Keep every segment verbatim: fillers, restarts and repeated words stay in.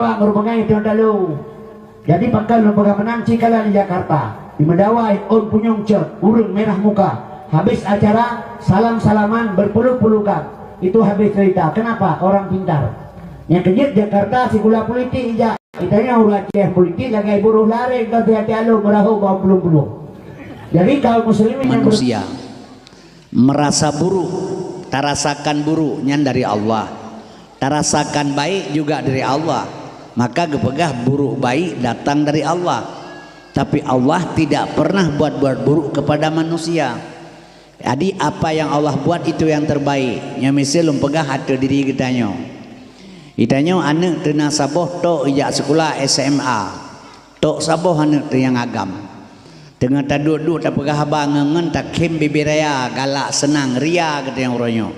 Pak meureubeungai teuh dalu. Jadi pakon lôn peugah meunan, cit kalon di Jakarta. Di Meudawai ôn punyueng cot, ureueng mirah muka. Habis acara, salam-salaman, berpeluk-pelukan. Itu habis cerita. Kenapa? Orang pintar. Nyang keujeuet Jakarta sikula politik ijak. Geutanyoe ureueng Aceh politik lagèe buroh lareng, ka hati-hati alô meurahô bak pulung-pulung. Jadi kaum muslimin nyang ber- Manusia merasa buruk, tarasakan buruk nyan dari Allah. Tarasakan baik juga dari Allah. Maka geupeugah buruk baik datang dari Allah. Tapi Allah tidak pernah buat-buat buruk kepada manusia. Jadi apa yang Allah buat itu yang terbaik. Nyoe miseue lôn peugah ateueh diri geutanyoe. Geutanyoe aneuk teuh na saboh tok ijak sikula S M A. Tok saboh aneuk teuh nyang agam. Teungoh taduek-duek tapeugah haba ngon-ngon, takhém bibé raya, galak seunang, ria geutanyoe uroe nyoe.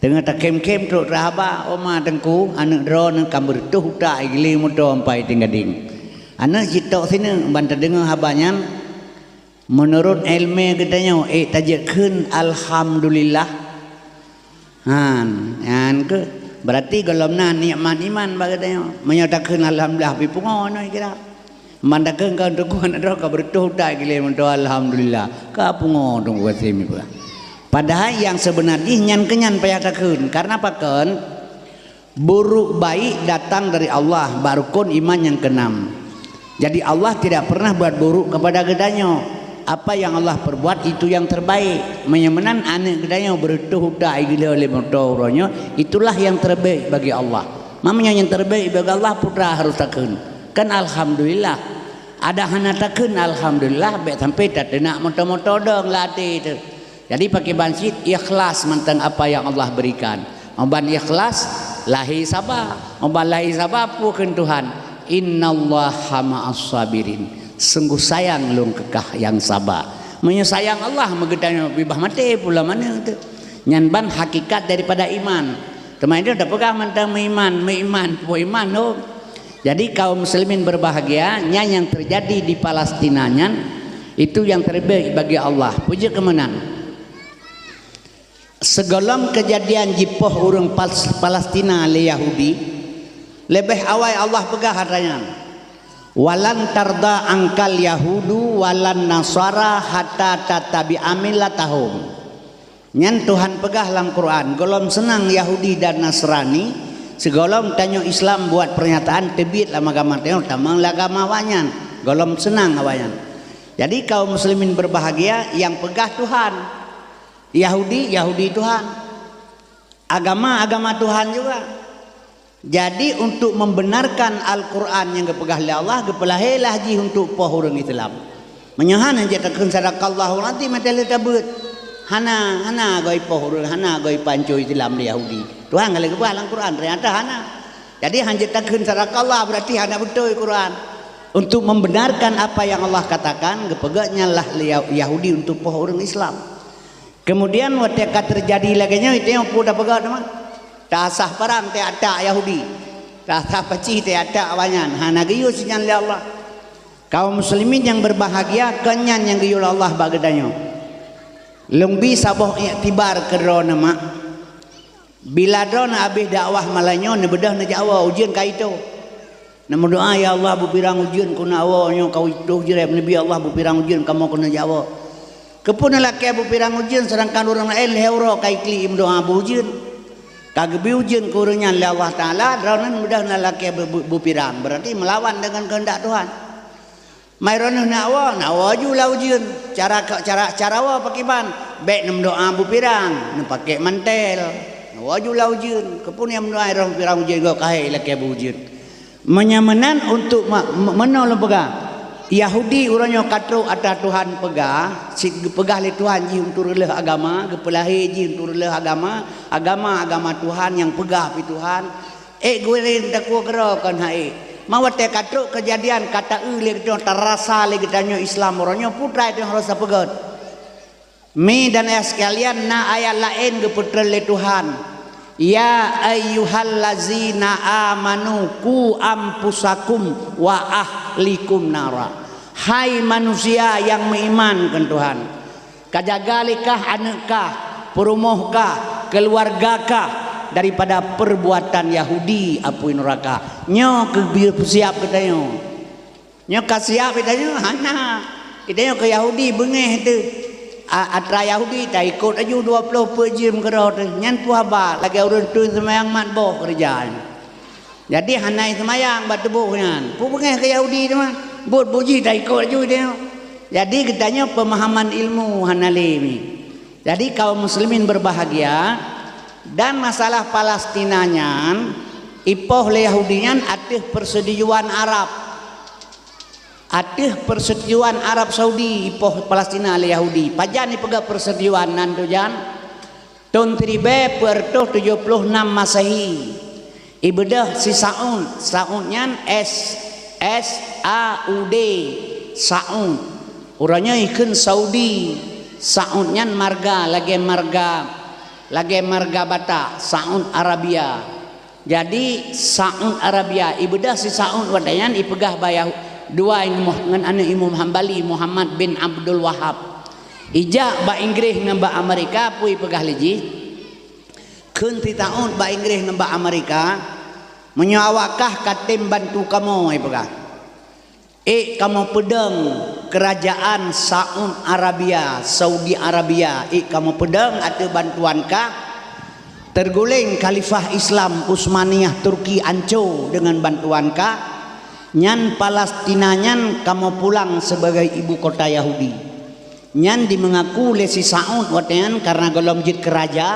Teungoh takhém-khém trok teuhaba, "Oma teungku, aneuk droeneuh ka beureutoh utak, igili moto ampai tinggadeng." Aneuk jitôk sineuk ban tadeungoe haba nyan, meunurot ileumèe geutanyoe, ék tajeuet kheun alhamdulillah. Han, nyan keuh. Berarti gohlom na nikmat iman bak geutanyoe. Meunyoe takheun alhamdulillah, pih pungo nyoe kira. Man takheun kon teungku aneuk droe ka beureutoh utak, igili moto alhamdulillah. Ka pungo teungku gaséh mipeugah. Padahai nyang seubeuna jih nyan keuh nyan payah takheun. Karena pakon? Buruk baik datang dari Allah, bak rukun iman nyang keenam. Jadi Allah tidak pernah buat buruk kepada geutanyoe. Apa yang Allah perbuat itu yang terbaik. Meunyoe meunan aneuk geutanyoe beureutoh utak, igili lé moto uroe nyoe, itulah yang terbaik bagi Allah. Meunyoe nyang terbaik bagi Allah, peue teuma harôh takheun. Kan alhamdulillah. Adak hana takheun alhamdulillah, bèk sampai tateunak moto-moto dong lam até teuh. Jadi pakriban cit, ikhlas mantong apa yang Allah berikan. Óh ban ikhlas, lahé saba. Óh ban lahé saba, peue kheun Tuhan, "Innallaha ma'as sabirin." Sungguh sayang Lôn keu kah nyang saba. Meunyoe sayang Allah, meugeutanyoe bibah maté pulo maneuk teuh. Nyan ban hakikat daripada iman. Teuma itu tapeugah mantong meuiman, meuiman, peue iman, oh. Jadi kaum muslimin berbahagia, nyan nyang terjadi di Palestina nyan, itu yang terbaik bagi Allah. Puji keumeunang. Sigohlom keujadian jipoh ureuëng Pas-, Palestina lé Yahudi, leubeh awai Allah peugah atra nyan, "Walan tarda angkal yahudu walan nasara hatta tattabi'a millatahum." Nyan Tuhan peugah lam Quran, gohlom seunang Yahudi dan Nasrani, sigohlom tanyoe Islam buat pernyataan teubiet lam agama tanyoe, tamong lam agama awaknyan, gohlom seunang awaknyan. Jadi kaum muslimin berbahagia, nyang peugah Tuhan. Yahudi, Yahudi Tuhan. Agama, agama Tuhan juga. Jadi untuk membenarkan Al-Quran nyang geupeugah lé Allah, geupeulahé lah jih untuk poh ureuëng Islam. Meunyoe hana jeuet takheun sadaqallahul azim, meuteuleu tabeuet. Hana, hana goe poh ureuëng, hana goe pancô Islam lé Yahudi. Tuhan ka lheueh geupeugah lam Quran, ternyata hana. Jadi hana jeuet takheun sadaqallah, berarti hana beutôi Quran. Untuk membenarkan apa yang Allah katakan, geupeugah nyan lah lé Yah-, Yahudi untuk poh ureuëng Islam. Kemudian watée ka teujadi lagée nyoe, itu nyang peue tapeugah teuma? Tasah parang teuh atak Yahudi. Tasah pacih teuh atak awaknyan. Hana geuyue sinyan lé Allah. Kaum muslimin nyang berbahagia, kon nyan nyang geuyue lé Allah bak geutanyoe. Lôn bi saboh iktibar keu droeneuh mak. Bila droeneuh habéh dakwah malam nyoe, neubeudôh neujak woe, ujeuen ka itôh. Neumeudoá, "Ya Allah, beupirang ujeuen keuneuk woe nyoe ka itôh jreb, neubi Allah beupirang ujeuen kamoe keuneuk jak woe." Keupeue neulakée beupirang ujeuen, seudangkan ureuëng laén lhée uroe ka iklik meudoá beu ujeuen? Ka geubi ujeuen keu ureuëng nyan lé Allah Taala, droeneuh meudoh neulakée beu-, beu-, beupirang, berarti meulawan deungon keuheundak Tuhan. Mai droeneuh nak woe, nak woe ju lam ujeuen. Cara, cara, cara woe pakriban? Bék neumeudoá beupirang, neupaké mantel. Neuwoe ju lam ujeuen. Keupeue nyang meudoá droeneuh beupirang ujeuen, goe ka hai lakée beu ujeuen? Meunyoe meunan untuk ma-, me-, meunoe lôn peugah, Yahudi uroe nyoe ka trok atra Tuhan peugah, cit geupeugah lé Tuhan jih untuk reuloh agama, geupeulahé jih untuk reuloh agama, agama, agama Tuhan nyang peugah pih Tuhan. Ék gurée takue keudroe kon hai. Ma watée ka trok keujadian ka taeu lé geutanyoe, tarasa lé geutanyoe Islam uroe nyoe, peue teuma nyang harôh tapeugét. Mi dan ayah sekalian, na ayat laén geupeutreun lé Tuhan, "Ya ayyuhallazina amanu qu anfusakum wa ahlikum nara." Hai manusia nyang meuiman keu Tuhan, ka jaga lé kah aneuëk kah, peurumoh kah, keuluwarga kah, daripada perbuatan Yahudi apui nuraka. Nyoe keu siap geutanyoe. Nyoe ka siap geutanyoe? Hana. Geutanyoe keu Yahudi beungéh teuh. A-, atra Yahudi taikot laju dua ploh peuet jeuem keudroe teuh. Nyan peue haba lagée ureuëng tui seumayang mat boh keureuja nyan. Jadi hana seumayang bak tuboh nyan. Peue beungéh keu Yahudi teuma? Buet-buet jih taikot laju geutanyoe. Jadi geutanyoe pemahaman ilmu hana lé mi. Jadi kaum muslimin berbahagia, dan masalah Palestina nyan ipoh lé Yahudi nyan ateueh persetujuan Arab. Ateueh persetujuan Arab Saudi ipoh Palestina lé Yahudi. Pajan ipeugah persetujuan nan tujan? Thon siribée peuet reutôh tujoh ploh nam Masehi. Ibeudôh si Saud, Saud nyan S, S A U D, Saud. Uroe nyoe ikheun Saudi. Saud nyan marga lagée marga, lagée marga Batak, Saud Arabia. Jadi Saud Arabia, ibeudôh si Saud watée nyan ipeugah bak Yahu-, dua ngon aneuëk Imam Hambali, Muhammad bin Abdul Wahab. Ijak bak Inggréh ngon bak Amerika, peue ipeugah lé jih? Kheun si Saud bak Inggréh ngon bak Amerika, "Meunyoe awak kah ka tem bantu kamoe," ipeugah, "ék kamoe peudong keurajaan Saud Arabia, Saudi Arabia, ék kamoe peudong ateueh bantuan kah, teuguléng Khalifah Islam Utsmaniyah Turki anco deungon bantuan kah, nyan Palestina nyan kamoe pulang sibagai ibu kota Yahudi." Nyan dimeungaku lé si Saud watée nyan kareuna gohlom jeuet keu raja,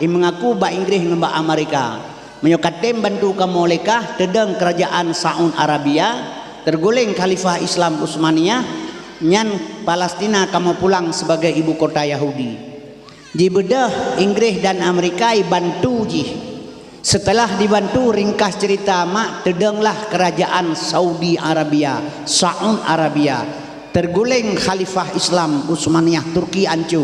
imeungaku bak Inggréh ngon bak Amerika, "Meunyoe ka tem bantu kamoe lé kah, teudong keurajaan Saud Arabia, teuguléng Khalifah Islam Utsmaniyah, nyan Palestina kamoe pulang sibagai ibu kota Yahudi." Jibeudôh Inggréh dan Amerika ibantu jih. Seuteulah dibantu, ringkas ceurita mak, teudonglah keurajaan Saudi Arabia, Saud Arabia, teuguléng Khalifah Islam Utsmaniyah Turki anco.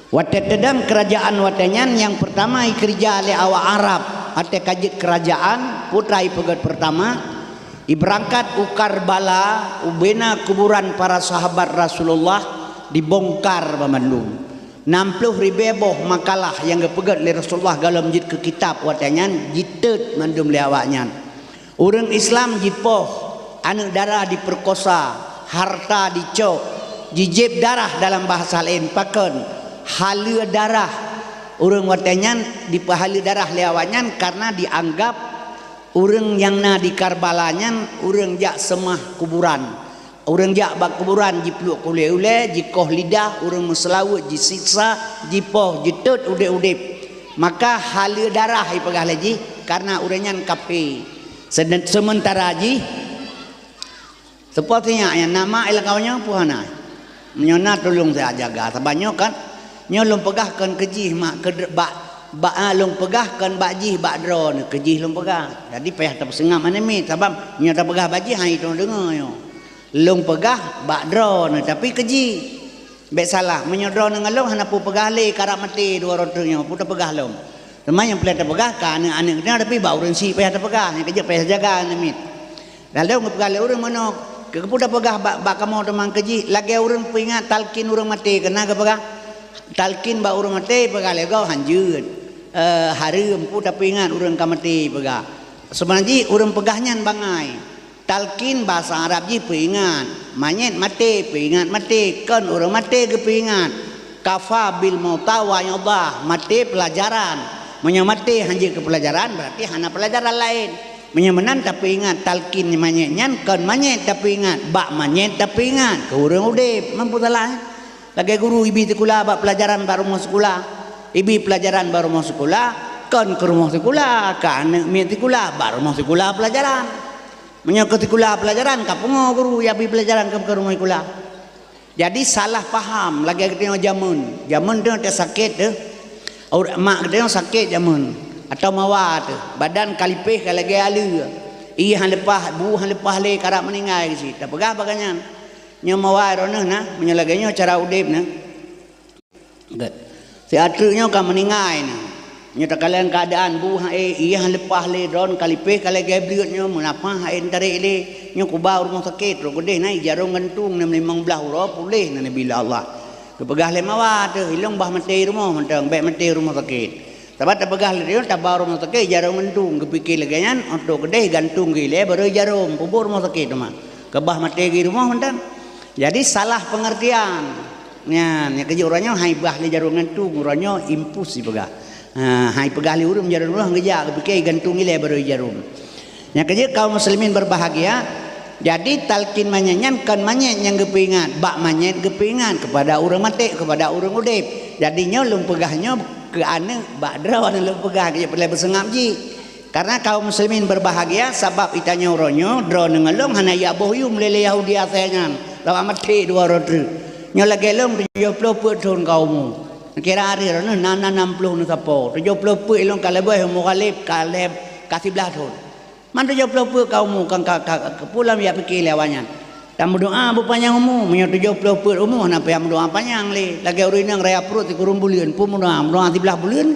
Watée teudong keurajaan watée nyan, nyang peurtama ikeurija lé awak Arab, watée ka jeuet keurajaan, peue ipeugét peurtama, ibeurangkat u Karbala, ubena kuburan para sahabat Rasulullah, dibongkar banmandum. Nam ploh ribée boh makalah nyang geupeugét lé Rasulullah gohlom jeuet keu kitab watée nyan jitot mandum lé awaknyan. Ureuëng Islam jipoh, aneuëk dara dipeurkosa, harta dicok, jijieb darah dalam bahasa laén, pakon, haleue darah. Ureuëng watée nyan dipeuhaleue darah lé awaknyan kareuna dianggab ureuëng nyang na di Karbala nyan ureuëng jak seumah kuburan. Ureuëng jak bak kuburan jipluek ulée-ulée, jikoh lidah, ureuëng meuseulaweuet jisiksa, jipoh, jitot udeb-udeb. Maka haleue darah ipeugah lé jih, kareuna ureuëng nyan kafé. Seumen-, seumeuntara jih, seupôt sinyak nyang na mak i lakoe nyoe peue hana. Meunyoe na tulông siat jaga, saban nyoe kan, nyoe lôn peugah kon keu jih mak keu dr-, bak, bak, ah, lôn peugah kon bak jih bak droeneuh, keu jih lôn peugah. Jadi payah tapeuseungab aneuk miet, sabab nyoe tapeugah bak jih han jiteudeungoe nyoe. Lôn peugah bak droeneuh, tapi keu jih. Bék salah, meunyoe droeneuh ngon lôn hana peue peugah lé, karab maté dua droe nyoe, peue tapeugah lom. Teuma nyang peureulée tapeugah ka aneuëk-aneuëk geutanyoe, tapi bak ureuëng syiek payah tapeugah, nyang keujeuet payah jaga aneuk miet. Lalu geupeugah lé ureuëng meunoe, keu peue tapeugah bak, bak kamoe teuma keu jih, lagée ureuëng peuingat talkin ureuëng maté, keunan geupeugah talkin bak ureuëng maté, peugah lé gob hanjeuet, eh, hareuem, peue tapeuingat ureuëng ka maté peugah. Seubeuna jih ureuëng peugah nyan bangai. Talkin basa Arab jih peuingat, manyét maté, peuingat maté, kon ureuëng maté geupeuingat. Kafa bil mauta wa'idha, maté peulajaran. Meunyoe maté hanjeuet keu peulajaran, berarti hana peulajaran laén. Meunyoe meunan tapeuingat talkin manyét nyan, kon manyét tapeuingat, bak manyét tapeuingat, keu ureuëng udeb. Mampu salah, eh? Lagée guru ibi sikula bak peulajaran bak rumoh sikula. Ibi peulajaran bak rumoh sikula, kon keu rumoh sikula, keu aneuëk miet sikula, bak rumoh sikula peulajaran. Meunyoe keu sikula peulajaran, ka pungo guru nyang bi peulajaran keu, keu rumoh sikula. Jadi salah paham lagée geutanyoe jameun. Jameun teuh teuh sakét teuh. Ur-, mak geutanyoe sakét jameun. Atawa mawa teuh. Badan ka lipéh ka lagée aleue. Ié han leupah, bu han leupah lé, karab meuninggai cit. Tapeugah bak gobnyan. Nyoe mawa droeneuh na, meunyoe lagée nyoe cara udeb na. Gét. Si ateueh nyoe ka meuninggai na. Nyoe takalon keuadaan bu han ék, ié han leupah lé, droen ka lipéh ka lagée bleuet nyoe, meunapah han ék tarek lé. Nyoe kuba u rumoh sakét, roh keudeh na i jarông gantung, nam limong blaih uroe puléh na neubi lé Allah. Geupeugah lé mawa teuh, ilong bah maté i rumoh mantong, bék maté i rumoh sakét. Sabab tapeugah lé droe taba rumoh sakét jarom gantung, geupike lagée nyan, óh trok keudeh gantung geuilée barô jarom, peubuet rumoh sakét teuma. Keubah maté geuh rumoh mantong. Jadi salah pengertian. Nyan, nyang keujeuet uroe nyoe han ibah lé jarom gantung, uroe nyoe impus jipeugah. Ha, han ipeugah lé ureuëng jarom gantung, geujak geupike gantung ilée barô jarom. Nyang keujeuet kaum muslimin berbahagia, jadi talkin manyét nyan kon manyét nyang geupeuingat, bak manyét geupeuingat kepada ureuëng maté, kepada ureuëng udeb. Jadi nyoe lôn peugah nyoe keu aneuëk bak droeneuh lôn peugah, keu peureulée beuseungab jih. Karena kaum muslimin berbahagia, sabab itanyoe uroe nyoe droeneuh ngon lôn hana jak boh yum lé Yahudi asée nyan, sabab maté dua uroe treuk. Nyoe lagée lôn tujoh ploh peuet thon ka umu. Kira ari droeneuh na, na nam ploh neusapo. Tujoh ploh peuet lôn ka leubeh umu Ghalib, ka lhée, ka siblaih thon. Man tujoh ploh peuet ka umu, ka, ka, ka, ka pulang jak pike lé awaknyan. Tameudoá beupanyang umu, meunyoe tujoh ploh peuet umu hana payah meudoá panyang lé. Lagée ureuëng inong raya pruet sikureueng buleuen, peue meudoá, meudoá siblaih buleuen.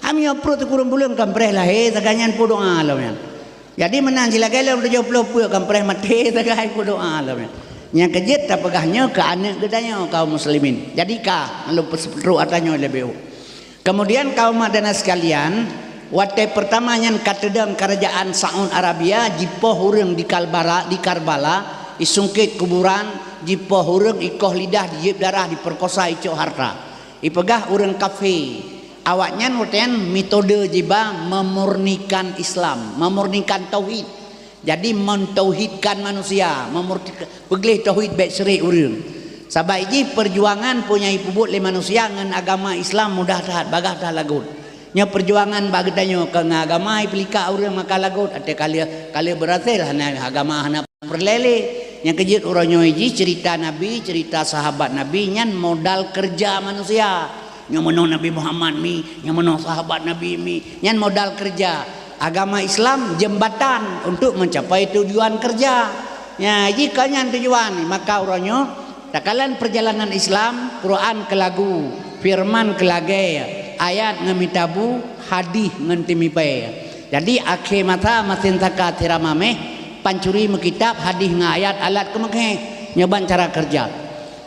Ha meunyoe pruet sikureueng buleuen kan preh lahé, sagai nyan peue doá lom nyan. Jadi meunan jih lagée lom tujoh ploh peuet kan preh maté, sagai peue doá lom nyan. Nyang keujeuet tapeugah nyoe keu aneuëk geutanyoe kaum muslimin. Jadi ka lôn peuseutrok atra nyoe leubeh. Kemudian kaum madrasah sekalian, watée pertama nyan ka teudong kerajaan Saud Arabia jipoh ureuëng di Karbala, di Karbala, isungkét kuburan, jipoh ureuëng, ikoh lidah, dijieb darah, diperkosa, icok harta. Ipeugah ureuëng kafé. Awaknyan watée nyan metode jiba memurnikan Islam, memurnikan tauhid. Jadi mentauhidkan manusia, memurnikan, peugleh tauhid bék syirik ureuëng. Sabab jih perjuangan peue nyang ipeubuet lé manusia ngon agama Islam mudah that, bagaih that lagot. Nyoe perjuangan bak geutanyoe keu ngon agama ipeulikak ureuëng maka lagot, até ka lheueh, ka lheueh beurhasil, hana agama hana peureulée lé. Nyang keujeuet uroe nyoe jih cerita Nabi, cerita sahabat Nabi nyan modal keureuja manusia. Nyoe meunoe Nabi Muhammad mi, nyoe meunoe sahabat Nabi mi. Nyan modal keureuja. Agama Islam jembatan untuk mencapai tujuan keureuja. Nya, jih ka nyan tujuan. Maka uroe nyoe, takalon perjalanan Islam, Quran keu lagu, firman keu lagée, ayat ngon mitabu, hadih ngon teumipée. Jadi akhé masa masin saka sira maméh, pancuri meukitab, hadih ngon ayat alat keumeungéh. Nyoe ban cara keureuja.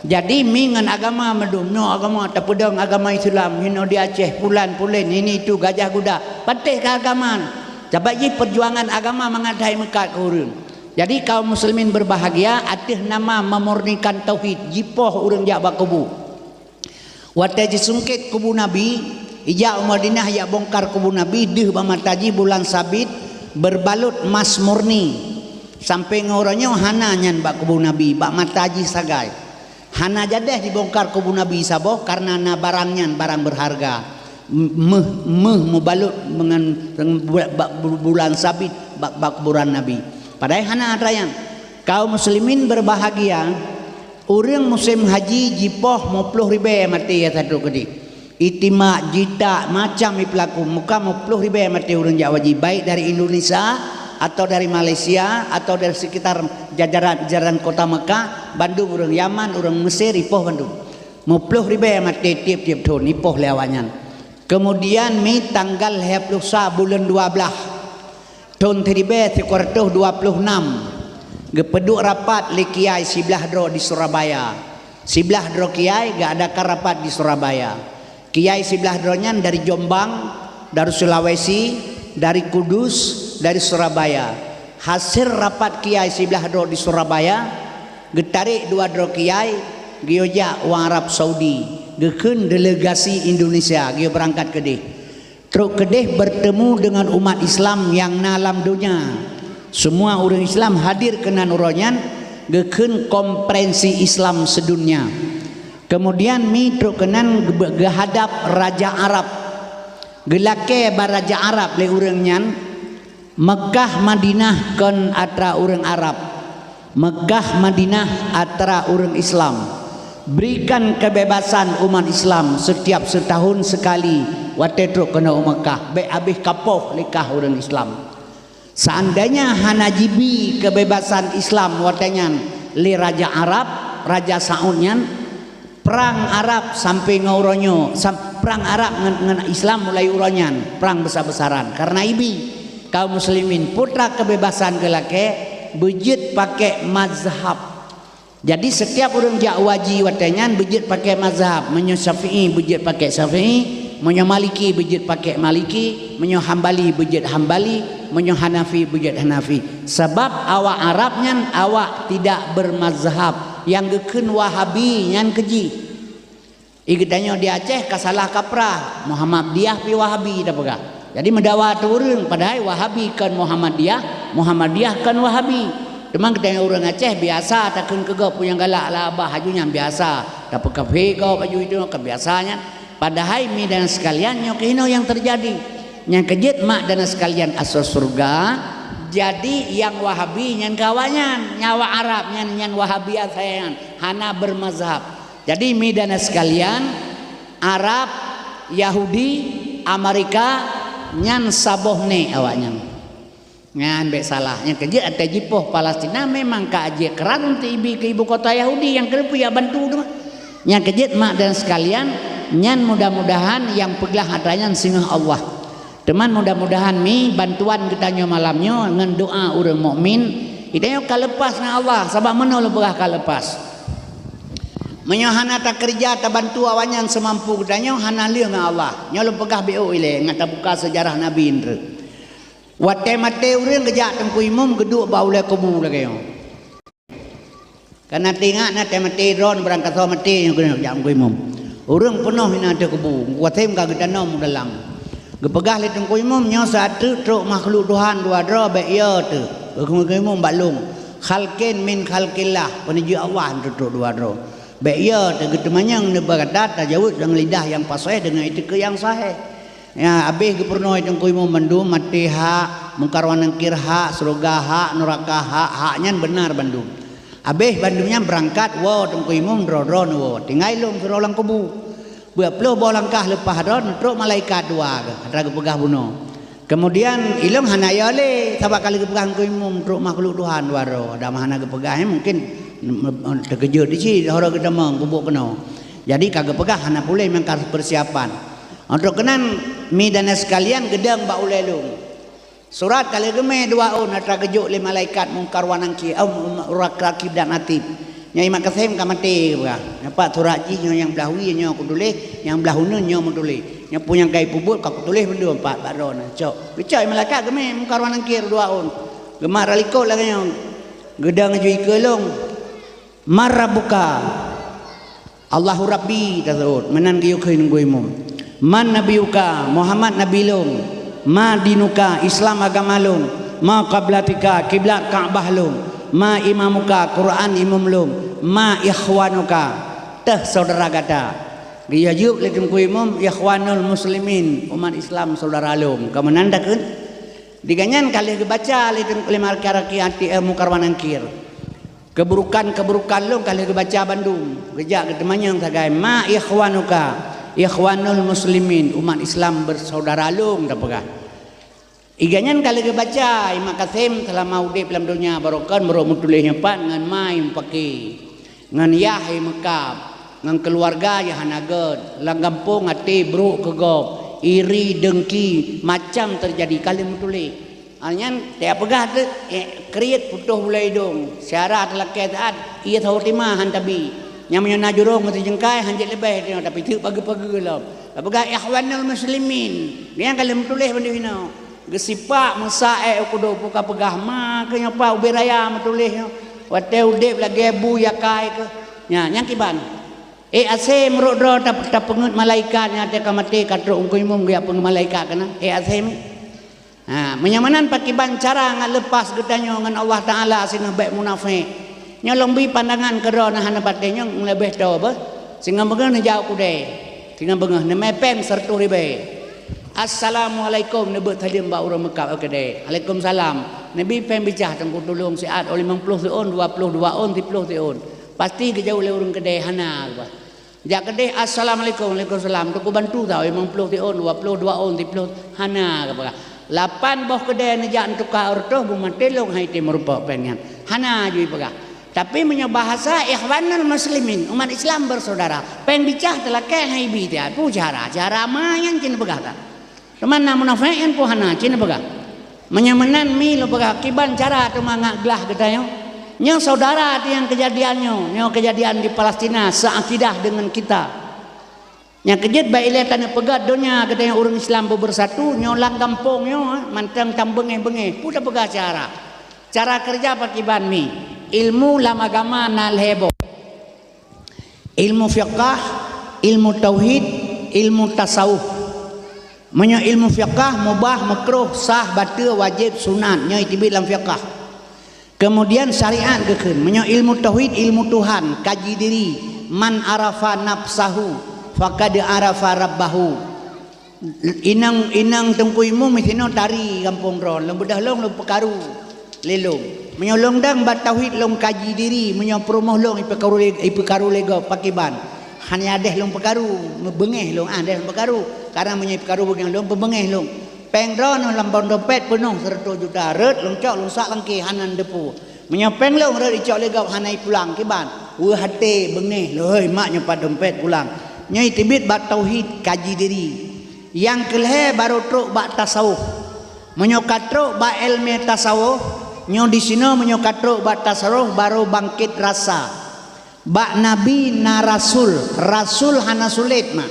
Jadi mi ngon agama meudum, nyoe agama tapeudong agama Islam, hinoe di Aceh, pulan pulen, ini itu gajah guda, patéh keu agama. Sabab jih perjuangan agama mangat hai meukat keu ureuëng. Jadi kaum muslimin berbahagia, ateueh nama memurnikan tauhid, jipoh ureuëng jak bak kubu. Watée jisungkét kubu Nabi, ijak u Madinah jak bongkar kubu Nabi, deuh bak mata jih bulan sabit berbalut mas murni. Sampai ngon uroe nyoe hana nyan bak kubu Nabi, bak mata jih sagai. Hana jadeh dibongkar kubu Nabi saboh karena na barang nyan barang berharga. Meuh, meuh mubalut ngon bak bulan sabit bak, bak kuburan Nabi. Padahai hana atra nyan. Kaum muslimin berbahagia, ureuëng musém haji jipoh muploh ribée maté ya satu keudeh. Itimak, jitak, macam ipeulaku, muka muploh ribée maté ureuëng jak haji, baik dari Indonesia atau dari Malaysia atau dari sekitar jajaran, jajaran kota Mekah, bandum ureuëng Yaman, ureuëng Mesir, ipoh bandum. Muploh ribée maté tieb-tieb thon, ipoh lé awaknyan. Kemudian mi tanggal lhée ploh sa buleuen dua blaih, thon siribée sikureueng reutôh dua ploh nam, geupeuduek rapat lé kiai siblaih droe di Surabaya. Siblaih droe kiai geuadakan rapat di Surabaya. Kiai siblaih droe nyan dari Jombang, dari Sulawesi, dari Kudus, dari Surabaya. Hasil rapat kiai siblaih droe di Surabaya, geutarek dua droe kiai, geuyue jak u Arab Saudi, geukheun delegasi Indonesia, geuyue beurangkat keudeh. Trok keudeh bertemu dengan umat Islam nyang na lam donya. Semua ureuëng Islam hadir keunan uroe nyan, geukheun konferensi Islam sedunia. Kemudian mi trok keunan geu-, geuhadap raja Arab. Geulakée bak raja Arab lé ureuëng nyan, Mekah Madinah kon atra ureuëng Arab. Mekah Madinah atra ureuëng Islam. Berikan kebebasan umat Islam setiap setahun sekali watée trok keunoe u Mekah, bék habéh kapoh lé kah ureuëng Islam. Seandainya hana jibi kebebasan Islam watée nyan lé raja Arab, raja Saud nyan, prang Arab sampai ngon uroe nyoe, sam-, prang Arab ngon, ngon Islam mulai uroe nyan, prang besar-besaran. Karena ibi kaum muslimin putra kebebasan geulakée beujeuet pakai mazhab. Jadi setiap ureuëng jak haji watée nyan beujeuet pakai mazhab. Meunyoe Syafi'i beujeuet pakai Syafi'i, Meunyoe Maliki beujeuet pakai Maliki, meunyoe Hambali beujeuet Hambali, meunyoe Hanafi beujeuet Hanafi. Sabab awak Arab nyan awak tidak bermazhab, nyang geukheun Wahabi nyan keu jih. I geutanyoe di Aceh ka salah kaprah, Muhammadiyah pi Wahabi tapeugah. Jadi meudawa ateueh ureuëng, padahai Wahabi kon Muhammadiyah, Muhammadiyah kon Wahabi. Teuma geutanyoe ureuëng Aceh biasa takheun keu gob peue nyang galak lah abah, aju nyan biasa. Tapeukafé gob aju itu ka biasa nyan. Padahai mi dan sekalian nyoe keuh inoe nyang teujadi. Nyang keujeuet mak dan sekalian asoe syeuruga, jadi nyang Wahabi nyan keu awaknyan, nyang awak Arab nyan, nyan Wahabi asai nyan, hana bermazhab. Jadi mi dan sekalian, Arab, Yahudi, Amerika, nyan saboh nek awaknyan. Nyan bék salah. Nyang keujeuet até jipoh Palestina memang ka jeuet keuran untuk ibi keu ibu kota Yahudi nyang keuneuk ya bantu tu. Nyang keujeuet mak dan sekalian, nyan mudah-mudahan nyang peugah atra nyan singoh Allah. Teuma mudah-mudahan mi bantuan geutanyoe malam nyoe ngon doa ureuëng mukmin, geutanyoe ka lepas ngon Allah, sabab meunoe lôn peugah ka lepas. Meunyoe hana takeureuja tabantu awaknyan seumampu geutanyoe, hana lheueh ngon Allah. Nyoe lôn peugah B O ilée ngat tabuka seujarah Nabi Indra. Watée maté ureuëng geujak Teungku Imum geuduek bak ulée kubu lagée nyoe. Kana teuingat na watée maté droe barangkasoe maté nyoe keuneuk jak Teungku Imum. Ureuëng peunoh inan ateueh kubu, watée ka geutanom u dalam. Geupeugah lé Teungku Imum nyoe saat teuk trok makhluk Tuhan dua droe bék yo teuh. Teungku Imum bak lông. Khalqin min khalqillah, peuneujeuet Allah trok dua droe. Bék yo teuh geuteumanyong neuba gata tajaweueb deungon lidah nyang paséh deungon itikeuet nyang sahé. Ya, habéh geupeurunoe Teungku Imum mandum, maté hak, Mungkar wa Nangkir hak, syeuruga hak, nuraka hak, hak nyan beunar bandum. Habéh bandum nyan beurangkat woe Teungku Imum droe-droe neuwoe, tinggai lom sidroe lam kubu. Dua ploh boh langkah leupah droe neutrok malaikat dua geuh, atra geupeugah bunoe. Keumudian ilong hana yo lé, sabab ka lheueh geupeugah Teungku Imum trok makhluk Tuhan dua droe, dan hana geupeugah, eh, mungkin teukeujot di cit, hora geutamong kubu keunoe. Jadi ka geupeugah hana puléh meunan ka peusiapan. Untuk keunan, mi dan sekalian geudong bak ulée lôn. Surat ka lheueh geumé dua ôn atra geujok lé malaikat Mungkar wa Nangkir, eh, Rakib dan Atid. Nyoe Imam Qasim ka maté, peugah. Nampak surat jih nyoe nyang blah wie nyoe kutuléh, nyang blah uneuen nyoe meutuléh. Nyoe peue nyang ka ipeubuet ka kutuléh mandum pat bak droeneuh. Cok. Geucok malaikat geumé Mungkar wa Nangkir dua ôn. Geumat rot likot lagée nyoe. Geudong aju ikeue lôn. Man rabbuka? Allahu Rabbi taseuôt, meunan geuyue kheun Teungku Imum. Man nabiyuka? Muhammad nabi lôn. Ma dinuka? Islam agama lôn. Ma qiblatika? Kiblat Ka'bah lôn. Ma imamuka? Quran imum lôn. Ma ikhwanuka? Teuh syedara gata? Geuyue jaweueb lé Teungku Imum, ikhwanul muslimin, umat Islam syedara lôn. Ka meunan takheun? Di gobnyan ka lheueh geubaca lé Teungku, lé malaikat Rakib Atid, eh, Mungkar wa Nangkir. Keuburukan-keuburukan lôn ka lheueh geubaca bandum. Geujak geuteumanyong sagai, ma ikhwanuka? Ikhwanul muslimin, umat Islam bersaudara lôn, tapeugah. Iga nyan ka lheueh geubaca, Imam Qasim seulama udeb lam donya baroe kon meurok meutuléh nyoe pat ngon ma nyang pake, ngon yah nyang meukab, ngon keuluwarga nyang hana gét, lam gampông até brok keu gob, iri, dengki, macam teujadi ka lheueh meutuléh. Awaknyan tajak peugah teuk, eh, kriet putôh bulée idong, syedara teulakée taát, ié saboh teuma han tabi. Nyang meunyoe na jurông meusijeungkai han jeuet leubeh, tapi teuk pageue-pageue lom. Tapeugah ikhwanul muslimin. Nyan ka lheueh meutuléh bandum inoe. Geusipak meusa ék u kudôh peue ka peugah ma keuh nyoe pat ubé raya meutuléh nyoe. Watée udeb lagée bu yakai keuh. Nyan, nyang kiban. Ék asée meurok droe tap-, tapeungeut malaikat nyang watée ka maté ka trok Teungku Imum geujak peungeut malaikat keunan. Ék asée mi. Ha, meunyoe meunan pakiban cara ngat leupah geutanyoe ngon Allah Taala singoh bék munafék. Nyoe lôn bri pandangan keu droeneuh hana patéh nyoe leubeh toe beuh. Singoh beungoh neujak u keudée. Singoh beungoh neumé péng sireutôh ribée. Assalamualaikum, neubeuet saleuem bak ureuëng meukab u keudée. Alaikumsalam. Neubri péng bicah teungku tulông siat, oh limong ploh siôn, dua ploh dua ôn, siploh siôn. Pasti geujaweueb lé ureuëng keudée hana geuba. Jak keudeh, "Assalamualaikum." "Waalaikumsalam." "Teungku bantu tau, limong ploh siôn, dua ploh dua ôn, siploh." Hana geupeugah. Lapan boh keudeh neujak neutuka reutôh, beumaté lôn hai tem meurumpok péng nyan. Hana jui peugah. Tapi meunyoe bahasa ikhwanul muslimin, umat Islam bersaudara, péng bicah teulakée hai bi tiat, peue cara, cara ma nyan cit neupeugah ka. Teuma na munafék nyan peue hana cit neupeugah. Meunyoe meunan mi lôn peugah kiban cara teuma ngat glah geutanyoe. Nyoe saudara teuh nyang keujadian nyoe, nyoe keujadian di Palestina seuakidah deungon kita. Nyang keujeuet bak ilée taneuk peugah donya geutanyoe ureuëng Islam beubersatu nyoe lam gampông nyoe, eh, mantong tam beungéh-beungéh. Peue tapeugah cara? Cara keureuja pakiban mi? Ilmu lam agama na lhée boh. Ilmu fiqah, ilmu tauhid, ilmu tasawuf. Meunyoe ilmu fiqah, mubah, meukruh, sah, bateue, wajéb, sunat, nyoe teubiet lam fiqah. Keumudian syariat geukheun, meunyoe ilmu tauhid, ilmu Tuhan, kaji diri, "Man arafa nafsahu faqad arafa rabbahu." Inong, inong Teungku Imum sinoe tari gampông droe, lôn beudôh lôn, lôn peukaru lé lôn. Meunyoe lôn dang bak tauhid lôn kaji diri, meunyoe peurumoh lôn ipeukaru lé, ipeukaru lé gob pakiban. Hana adeh lôn peukaru, beungéh lôn, ah, adeh lôn peukaru. Karena meunyoe ipeukaru beungéh lôn, peubeungéh lôn. Péng droeneuh lam bak dompet peunoh seureutôh juta, rhot lôn cok lôn sak langkée hana neuteupeue. Meunyoe péng lôn rhot icok lé gob hana ipulang kiban, weueh até beungéh lôn, "Hei, mak nyoe pat dompet pulang." Nyoe teubiet bak tauhid kaji diri. Nyang keulhée barô trok bak tasawuf. Meunyoe ka trok bak iéleumé tasawuf, nyoe disinoe meunyoe ka trok bak tasawuf barô bangkét rasa. Bak nabi na rasul, rasul hana sulet mak.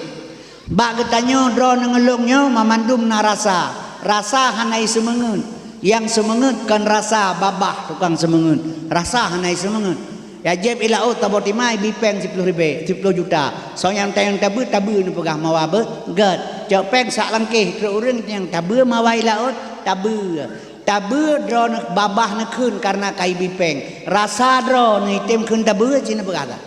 Bak geutanyoe droeneuh ngon lôn nyoe mamandum na rasa, rasa hana iseumeungeut. Nyang seumeungeut kon rasa babah tukang seumeungeut, rasa hana iseumeungeut. Ya jieb i laôt taboh timai bi péng siploh ribée, siploh juta. Soe nyang tayang tabeue, tabeue neupeugah mawa beuh, gét. Cok péng sak langkée trok ureuëng nyang tabeue mawa i laôt, tabeue. Tabeue droeneuh babah neukheun kareuna ka ibi péng. Rasa droeneuh item kheun tabeue cit neupeugah that.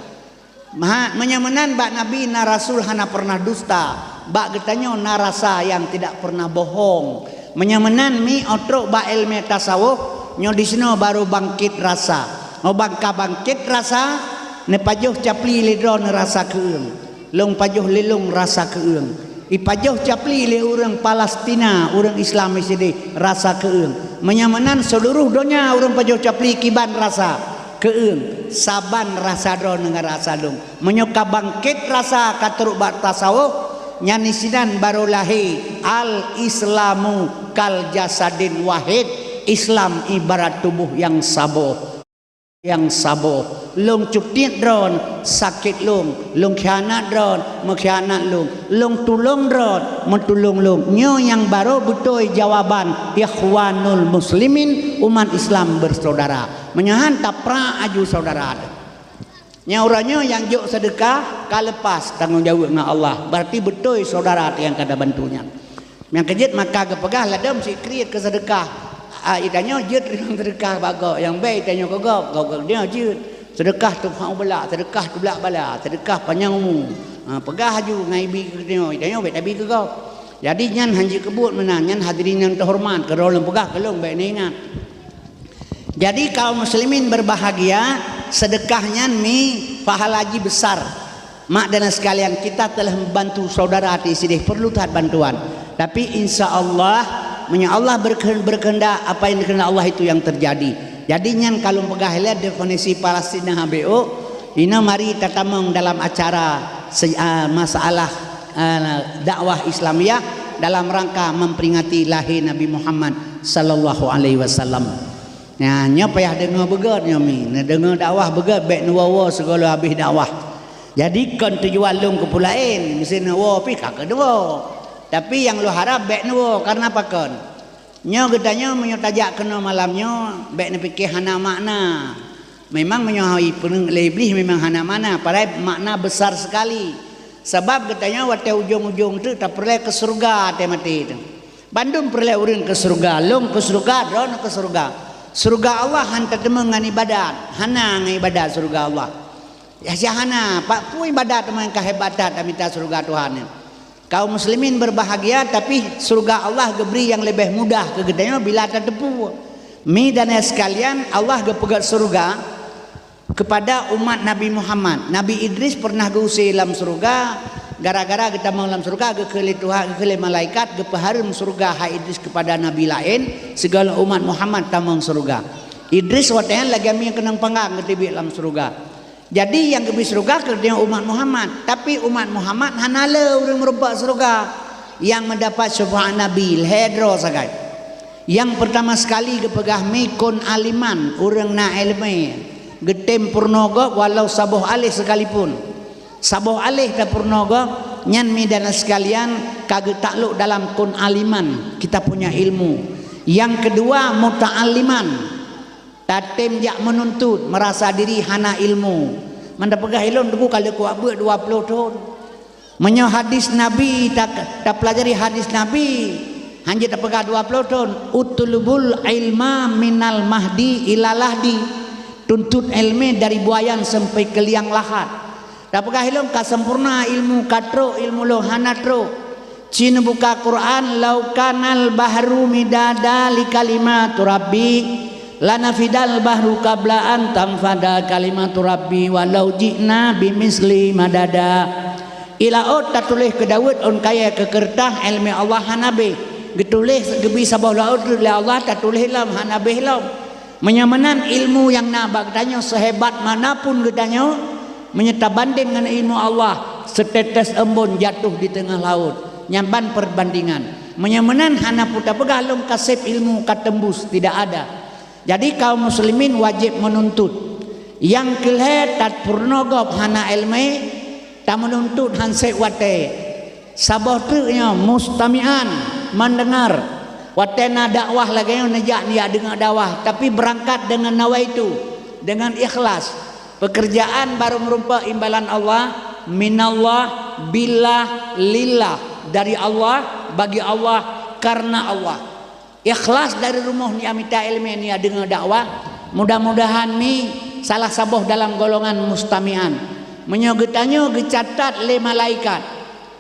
Maha, meunyoe meunan bak nabi na rasul hana pernah dusta, bak geutanyoe na rasa nyang tidak pernah bohong. Meunyoe meunan mi otrok bak iéleumé tasawuf, nyoe disinoe barô bangkét rasa. Nyoe bang ka bangkét rasa, neupajoh capli lé droeneuh rasa keueung. Lôn pajoh lé lôn rasa keueung. Ipajoh capli lé ureuëng Palestina, ureuëng Islam sideh rasa keueung. Meunyoe meunan seuluruh donya ureuëng pajoh capli kiban rasa keueung. Saban rasa droeneuh ngon rasa lôn. Meunyoe ka bangkét rasa ka trok bak tasawuf, nyan isinan barô lahé al-Islamu kal jasadin wahid, Islam ibarat tuboh nyang saboh. Nyang saboh, lôn cutiet droeneuh sakét lôn, lôn khianat droeneuh meukhianat lôn, lôn tulông droeneuh meutulông lôn. Nyoe nyang barô beutôi jawaban ikhwanul muslimin, umat Islam bersaudara. Meunyoe han taprak aju saudara teuh. Nyang uroe nyoe nyang jok seudeukah ka leupas tanggong jaweueb ngon Allah, beurati beutôi saudara teuh nyang ka tabantu nyan. Nyang keujeuet maka geupeugah ladôm sikriet keu seudeukah. Ah, itanyoe jeuet rimong seudeukah bak gob, nyang bèe itanyoe keu gob, gob-gob nyoe jeuet. Seudeukah tuphang bala, seudeukah tublak bala, seudeukah panyang umu. Ha, peugah aju ngon ibi keu tanyoe, itanyoe bèk tabi keu gob. Jadi nyan han jeuet keubuet meunan, nyan hadirin nyang teuhoreumat, keudroe lôn peugah keu lôn bèk neuingat. Jadi kaum muslimin berbahagia, seudeukah nyan mi pahala jih besar. Mak dan sekalian, kita telah membantu saudara di sini perlu that bantuan. Tapi insya Allah, meunyoe Allah berkehe-, berkehendak, apa yang dikehendak Allah itu yang terjadi. Jadi nyan ka lôn peugah ilée definisi Palestina habéh ôk, inoe mari tatamong dalam acara se-, ah, masalah, ah, dakwah Islamiyah dalam rangka memperingati lahé Nabi Muhammad sallallahu alaihi wasallam. Nah, nyoe payah deungoe beugét nyoe mi. Neudeungoe dakwah beugét bèk neuwoe-woe sigoe lom habéh dakwah. Jadi kon tujuan lôn keu peue laén, meusé neuwoe pih ka keuneuk woe. Tapi nyang lôn harab bèk neuwoe, kareuna pakon? Nyoe geutanyoe meunyoe tajak keunoe malam nyoe, bèk neupike hana makna. Memang meunyoe hana ipeuneuk lé Iblih memang hana makna, padahai makna besar sekali. Sabab geutanyoe watèe ujong-ujong teuk tapeureulèe keu syeuruga watèe maté teuk. Bandum peureulèe ureueng keu syeuruga, lôn keu syeuruga, droeneuh keu syeuruga. Syeuruga Allah han tateumeung ngon ibadat, hana ngon ibadat syeuruga Allah. Ya, hana, pat peue ibadat teuma nyang ka hebat that tamita syeuruga Tuhan nyan. Kaum muslimin berbahagia, tapi syeuruga Allah geubri nyang leubeh mudah keu geutanyoe bila tateupeue. Mi dan ayah sekalian, Allah geupeugét syeuruga kepada umat Nabi Muhammad. Nabi Idris pernah geuuse lam syeuruga gara-gara geutamong lam syeuruga, geukheun lé Tuhan, geukheun lé malaikat, geupeuhareuem syeuruga hai Idris keupada nabi laén, sigohlom umat Muhammad tamong syeuruga. Idris watèe nyan lagèe mieng keunong panggang geuteubiet lam syeuruga. Jadi nyang geubri syeuruga keu geutanyoe umat Muhammad, tapi umat Muhammad hana le ureueng meurumpok syeuruga nyang meudapat syafa'at Nabi lhèe droe sagai. Nyang peurtama sekali geupeugah mi kon aliman, ureueng na ileumèe, geutem peurunoe gob walau saboh aléh sekalipun. Saboh aléh tapeurunoe gob, Nyan mi dan sekalian ka geutaklok dalam kon aliman, kita punya ilmu. Yang kedua, muta'alliman. Tatem jak meununtut, merasa diri hana ilmu. Man tapeugah ilôn teungku ka lheueh kuat beuet dua ploh thon. Meunyoe hadis Nabi, ta-, tapeulajari hadis Nabi, hanjeuet tapeugah dua ploh thon, "Utlubul ilma minal mahdi ila lahdi." Tuntut ilmu dari buayan sampai ke liang lahat. Tapeugah ilôn ka sempurna ilmu ka trok, ilmu lôn hana trok. Ci neubuka Quran, "Lau kanal bahru midada li kalimatu rabbi, lanafidal bahru qabla an tanfada kalimatu rabbi, walau ji'na bimisli madada." Ié laôt tatuléh keu Daud ôn kayée keu keureutah, ilmu Allah hana habéh. Geutuléh geubi saboh laôt lé Allah, tatuléh lom hana habéh lom. Meunyoe meunan ilmu nyang na bak geutanyoe, seuhebat mana pun geutanyoe, meunyoe tabandeng ngon ilmu Allah, seutetes embôn jatuh di teungoh laôt. Nyan ban perbandingan. Meunyoe meunan hana peue tapeugah lôn ka sép ilmu ka tembus, tidak ada. Jadi kaum muslimin wajéb meununtut. Nyang keu lhée, tapeurunoe gob hana ilmu, tameununtut han sép watée. Saboh treuk nyoe mustami'an, mendengar. Watée na dakwah lagée nyoe neujak, neujak deungoe dakwah, tapi beurangkat deungon nawaitu, deungon ikhlas. Peukeurjaan barô meurumpok imbalan Allah, minallah, billah, lillah, dari Allah, bagi Allah, karena Allah. Ikhlas dari rumoh neujak mita ilmu, neujak deungoe dakwah. Mudah-mudahan mi salah saboh dalam golongan mustami'an. Meunyoe geutanyoe geucatat lé malaikat,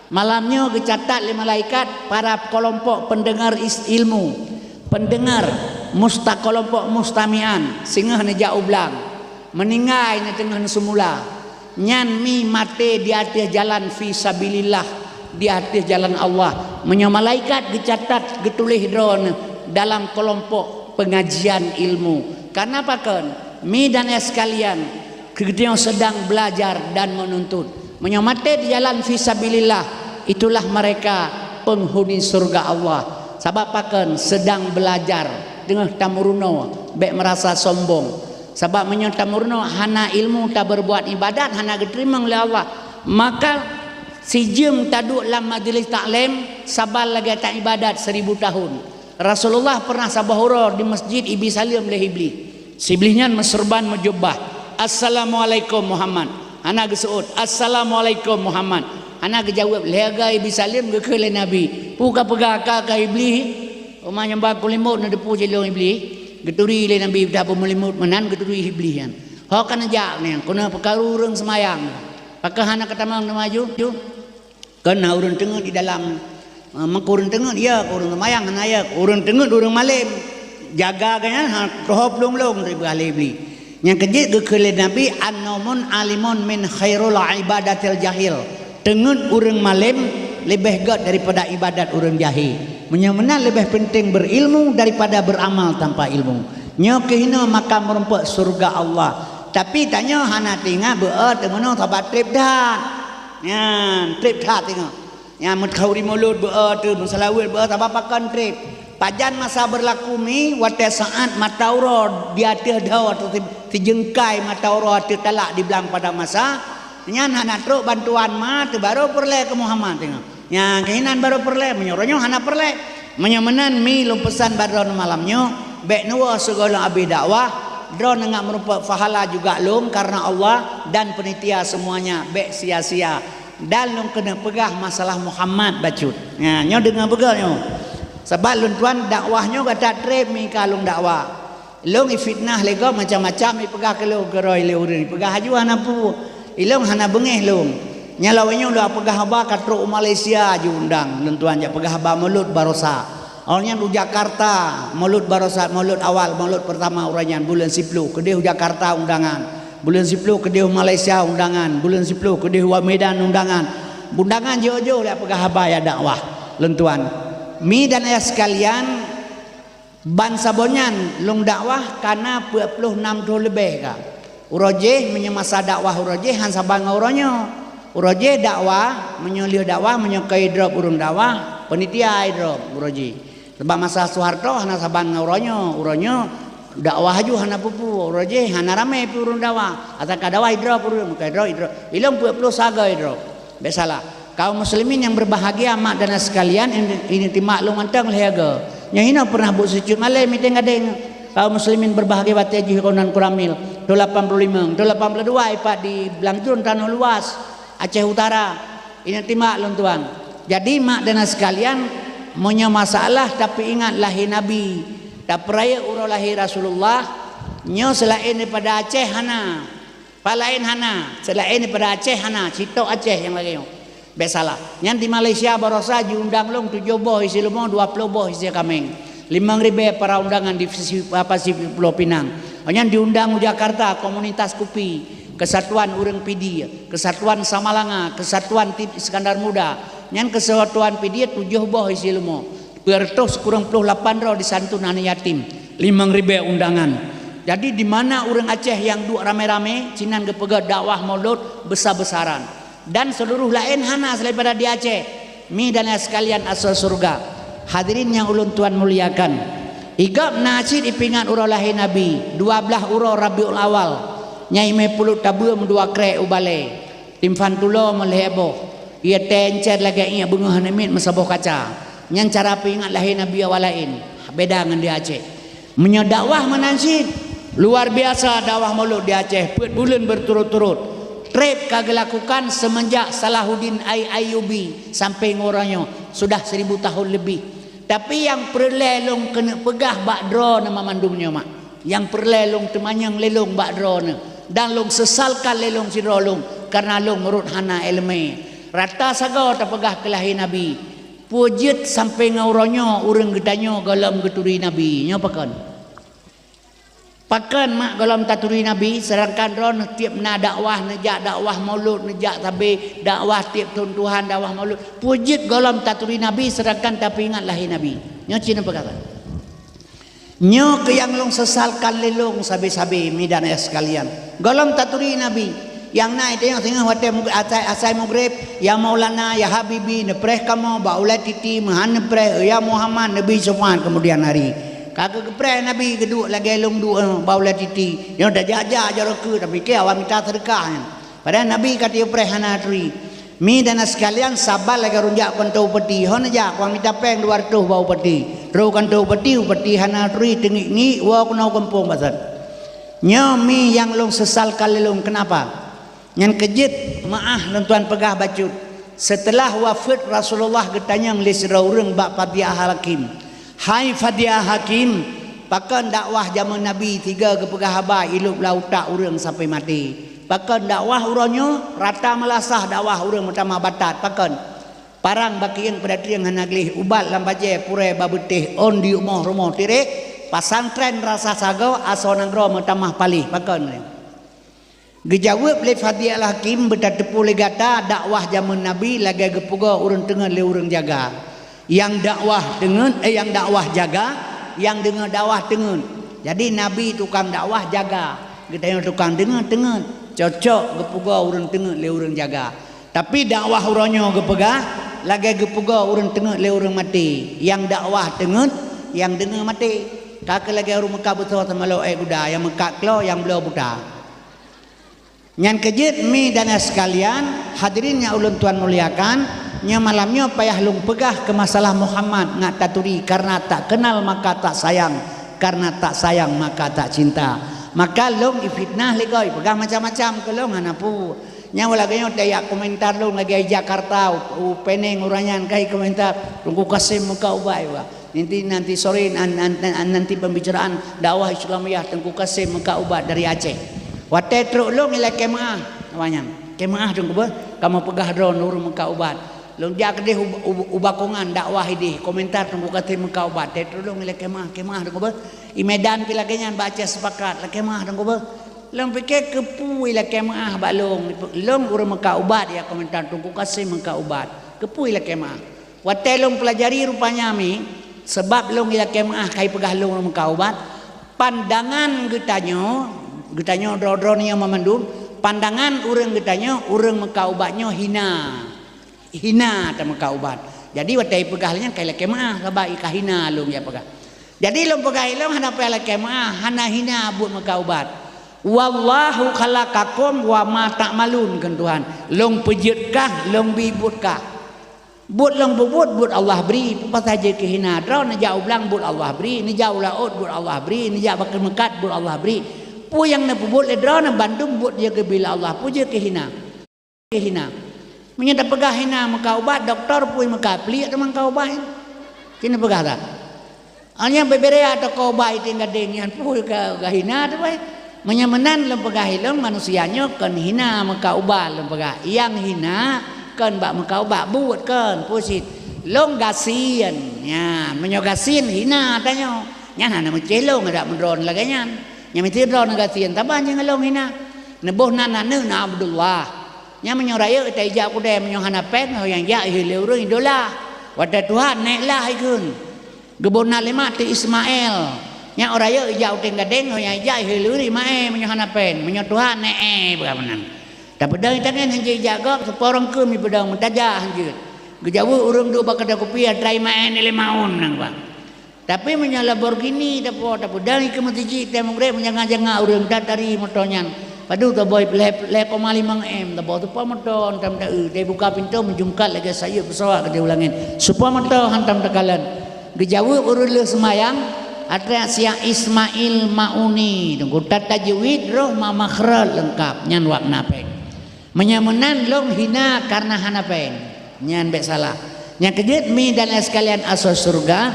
malam nyoe geucatat lé malaikat para keulompok pendengar is-, ilmu, pendengar musta-, keulompok mustami'an, singoh neujak u blang, meuninggai neuteungoh neuseumula. Nyan mi maté di ateueh jalan fi sabilillah, di ateueh jalan Allah. Meunyoe malaikat geucatat geutuléh droeneuh dalam keulompok pengajian ilmu. Karena pakon? Mi dan ayah sekalian, geutanyoe sedang belajar dan menuntut. Meunyoe maté di jalan fi sabilillah, itulah mereka penghuni surga Allah. Sabab pakon? Sedang belajar, teungoh tameurunoe, bék meurasa sombong. Sabab meunyoe tameurunoe hana ilmu, tabeurbuat ibadat hana geuteurimong lé Allah, maka sijeuem taduek lam majeulis taklim saban lagée taibadat seribu tahun. Rasulullah pernah saboh uroe di masjid ibi saleuem lé Iblih. Si Iblih nyan meuseureuban meujubah, "Assalamualaikum Muhammad." Hana geuseuôt, "Assalamualaikum Muhammad." Hana geujaweueb, lhée goe ibi saleuem geukheun lé Nabi, "Peue kapeugah ka kah Iblih?" Teuma nyang ba kulimot neuteupeue cilong Iblih, geuturi lé Nabi, dah beumeulimot meunan geuturi Iblih nyan. Ho ka neujak nyan, keuneuk peukaru ureuëng seumayang. Pakon hana katamong teuma ju? Kon na ureuëng teungeut di dalam, eh, meukeue ureuëng teungeut, ya, ureuëng seumayang hana ya, ureuëng teungeut ureuëng malém. Jaga geuh nyan, ha, teuhop lông-lông, teupeugah lé Iblih. Nyang keu jeuet geukheun lé Nabi, "An-naumun alimun min khairul ibadatil jahil." Teungeut ureuëng malém leubeh gét daripada ibadat ureuëng jahé. Meunyoe meunan leubeh peunteng beurilmu daripada beuramal tanpa ilmu. Nyoe keuh hinoe makam meurumpok syeuruga Allah. Tapi tanyoe hana teuingat beu-e teumeunoe sabat treb that. Nyan, treb that teungoh. Nyang meuteukhauri mulod beu-e teuh, meuseulaweuet beu-e, sabab pakon treb. Pajan masa beurlaku mi, watée saát mata uroe di ateueh dhoe ateueh si-, sijeungkai mata uroe ateueh talak di blang padang masa, nyan hana trok bantuan ma teuh barô peureulée keu Muhammad teungoh. Nyang keuh inan barô peureulée, meunyoe uroe nyoe hana peureulée. Meunyoe meunan mi lôn peusan bak droeneuh malam nyoe, bék neuwoe sigohlom abéh dakwah, droeneuh ngat meurumpok pahala juga lôn kareuna Allah dan peunitia seumuanya bék sia-sia. Dan lôn keuneuk peugah masalah Muhammad bacut. Nyan, nyoe deungoe beugét nyoe. Sabab lôn tuan dakwah nyoe gata treb mi ka lôn dakwah. Lôn ifitnah lé gob macam-macam ipeugah keu lôn keurôi lé ureuëng, ipeugah aju hana peue. Ilôn hana beungéh lôn. Nyan lawét nyoe lôn peugah haba ka trok u Malaysia aju undang lôn tuan jak peugah haba Maulud Barosa. Awak nyan u Jakarta, Maulud Barosa, Maulud awal, Maulud pertama uroe nyan buleuen siploh keudeh u Jakarta undangan. Buleuen siploh keudeh u Malaysia undangan, buleuen siploh keudeh u Medan undangan. Undangan jiôh-jiôh lé peugah haba ya dakwah lôn tuan. Mi dan ayah sekalian, Ban saboh nyan lôn dakwah ka na peuet ploh nam thon leubeh ka. Uroe jéh meunyoe masa dakwah uroe jéh han saban ngon uroe nyoe. Uroe jéh dakwah, meunyoe lheueh dakwah, meunyoe ka idrop ureuëng dakwah, panitia idrop uroe jéh. Sabab masa Soeharto hana saban ngon uroe nyoe. Uroe nyoe dakwah aju hana peue-peue, uroe jéh hana ramé pih ureuëng dakwah. Asai ka dakwah idrop ureuëng, ka idrop, idrop. Ilôn peuet ploh sagoe idrop. Bék salah. Kaum muslimin nyang berbahagia, mak dan sekalian, ini, ini timak lôn mantong lhèe go. Nyoe hinoe pernah buet sicut malèe meeting gadeng. Kaum muslimin berbahagia, watèe jih keunan kuramil. Tahun lapan puluh lima, tahun lapan puluh dua ipat di Blang Jruen, Tanoh Luas, Aceh Utara. Ini timak lôn tuan. Jadi mak dan sekalian, meunyoe masalah tapi ingat lahé Nabi, tapeurayeuk uroe lahé Rasulullah, nyoe seulaén daripada Aceh hana. Palaén hana, seulaén daripada Aceh hana, sitok Aceh nyang lagèe nyoe. Bèk salah. Nyan di Malaysia barosa jiundang lôn tujoh boh isi leumo, dua ploh boh isi kaméng. Limong ribèe para undangan di Pasifik, Pasifik Pulo Pinang. Nyan diundang u Jakarta komunitas kupi, Kesatuan Ureueng Pidie, Kesatuan Samalanga, Kesatuan Tim Iskandar Muda. Nyan Kesatuan Pidie tujoh boh isi leumo. Dua ratus kurang ploh lapan droe disantun aneuk yatim, limong ribèe undangan. Jadi di mana ureueng Aceh nyang duek ramé-ramé, sinan geupeugah dakwah Maulud besar-besaran. Dan seluruh laén hana selain daripada di Aceh. Mi dan ayah sekalian asoe syeuruga. Hadirin nyang ulôn tuan muliakan. Igab na cit ipeuingat uroe lahé Nabi, dua blaih uroe Rabiul Awal. Nyang imè pulut tabeuem dua krèk u balèe. Timphan tulo meulhèe boh, ie tèe encet lagèe iék beungoh aneuk miet meusaboh kaca. Nyan cara peuingat lahé Nabi awak laén, beda ngon di Aceh. Meunyoe dakwah meunan cit, luar biasa dakwah Maulud di Aceh, peuet buleuen berturut-turut. Trép ka geulakukan semenjak Salahuddin Ai-, Ayyubi sampai ngon uroe nyoe, sudah seribu tahun lebih. Tapi nyang peureulèe lôn keuneuk peugah bak droeneuh mandum nyoe mak. Nyang peureulèe lôn teumanyong lé lôn bak droeneuh, dan lôn seusalkan lé lôn sidroe lôn, kareuna lôn meurot hana iéleumé. Rata sagoe tapeugah keu lahé Nabi, peue jeuet sampoe ngon uroe nyoe ureueng geutanyoe gohlom geuturi Nabi. Nyoe pakon? Pakon mak gohlom taturi Nabi, seudangkan droeneuh tiep na dakwah, neujak dakwah Maulud, neujak sabe dakwah tiep thôn Tuhan, dakwah Maulud. Peue jeuet gohlom taturi Nabi, seudangkan tapeuingat lahé Nabi. Nyoe cit neupeugah. Nyoe keuh nyang lôn seusalkan lé lôn sabe-sabe, mi dan ayah sekalian. Gohlom taturi Nabi, nyang na i teungoh-teungoh watèe mug-, asai, asai mugreb, "Ya Maulana, ya Habibi, neupreh kamoe bak ulèe titi, meuhan neupreh, ya Muhammad, neubi syafaat kemudian hari." Ka geupreh Nabi geuduek lagèe lôn duek, eh, bak ulèe titi. Nyoe tajak-jak jaroe keue, tapike awak mita seudeukah nyan. Padahai Nabi ka teupreh hana turi. Mi dan sekalian, saban lagèe ureueng jak kantô upeti. Ho neujak, kuang mita pèng dua reutôh bak upeti. Trôh kantô upeti, upeti hana turi, teungiek-ngiek, woe keunoe gampông bak sat. Nyoe mi nyang lôn seusalkan lé lôn. Keunapa? Nyan keuh jeuet meu'ah lôn tuan peugah bacut. Seuteulah wafeuet Rasulullah geutanyong lé sidroe ureueng bak Fadiah Al-Hakim. "Hai Fadiah Hakim, pakon dakwah jameun Nabi sigoe geupeugah haba ilôb lam utak ureueng sampoe maté? Pakon dakwah uroe nyoe rata meulasah dakwah ureueng meutamah batat? Pakon? Parang bak kieng peudatrieng hana gleh, ubat lam bajèe purèe bak beutéh, ôn di rumoh-rumoh tirek, pesantren rasa sagoe, asoe nanggroe meutamah paléh. Pakon?" Geujaweueb lé Fadiah Al-Hakim, "Beutateupeue lé gata, dakwah jameun Nabi lagèe geupeugoe ureueng teungeut lé ureueng jaga. Nyang dakwah teungeut, eh, nyang dakwah jaga, nyang deungoe dakwah teungeut. Jadi Nabi tukang dakwah jaga, geutanyoe tukang deungoe teungeut. Cocok geupeugoe ureueng teungeut lé ureueng jaga. Tapi dakwah uroe nyoe geupeugah lagèe geupeugoe ureueng teungeut lé ureueng maté. Nyang dakwah teungeut, nyang deungoe maté. Ka keuh lagèe ureueng meukat beusoe sama lôn èk guda, nyang meukat klo, nyang bloe buta." Nyan keuh jeuet mi dan ayah sekalian, hadirin nyang ulôn tuan muliakan, nyoe malam nyoe payah lôn peugah keu masalah Muhammad ngat taturi, kareuna tak kenal maka tak sayang, kareuna tak sayang maka tak cinta. Maka lôn ifitnah lé gob, ipeugah macam-macam keu lôn hana peue. Nyang lagèe nyoe tajak komentar lôn lagèe Jakarta, u, u Peneng ureueng nyan kai komentar, "Teungku Kasim meukat ubat." Nanti, nanti sore, nan-, nan-, nan-, nanti pembicaraan dakwah Islamiyah Teungku Kasim meukat ubat dari Aceh. Watèe trôk lôn ilakèe meu'ah, awak nyan. "Kèe meu'ah Teungku beuh, kamoe peugah droeneuh ureueng meukat ubat." Lôn jak keudéh u, u, u Bakongan dakwah idéh, komentar Teungku Kasim meukat ubat. Watèe trôk lôn ilakèe meu'ah, "Kèe meu'ah Teungku beuh." I Medan pih lagèe nyan bak Aceh Sepakat, "Lakèe meu'ah Teungku beuh." Lôn pike keupeue ilakèe meu'ah bak lôn. Lôn ureueng meukat ubat, ya komentar Teungku Kasim meukat ubat. Keupeue ilakèe meu'ah? Watèe lôn peulajari rupanya mi, sabab lôn ilakèe meu'ah kai peugah lôn ureueng meukat ubat, pandangan geutanyoe, geutanyoe droe-droe nyoe mandum, pandangan ureueng geutanyoe, ureueng meukat ubat nyoe hina. Hina tameukat ubat. Jadi watèe ipeugah lé nyan kai lakèe meu'ah, sabab i ka hina lôn jak peugah. Jadi lôn peugah ilôn hana payah lakèe meu'ah, hana hina buet meukat ubat. "Wallahu khalaqakum wa ma ta'malun," kheun Tuhan. "Lôn peujeuet kah, lôn bi buet kah." Buet lôn peubuet, buet Allah bri. Peue pasai jeuet keu hina? Droeneuh jak u blang, buet Allah bri. Neujak u laôt, buet Allah bri. Neujak bak meukat, buet Allah bri. Peue nyang neupeubuet lé droeneuh bandum buet jeuet geubri lé Allah. Peue jeuet keu hina? Keu hina. Meunyoe tapeugah hina meukat ubat, dokto peue meukat pliek teuma meukat ubat. Ci neupeugah that. Hanya bebere atau kobai tinggadeng nyan pun ka, ka hina tu, weh. Meunyoe meunan lôn peugah ilôn manusia nyoe kon hina meukat ubat lôn peugah. Nyang hina kon bak meukat ubat buet kon, peue cit. Lôn gasien. Nyan, meunyoe gasien hina tanyoe. Nyan hana meucéh lôn adak meudroe lagée nyan. Nyang meucéh droe gasien, saban nyang lôn hina. Neuboh nan aneuk na Abdullah. Nyan meunyoe rayeuk ita ijak kudée, meunyoe hana péng, ho nyang jak lé ureuëng idola. Watée tuha nék lah ikheun. Geuboh na lé mak teuh Ismail. Nyan ora yôh ijak u Tenggadeng, ho nyang ijak i Hulu Ismail meunyoe hana péng, meunyoe tuha nèe beuh meunan. Tapeudong i tangen hanjeuet ijak gob, seupôt rangkeum ipeudong meutajah hanjeuet. Geujaweueb ureuëng duek bak keude kupi atra Ismail nilai maun nang bang. Tapi meunyoe Lamborghini tapo tapeudong i keu meuseujid teuh meugreb meujanga-janga ureuëng dat tari moto nyan. Padub taboi lhèe, lhèe koma limong M, taboi seupôt moto hantam ta-eu, teubuka pintoe meujungkat lagèe sayeup peusawat keudéh u langét. Seupôt moto hantam takalon. Geujaweueb ureuëng lheueh seumayang, atra siang Ismail Mauni, teungku tajwid roh ma makhraj leungkap, nyan wak na péng. Meunyoe meunan lôn hina kareuna hana péng, nyan bèk salah. Nyang keujeuet mi dan laén sekalian asoe syeuruga,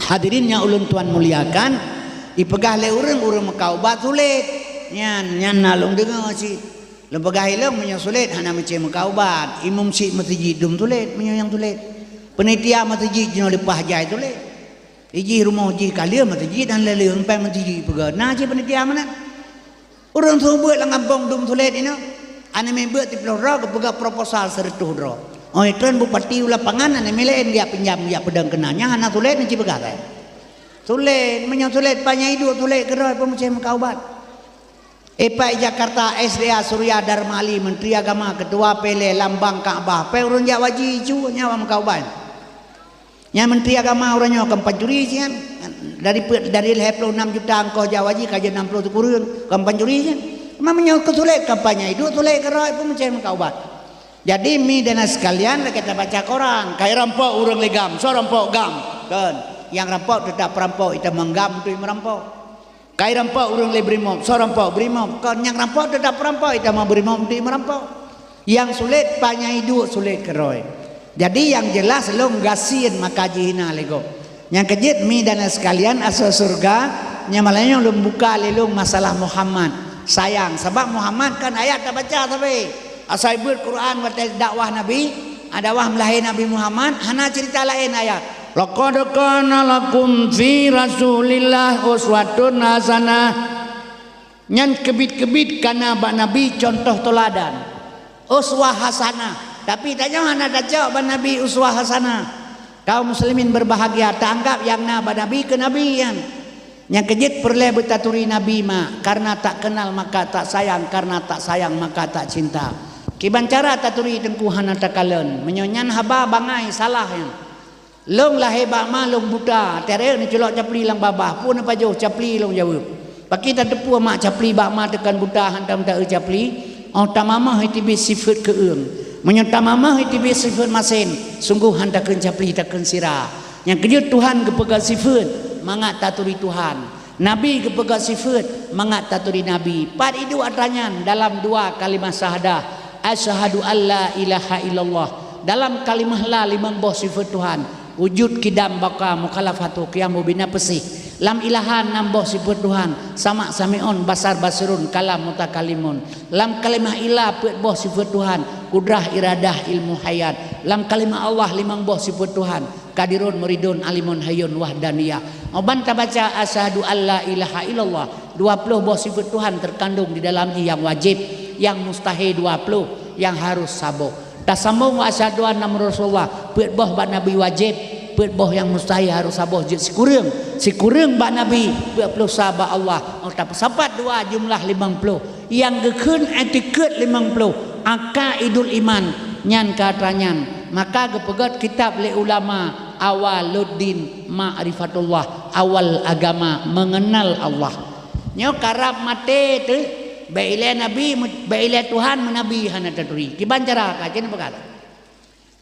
hadirin nyang ulôn tuan muliakan, ipeugah lé ureuëng, ureuëng meukat ubat sulet. Nyan, nyan na lôn deungoe cit. Lôn peugah ilôn meunyoe sulet hana meucé meukat ubat, imum syiek meuseujid dum sulet, meunyoe nyang sulet. Peunitia meuseujid jinoe leupah jai sulet. Ijih rumoh jih ka lheueh meuseujid dan lheueh-lheueh meuseujid peugah. Na cit peunitia meunan. Ureuëng seumeubeuet lam gampông dum sulet inoe. Aneuk miet beuet siplôh droe geupeugah proposal sireutôh droe. Óh trön bupati u lapangan aneuk miet laén geujak pinjam geujak peudong keunan. Nyan hana sulet neuci peugah lé. Sulet, meunyoe sulet panyang iduek sulet keudroe peue meucé meukat ubat. Ipak Jakarta S D A Surya Darma Ali, Menteri Agama, Ketua P L A, lambang Ka'bah, pèng ureuëng jak haji cu nyan meukat ubat. Nyan Menteri Agama uroe nyoe kon pancuri sian. Dari pe-, dari lhèe ploh nam juta ongkoh jak haji ka jeuet nam ploh sikureueng, kon pancuri sian. Cuma meunyoe keu sulet kampanye, iduek sulet keudroe peue meucé meukat ubat. Jadi mi dan sekalian lagèe tabaca Quran, kai rampok ureuëng lé GAM, soe rampok GAM. Kon, nyang rampok teutap peurampok, itamong GAM tu meurampok. Kai rampok ureuëng lé BRIMOB, soe rampok BRIMOB. Kon nyang rampok teutap peurampok, itamong BRIMOB tu meurampok. Nyang sulet panyang iduek sulet keudroe. Jadi nyang jeulaih lôn gasien maka jihina lé gob. Nyang keujeuet mi dan sekalian asoe syeuruga, nyang malam nyoe lôn buka lé lôn masalah Muhammad. Sayang, sabab Muhammad kan ayat tabaca sabe. Asai beuet Quran watèe dakwah Nabi, dakwah meulahé Nabi Muhammad, hana ceurita laén ayat. "Laqad kana lakum fi Rasulillah uswatun hasanah." Nyan keubiet-keubiet kana bak Nabi cuntoh teuladan. Uswah hasanah. Tapi tanyoe hana tacok bak Nabi uswah hasanah. Kaum muslimin berbahagia, taanggab nyang na bak Nabi keu Nabi nyan. Nyang keujeuet peureulèe beutaturi Nabi mak, kareuna tak kenal maka tak sayang, kareuna tak sayang maka tak cinta. Kiban cara taturi teungku hana takalon. Meunyoe nyan haba bangai salah nyan. Lôn lahé bak ma lôn buta, teureuk neuculok capli lam babah, peue neupajoh capli lôn jaweueb. Pakri tateupeue mak capli bak ma teukon buta hantom ta-eu capli, óh tamamah iteubiet sifeuet keueung. Meunyoe tamamah iteubiet sifeuet masen, sunggoh han takheun capli takheun sira. Nyang keujeuet Tuhan geupeugah sifeuet, mangat taturi Tuhan. Nabi geupeugah sifeuet mangat taturi Nabi. Pat iduek atra nyan dalam dua kalimah syahadah, asyhadu alla ilaha illallah. Dalam kalimah la limong boh sifeuet Tuhan, wujud, qidam, baqa, mukhalafatu, qiyam, mubina, peusih. Lam ilaha nam boh sifeuet Tuhan, sama, sami'un, basar, basirun, kalam, mutakalimun. Lam kalimah illa peuet boh sifeuet Tuhan, kudrah, iradah, ilmu, hayat. Lam kalimah Allah limong boh sifeuet Tuhan, Qadirun, Muridun, Alimun, Hayyun, Wahdaniyah. Óh ban tabaca asyhadu alla ilaha illallah, dua ploh boh sifeuet Tuhan teukandong di dalam jih, nyang wajéb, nyang mustahé dua ploh, nyang harôh saboh. Tasambong asyhadu anna Muhammadar Rasulullah, peuet boh bak Nabi wajéb, peuet boh nyang mustahé harôh saboh jeuet sikureueng, sikureueng bak Nabi, peuet ploh sa bak Allah. Óh tapeusapat dua jumlah limong ploh. Nyang geukheun i'tiqad limong ploh, aqaidul iman, nyan ka atra nyan. Maka geupeugét kitab lé ulama, awaluddin ma'rifatullah, awal agama mengenal Allah. Nyoe karab maté teuh, bèk ilèe nabi, bèk ilèe Tuhan meunabi hana taturi. Kiban cara ka, keuneuk peugah.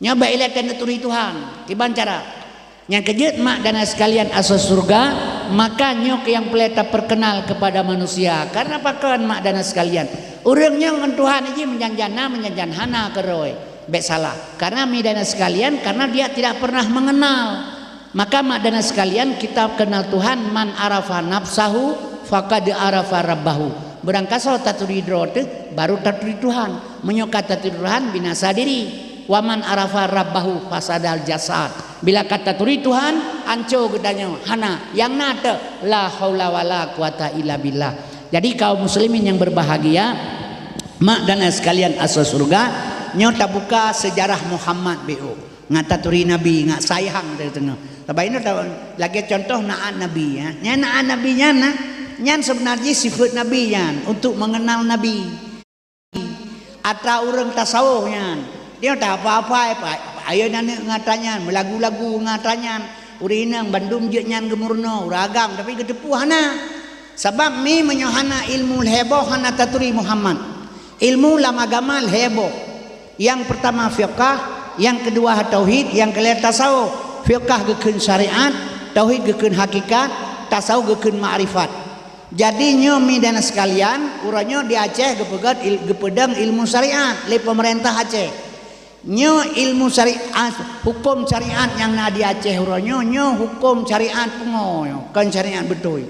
Nyoe bak ilée tanyoe turi Tuhan, kiban cara. Nyang keujeuet mak dan sekalian asoe syeuruga, maka nyoe keuh nyang peureulée tapeurkeunal keupada manusia. Karena pakon mak dan sekalian, ureuëng nyoe ngon Tuhan jih meujanjan na, meujanjan hana keurôi. Bék salah. Karena mi dan sekalian, karena dia tidak pernah mengenal. Maka mak dan sekalian, kita kenal Tuhan, "Man arafa nafsahu faqad arafa rabbahu." Beurangkasoe taturi droe teuh, baru taturi Tuhan. Meunyoe ka taturi Tuhan, binasa diri. "Wa man arafa rabbahu fasadal jasad." Bila ka taturi Tuhan, anco geutanyoe, hana, nyang na teuh, la haula wala quwata illa billah. Jadi kaum muslimin yang berbahagia, mak dan ayah sekalian asoe syeuruga, nyoe tabuka sejarah Muhammad B O. Ngat taturi Nabi, ngat sayang teuh teungoh. Sabab inoe ta-, lagée contoh naat Nabi, ya. Nyan naat Nabi nyan, nah, nyan seubeuna jih sifeuet Nabi nyan, untuk mengenal Nabi. Atra ureuëng tasawuf nyan, dia tak apa-apa, apa, ayo naneuk ngon atra nyan, meulagu-lagu ngon atra nyan, ureuëng inong bandum jeuet nyan geumeurunoe, ureuëng agam, tapi geuteupeue hana. Sabab mi meunyoe hana ilmu lhée boh hana taturi Muhammad. Ilmu lam agama lhée boh. Yang pertama fiqah, yang kedua tauhid, yang keulhée tasawuf. Fiqah geukheun syariat, tauhid geukheun hakikat, tasawuf geukheun makrifat. Jadi nyoe mi dan sekalian, uroe nyoe di Aceh geupeugét il-, geupeudong ilmu syariat lé pemerintah Aceh. Nyoe ilmu syariat, huköm syariat nyang na di Aceh uroe nyoe, nyoe huköm syariat pungo nyoe, kon syariat beutôi.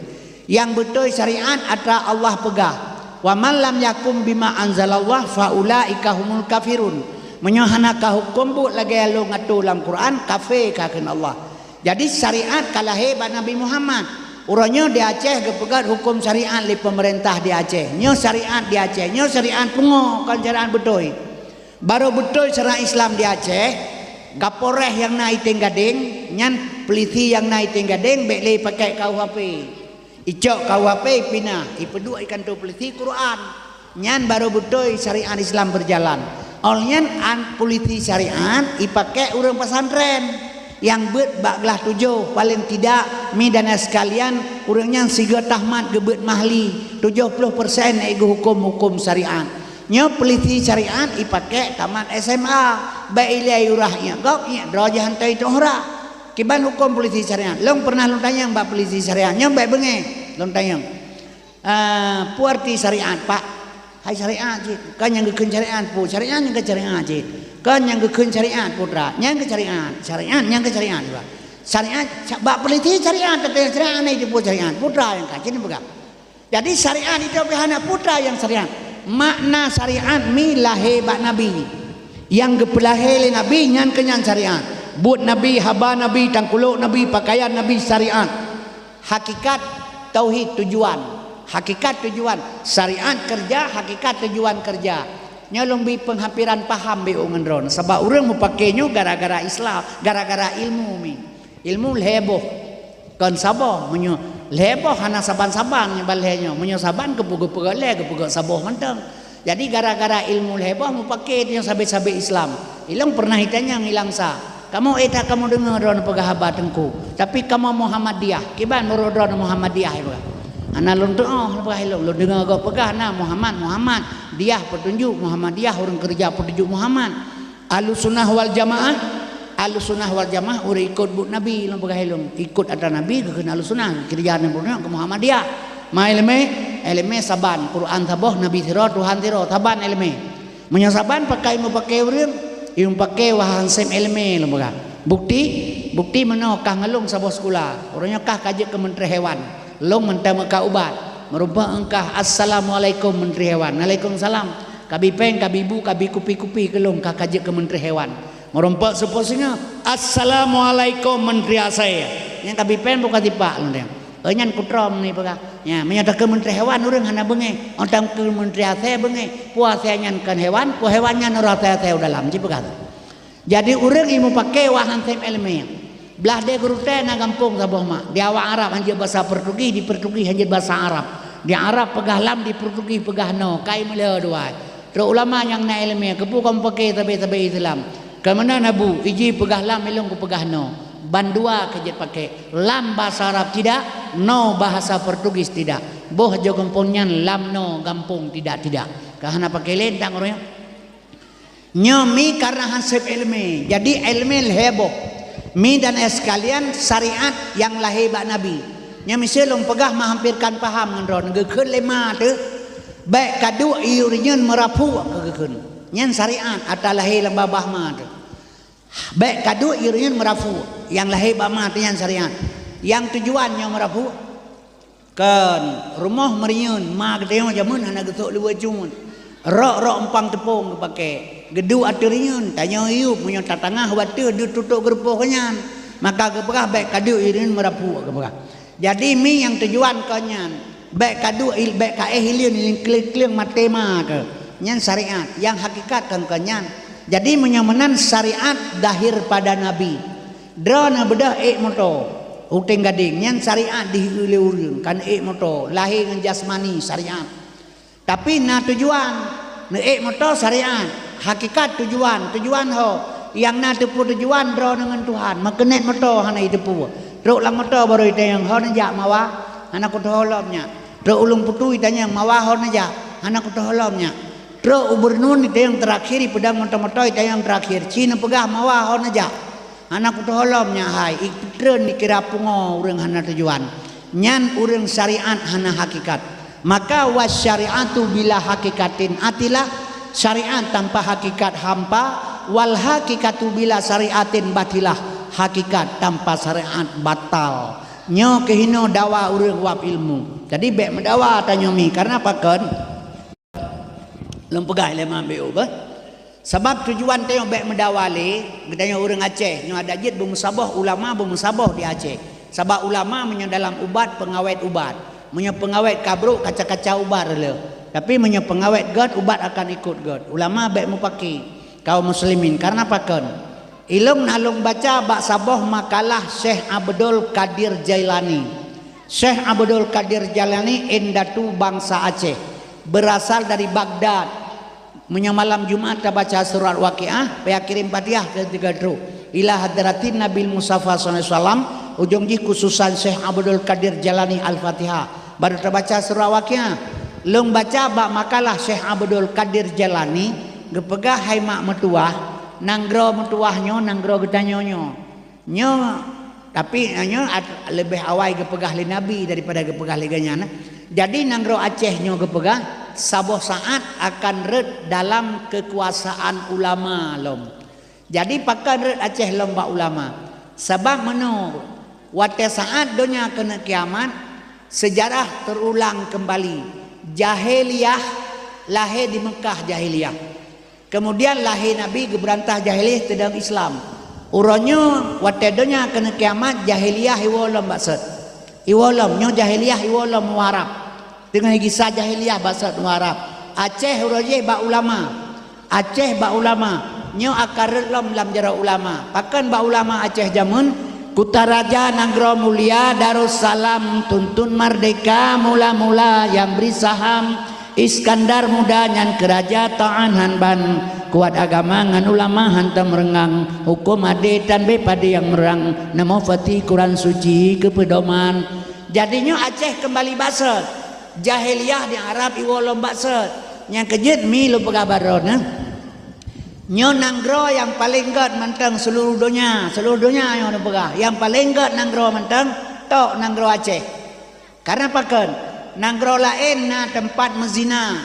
Nyang beutôi syariat atra Allah peugah, "Wa man lam yahkum bima anzalallah fa ulaika humul kafirun." Meunyoe hana ka huköm buet lagée lôn atô lam Quran, kafé ka kheun Allah. Jadi syariat ka lahé bak Nabi Muhammad. Uroe nyoe di Aceh geupeugét huköm syariat lé pemerintah di Aceh. Nyoe syariat di Aceh, nyoe syariat pungo, kon syariat beutôi. Barô beutôi syariat Islam di Aceh, Kapolres nyang na i Teng Gadeng, nyan peulisi nyang na i Teng Gadeng bék lé pakai K U H P. Icok K U H P ipinah, ipeuduek i kantô peulisi Quran. Nyan barô beutôi syariat Islam beujalan. Óh lheueh nyan an peulisi syariat ipakai ureuëng pesantren nyang beuet bak glah tujoh, paléng tidak mi dan sekalian ureuëng nyan sigoe tahmat geubeuet mahli, tujoh ploh persen ék geuhuköm huköm syariat. Nyoe peulisi syariat ipakai tamat S M A, bék ilée urah iék gob iék droe jih hantei teuh ura. Kiban huköm peulisi syariat. Lôn pernah lôn tanyong bak peulisi syariat, nyoe bék beungéh lôn tanyong. Ah, peue arti syariat, Pak? Hai syariat cit. Kon nyang geukheun syariat, peue syariat nyang keu syariat cit. Kon nyang geukheun syariat, putra. Nyang keu syariat. Syariat nyang keu syariat, Pak. Syariat, sa-, bak peulisi syariat, tapi syariat na itu peue syariat. Putra nyang ka, cit peugah. Jadi syariat itu pih hana putra nyang syariat. Makna syariat mi lahé bak Nabi. Nyang geupeulahé lé Nabi, nyan keuh nyan syariat. Buet Nabi, haba Nabi, tangkulok Nabi, pakaian Nabi, syariat. Hakikat tauhid tujuan. Hakikat tujuan. Syariat kerja, hakikat tujuan kerja. Nyoe lôn bi peunghampiran paham bék ngon droeneuh. Sabab ureuëng meupaké nyoe gara-gara Islam, gara-gara ilmu mi. Ilmu lhée boh. Kon saboh, meunyoe lhée boh hana saban-saban nyoe ban lhée nyoe. Meunyoe saban geupeu-, geupeugét lhée, geupeugét saboh mantong. Jadi gara-gara ilmu lhée boh meupaké nyoe sabé-sabé Islam. Ilôn pernah itanyong i Langsa, "Kamoe ék that kamoe deungoe droeneuh peugah haba Teungku, tapi kamoe Muhammadiyah, kiban meunurot droeneuh Muhammadiyah?" ipeugah. Hana lôn tuoh, peugah ilôn, lôn deungoe gob peugah na Muhammad, Muhammad, diyah peutunjuk, Muhammadiyah ureuëng keureuja peutunjuk Muhammad. Ahlussunnah wal Jamaah, Ahlussunnah wal Jamaah ureuëng ikot buet Nabi, lôn peugah ilôn. Ikot atra Nabi geukheun Ahlussunnah, keureuja Nabi keu Muhammadiyah. Ma éleumé, éleumé saban, Quran saboh, Nabi sidroe, Tuhan sidroe, saban éleumé. Meunyoe saban pakai meupaké ureuëng, imeum paké wah han sép éleumé lôn peugah. Bukti, bukti meunoe kah ngon lôn saboh sikula. Uroe nyoe kah ka jeuet keu menteri hewan. Lôn mantong meukat ubat. Meurumpok engkah, "Assalamualaikum menteri hewan." "Waalaikumsalam." Kabi péng, kabi bu, kabi kupi-kupi keu lôn kah ka jeuet keu menteri hewan. Meurumpok seupôt singoh, "Assalamualaikum menteri asée." Nyang kabi péng buka tipak lôn teuh. Oh nyan kutrom ni peugah. Nya, meunyoe takeu menteri hewan ureuëng hana beungéh, oh takeu menteri asée beungéh. Peue asée nyan kon hewan, peue hewan nyan ureuëng asée-asée u dalam, jipeugah. Jadi ureuëng imeum paké wah han sép éleumé. Blaih deh geurutée na gampông saboh mak. Di awak Arab han jeuet basa Portugis, di Portugis han jeuet basa Arab. Di Arab peugah lam, di Portugis peugah no, kai meulhée dua. Trok ulama nyang na éleumé, keupeue kamoe paké sabé-sabé Islam. Keu meunan Abu, iji peugah lam, ilôn kupeugah no. Bandua ka jeuet paké. Lam basa Arab tidak, no bahasa Portugis tidak. Boh jo gampông nyan lam no gampông tidak-tidak. Ka hana paké lé tang uroe nyoe. Nyoe mi karena han seb iéleumé. Jadi iéleumé lhée boh. Mi dan eh sekalian syariat nyang lahé bak Nabi. Nyoe miseue lôn peugah meuhampeurkan paham ngon droeneuh geukheun lé ma teuh. Bék kaduek ié ureunyeun meurapuek keu geukheun. Nyan syariat ata lahé lam babah ma teuh. Bék kaduek ié ureunyeun meurapuek nyang lahé bak ma teuh nyan syariat. Nyang tujuan nyoe meurapuek. Kan, rumoh meuriyeuen, ma geutanyoe jameun hana geusok liweue cumut. Rok-rok umpang teupông geupaké. Geuduek ateueh riyeuen, tanyoe yup meunyoe tatangah watée deuh tutok geurupoh nyan. Maka geupeugah bék kaduek ié ureunyeun meurapuek geupeugah. Jadi mi nyang tujuan kon nyan, bék kaduek il-, bék kaéh ileuen ileuen kleueng-kleueng maté ma keuh. Nyan syariat, nyang hakikat kon kon nyan. Jadi meunyoe meunan syariat zahir pada Nabi. Droeneuh beudôh ék moto, uteng gadeng, nyan syariat dihiu lé ureuëng, kan ék moto, lahé ngon jasmani syariat. Tapi na tujuan, neuék moto syariat, hakikat tujuan, tujuan ho, nyang na teupeu tujuan droeneuh ngon Tuhan, meukeunét moto hana jiteupeu. Trok lam moto barô jitanyong, "Ho neujak Mawa?" "Hana kuteuho lom nyak." "Trok Ulông Putui jitanyong, 'Mawa ho neujak?' 'Hana kuteuho lom nyak.' Trok u Beureunon jitanyong teurakhier, jipeudong moto-moto jitanyong teurakhier, 'Ci neupeugah Mawa ho neujak?' 'Hana kuteuho lom nyak hai.' Ipeutrön dikira pungo ureuëng hana tujuan. Nyan ureuëng syariat hana hakikat. Maka wasyari'atu bila hakikatin atilah, syariat tanpa hakikat hampa, wal hakikatu bila syari'atin batilah, hakikat tanpa syariat batal. Nyoe keuhinoe dawa ureuëng wab ilmu. Jadi bék meudawa tanyoe mi, karena pakon? Lôn peugah lé ma béu bah. Sabab tujuan tanyoe bék meudawa lé, geutanyoe ureuëng Aceh, nyoe adak jeuet beumeusaboh, ulama beumeusaboh di Aceh. Sabab ulama meunyoe dalam ubat, peungawét ubat. Meunyoe peungawét ka brok, kaca-kaca ubat reuloh. Tapi meunyoe peungawét gét, ubat akan ikot gét. Ulama bék meupaké kaum muslimin, karena pakon? Ilông na lông baca bak saboh makalah Syekh Abdul Qadir Jailani. Syekh Abdul Qadir Jailani indatu bansa Aceh, berasal dari Baghdad. Meunyoe malam Jumat tabaca surat Waqiah, payah kirém Fatihah keu tiga trok. Ila hadratin Nabil Mustafa sallallahu alaihi wasallam, ujong jih khususan Syekh Abdul Qadir Jailani Al-Fatihah. Baru tabaca surat Waqiah. Lông baca bak makalah Syekh Abdul Qadir Jailani, geupeugah hai mak meutuwah, nanggroe meutuwah nyoe, nanggroe geutanyoe nyoe. Nyoe, tapi nyoe at-, leubeh awai geupeugah lé Nabi daripada geupeugah lé geuhnyan. Jadi nanggroe Aceh nyoe geupeugah, saboh saát akan rhot dalam keukuasaan ulama lom. Jadi pakon rhot Aceh lom bak ulama? Sabab meunoe, watée saát donya keuneuk kiamat, seujarah teurulang keumbali. Jahiliyah lahé di Meukah jahiliyah. Keumudian lahé Nabi geubeurantah jahiliyah teudong Islam. Uroe nyoe watée donya keuneuk kiamat jahiliyah iwoe lom bak sot. Iwoe lom, nyoe jahiliyah iwoe lom u Arab. Teungoh gisa jahiliyah bak sot u Arab. Aceh uroe jéh bak ulama. Aceh bak ulama. Nyoe akan rhot lom lam jaroe ulama. Pakon bak ulama Aceh jameun? Kuta Raja nanggroe mulia Darussalam, tuntun mardeka mula-mula nyang bri saham. Iskandar Muda nyan keu raja taát han ban, kuat agama ngon ulama hantom reungang, huköm adé tan bé padé nyang meurang, neumoe Fatih Quran Suci keu peudoman. Jadi nyoe Aceh keumbali bak sot, jahiliyah di Arab iwoe lom bak sot. Nyang keujeuet mi lôn peugah bak droeneuh, nyoe nanggroe nyang paleng gét mantong seuluruh donya, seuluruh donya nyoe lôn peugah, nyang paleng gét nanggroe mantong tok nanggroe Aceh. Karena pakon? Nanggroe laén na teumpat meuzina,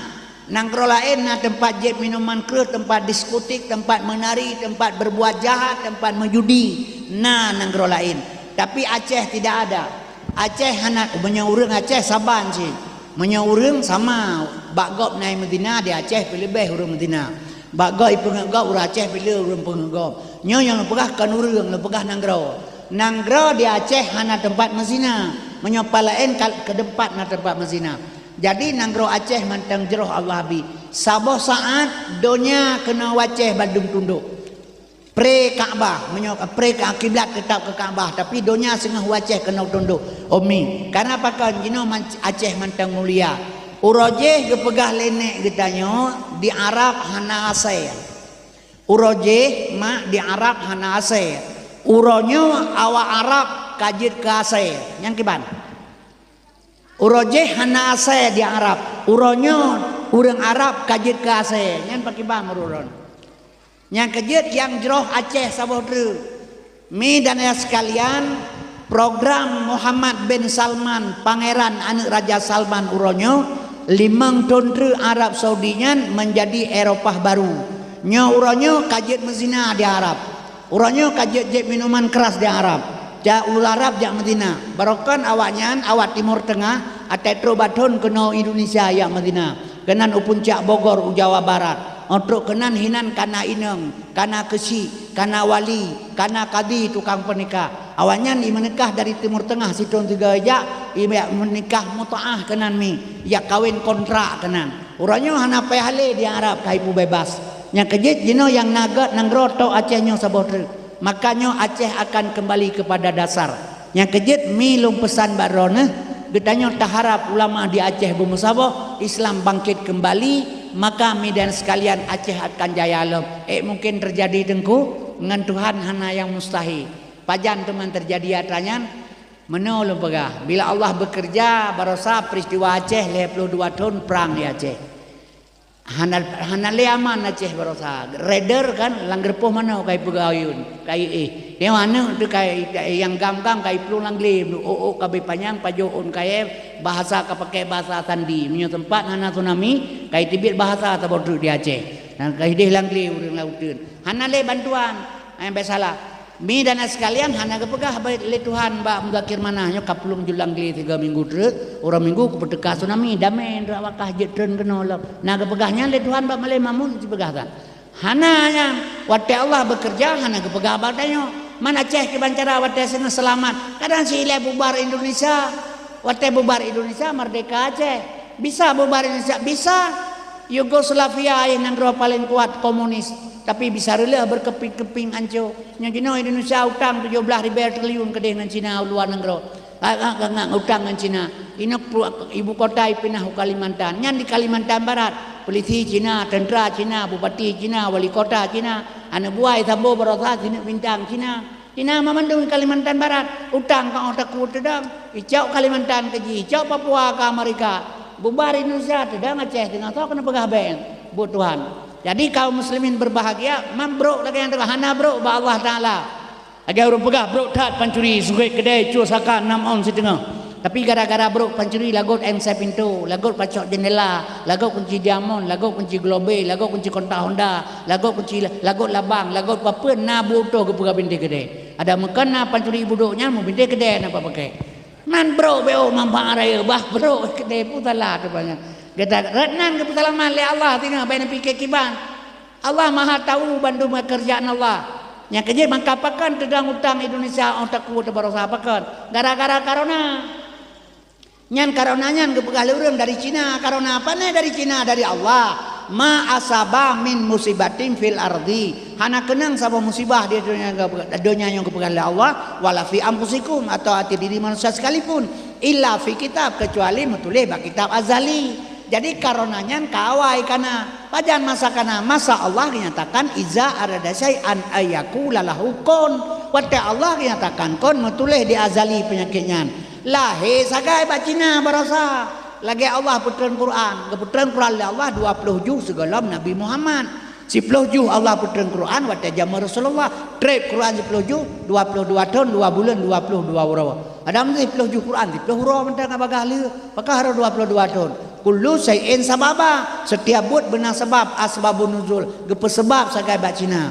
nanggroe laén na teumpat jieb minuman kreueh, teumpat diskotik, teumpat meunari, teumpat berbuat jahat, teumpat meujudi, na nanggroe laén. Tapi Aceh tidak ada. Aceh hana, meunyoe ureuëng Aceh saban cit. Meunyoe ureuëng sama, bak gob na meuzina di Aceh pih leubeh ureuëng meuzina. Bak gob ipeungeut gob ureuëng Aceh pih le ureuëng peungeut gob. Nyoe nyang lôn peugah kon ureuëng, lôn peugah nanggroe. Nanggroe di Aceh hana teumpat meuzina. Meunyoe pat laén kal-, keu teumpat na teumpat meuzina. Jadi nanggroe Aceh mantong jroh Allah bi. Saboh saát donya keunoe wacéh bandum tundok. Pré Ka'bah, meunyoe pré ka kiblat teutap keu Ka'bah, tapi donya singoh wacéh keunoe tundok. Umi, karena pakon jinoe man-, Aceh mantong mulia. Uroe jéh geupeugah lé nék geutanyoe di Arab hana asée. Uroe jéh mak di Arab hana asée. Uroe nyoe awak Arab ka jeuet keu asée. Nyang kiban? Uroe jéh hana asée di Arab. Uroe nyoe ureuëng Arab ka jeuet keu asée. Nyan pakriban meururôn. Nyang keujeuet nyang jroh Aceh saboh treuk. Mi dan ya sekalian, program Muhammad bin Salman, Pangeran aneuk Raja Salman uroe nyoe, limong thon treuk Arab Saudi nyan menjadi Eropah baru. Nyoe uroe nyoe ka jeuet meuzina di Arab. Uroe nyoe ka jeuet-jeuet minuman keras di Arab. Jak u Arab jak meuzina. Barokon awaknyan, awak Timur Tengah, até trok bathon keunoe Indonesia jak meuzina. Keunan u puncak Bogor u Jawa Barat. Óh trok keunan hinan kana inong, kana keuchik, kana wali, kana kadi tukang peunikah. Awaknyan i meunikah dari Timur Tengah sithon sigoe jak, i meunikah mutaah keunan mi, jak kawén kontrak keunan. Uroe nyoe hana payah lé di Arab ka ipeubeubaih. Nyang keujeuet jinoe nyang na gét nanggroe tok Aceh nyoe saboh treuk. Maka nyoe Aceh akan kembali kepada dasar. Nyang keujeuet mi lôn peusan bak droeneuh, geutanyoe taharab ulama di Aceh beumeusaboh, Islam bangkit kembali, maka mi dan sekalian Aceh akan jaya lom. Ék mungken teujadi teungku, ngon Tuhan hana nyang mustahil. Pajan teuma teujadi atra nyan? Meunoe lôn peugah, bila Allah bekerja, barosa peristiwa Aceh lhée ploh dua thon prang di Aceh. Hana, hana lé aman Aceh barosa. Raider kan, lam geureupoh manoe ka ipeugayun, ka iéh. Nyoe aneuk teuh ka i-, nyang gam-gam ka iplueng lam glé, ôk-ôk ka abéh panyang, pajoh ôn kayée, bahasa ka pakai bahasa sandi. Meunyoe teumpat hana tsunami, ka iteubiet bahasa saboh treuk di Aceh. Dan ka ideh lam glé ureuëng lam uteuen. Hana lé bantuan. Nyang biasalah. Mi dan sekalian, hana geupeugah lé Tuhan bak Muzakir Manaf nyoe ka plueng jeulang glé tiga minggu treuk, uroe Minggu kupeuteuka tsunami, damé droe awak kah jeuet treun keunoe lom. Na geupeugah nyan lé Tuhan bak Malém Mahmud sipeugah that? Hana nyan. Watée Allah bekerja, hana geupeugah bak tanyoe. Man Aceh kiban cara watée singoh seulamat. Kadang si ilée bubar Indonesia. Watée bubar Indonesia, merdeka Aceh. Bisa bubar Indonesia, bisa. Yugoslavia nyang nanggroe paleng kuat komunis, tapi bisa reuloh beukeupieng-keupieng ancô. Nyoe jinoe Indonesia utang tujoh blaih ribée triliun keudeh ngon Cina u luwa nanggroe. Ka, ka, ka, ka utang ngon Cina. Inoe ibu kota ipinah u Kalimantan. Nyan di Kalimantan Barat, polisi Cina, tentara Cina, bupati Cina, wali kota Cina, aneuk buah Sambo barosa sineuk bintang Cina. Cina meumandum Kalimantan Barat, utang ka óh takue teudong, icok Kalimantan keu jih, icok Papua keu Amerika, bubar Indonesia teudong Aceh teungoh soe keuneuk peugah beng buet Tuhan. Jadi kaum muslimin berbahagia, man brok lagée nyang teuka hana brok bak Allah Taala. Lagée ureuëng peugah brok that pancuri, sungkét keudée, cue saka nam ôn siteungoh. Tapi gara-gara brok pancuri lagot éngsé pintoe, lagot pacok jeundela, lagot kunci diamond, lagot kunci globe, lagot kunci kontak Honda, lagot kunci, lagot labang, lagot papeuen na butoh geupeugah bintéh keudée. Ada meukeuna pancuri budok nyan meubintéh keudée na pakai. Nan brok beo manfaat raya bah brok keudée pun salah tu banyak. Gata rot nan geupeuseulamat lé Allah singoh bai neupike kiban. Allah Maha tahu bandum pekerjaan Allah. Nyang keujeuet maka pakon teudong utang Indonesia óh takue teubarosa pakon? Gara-gara karona. Nyan karona nyan geupeugah lé ureuëng dari Cina. Karona pane dari Cina? Dari Allah. Ma asaba min musibatin fil ardi. Hana keunong saboh musibah di donya, donya nyang geupeugah lé Allah, wala fi anfusikum, atau até diri manusia sekalipun, illa fi kitab, kecuali meutuléh bak kitab azali. Jadi karona nyan ka awai kana. Pajan masa kana? Masa Allah nyatakan iza arada syai'an ayyakula lahu kun. Watée Allah nyatakan kun, meutuléh di azali peunyakét nyan. Lahé sagai bak Cina barosa. Lagée Allah peutreun Quran, geupeutreun Quran lé Allah dua ploh juh sigohlom Nabi Muhammad. Siploh juh Allah peutreun Quran watée jameun Rasulullah. Treb Quran siploh juh, dua ploh dua thon, dua buleuen, dua ploh dua uroe. Adam siploh juh Quran, siploh uroe mantong ka bagah lé. Pakon harôh dua ploh dua thon? Kullu syai'in sababa, setiap buet beuna sabab, asbabun nuzul, geupeusabab sagai bak Cina.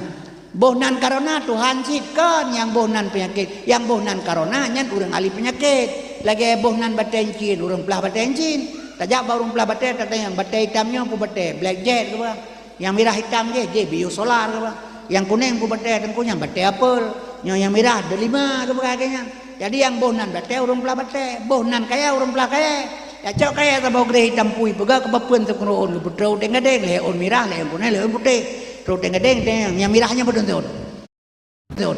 Boh nan karona Tuhan cit kon nyang boh nan peunyakét, nyang boh nan karona nyan ureuëng ahli peunyakét. Lagée boh nan batée incin, ureuëng plah batée incin. Tajak bak ureuëng plah batée, tatanyong, batée itam nyoe peue batée? Blackjack keu bah. Nyang mirah itam jih, jih biosolar keu bah. Nyang kunéng peue batée? Teungku, nyan batée apel. Nyoe nyang mirah delima keu bah lagée nyan. Jadi nyang boh nan batée ureuëng plah batée, boh nan kayée ureuëng plah kayée. Tacok kayée saboh greh itam pui, peugah keu papeuen teuk uroe ôn, geupeutrok u teng gadeng, lhée ôn mirah, lhée ôn kunéng, lhée ôn putéh. Trok teng gadeng, teng nyang mirah nyan padum thon? Thon.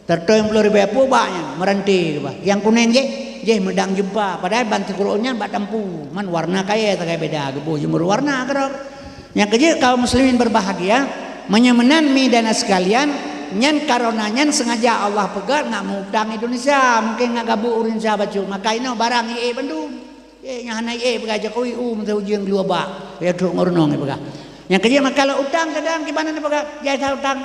Teurtoi ploh ribée peue bak nyan, meuranté keu bah. Nyang kunéng jih, jih meudang jeumpa, padahai ban teuk uroe ôn nyan bak tampu, man warna kayée sagai beda, geuboh jeumeureuh warna keudroe. Nyang keujeuet kaum muslimin berbahagia, meunyoe meunan mi dan sekalian, nyan karona nyan sengaja Allah peugét ngat meu-utang Indonesia, mungken ngat gabuk ureuëng Indonesia bacut, maka inoe barang ié bandum. Ié nyang hana ié peugah Jokowi, u meusa ujeuen geuluwa bak, ya trok ngon reunong ié peugah. Nyang keujeuet maka lôn utang, kadang kiban na peugah, jai that utang.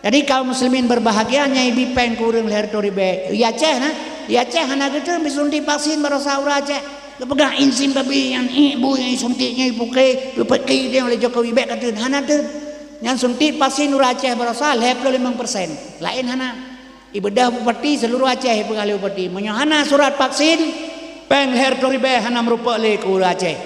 Jadi kaum muslimin berbahagia, nyang ibi péng keu ureuëng lhèe reutôh ribèe. Di Aceh na, di Aceh hana geutreun, beusuntik vaksin baroesa ureuëng Aceh. Geupeugah insin babi nyang ié bui nyang isuntik nyang ipuke, ipuke dia oleh Jokowi bèk katreun, hana treun. Nyang suntik vaksin ureuëng Aceh baroesa lhèe ploh limong persen. Laén hana. Ibeudôh bupati seluruh Aceh ipeugah lé bupati, meunyoe hana surat vaksin, péng lhèe reutôh ribèe hana meurumpok lé keu ureuëng Aceh.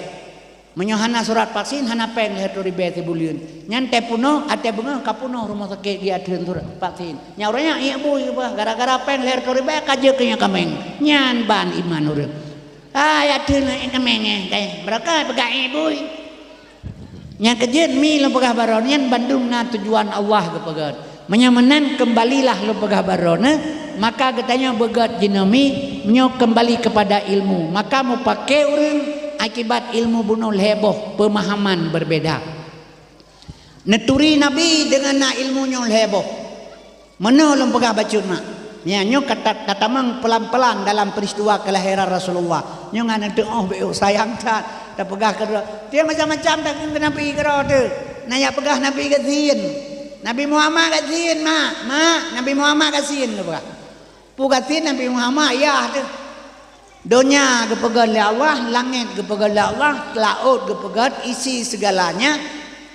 Meunyoe hana surat vaksin, hana péng lhèe reutôh ribèe sibuleuen. Nyan teupunoh, até beungoh ka punoh rumoh sakét geutreun surat vaksin. Nyang ureuëng nyan ié bui bah, gara-gara péng lhèe reutôh ribèe ka jeuet keu nyang kaméng. Nyan ban iman ureuëng. Ah, ya treun nyang kaméng eh, kaméng. Mereka peugah ié bui. Nyang keujeuet mi lôn peugah baroe nyan bandum na tujuan Allah geupeugah. Meunyoe meunan, keumbalilah lôn peugah baroe neuh, maka geutanyoe beugét jinoe mi, meunyoe keumbali keupada ilmu, maka mupake ureuëng akibat ilmu bunoe lhèe boh peumahaman berbeda. Neuturi Nabi deungon na ilmu nyoe lhèe boh. Meunoe lôn peugah bacut mak. Nyan nyoe ka ta-, tatamong pelan-pelan dalam peristiwa kelahiran Rasulullah. Nyoe ngon neuteuoh beu sayang that. Tapeugah keudroe. Tiep macam-macam takheun keu Nabi keudroe teuh. Na nyang peugah Nabi gasien. Nabi Muhammad gasien, mak. Mak, Nabi Muhammad gasien, tapeugah. Peue gasien Nabi Muhammad, yah teuh. Donya geupeugét lé Allah, langét geupeugét lé Allah, laôt geupeugét, isi segalanya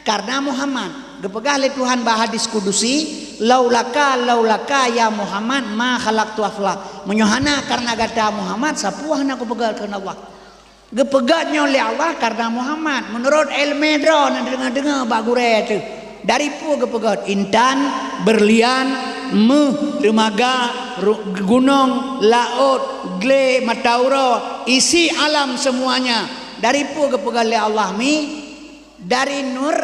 karena Muhammad. Geupeugah lé Tuhan bak hadis kudusi, "Laulaka, laulaka ya Muhammad, ma khalaqtu aflak." Meunyoe hana karena gata Muhammad, sapeue hana kupeugét kheun Allah. Geupeugét nyoe lé Allah karena Muhammad. Meunurot iéleumé droe neudeungoe-deungoe bak gurée teuh. Dari peue geupeugét? Intan, berlian, méuh, teumaga, ru-, gunong, laôt, glé, mata uroe, isi alam semuanya. Dari peue geupeugét lé Allah mi? Dari nur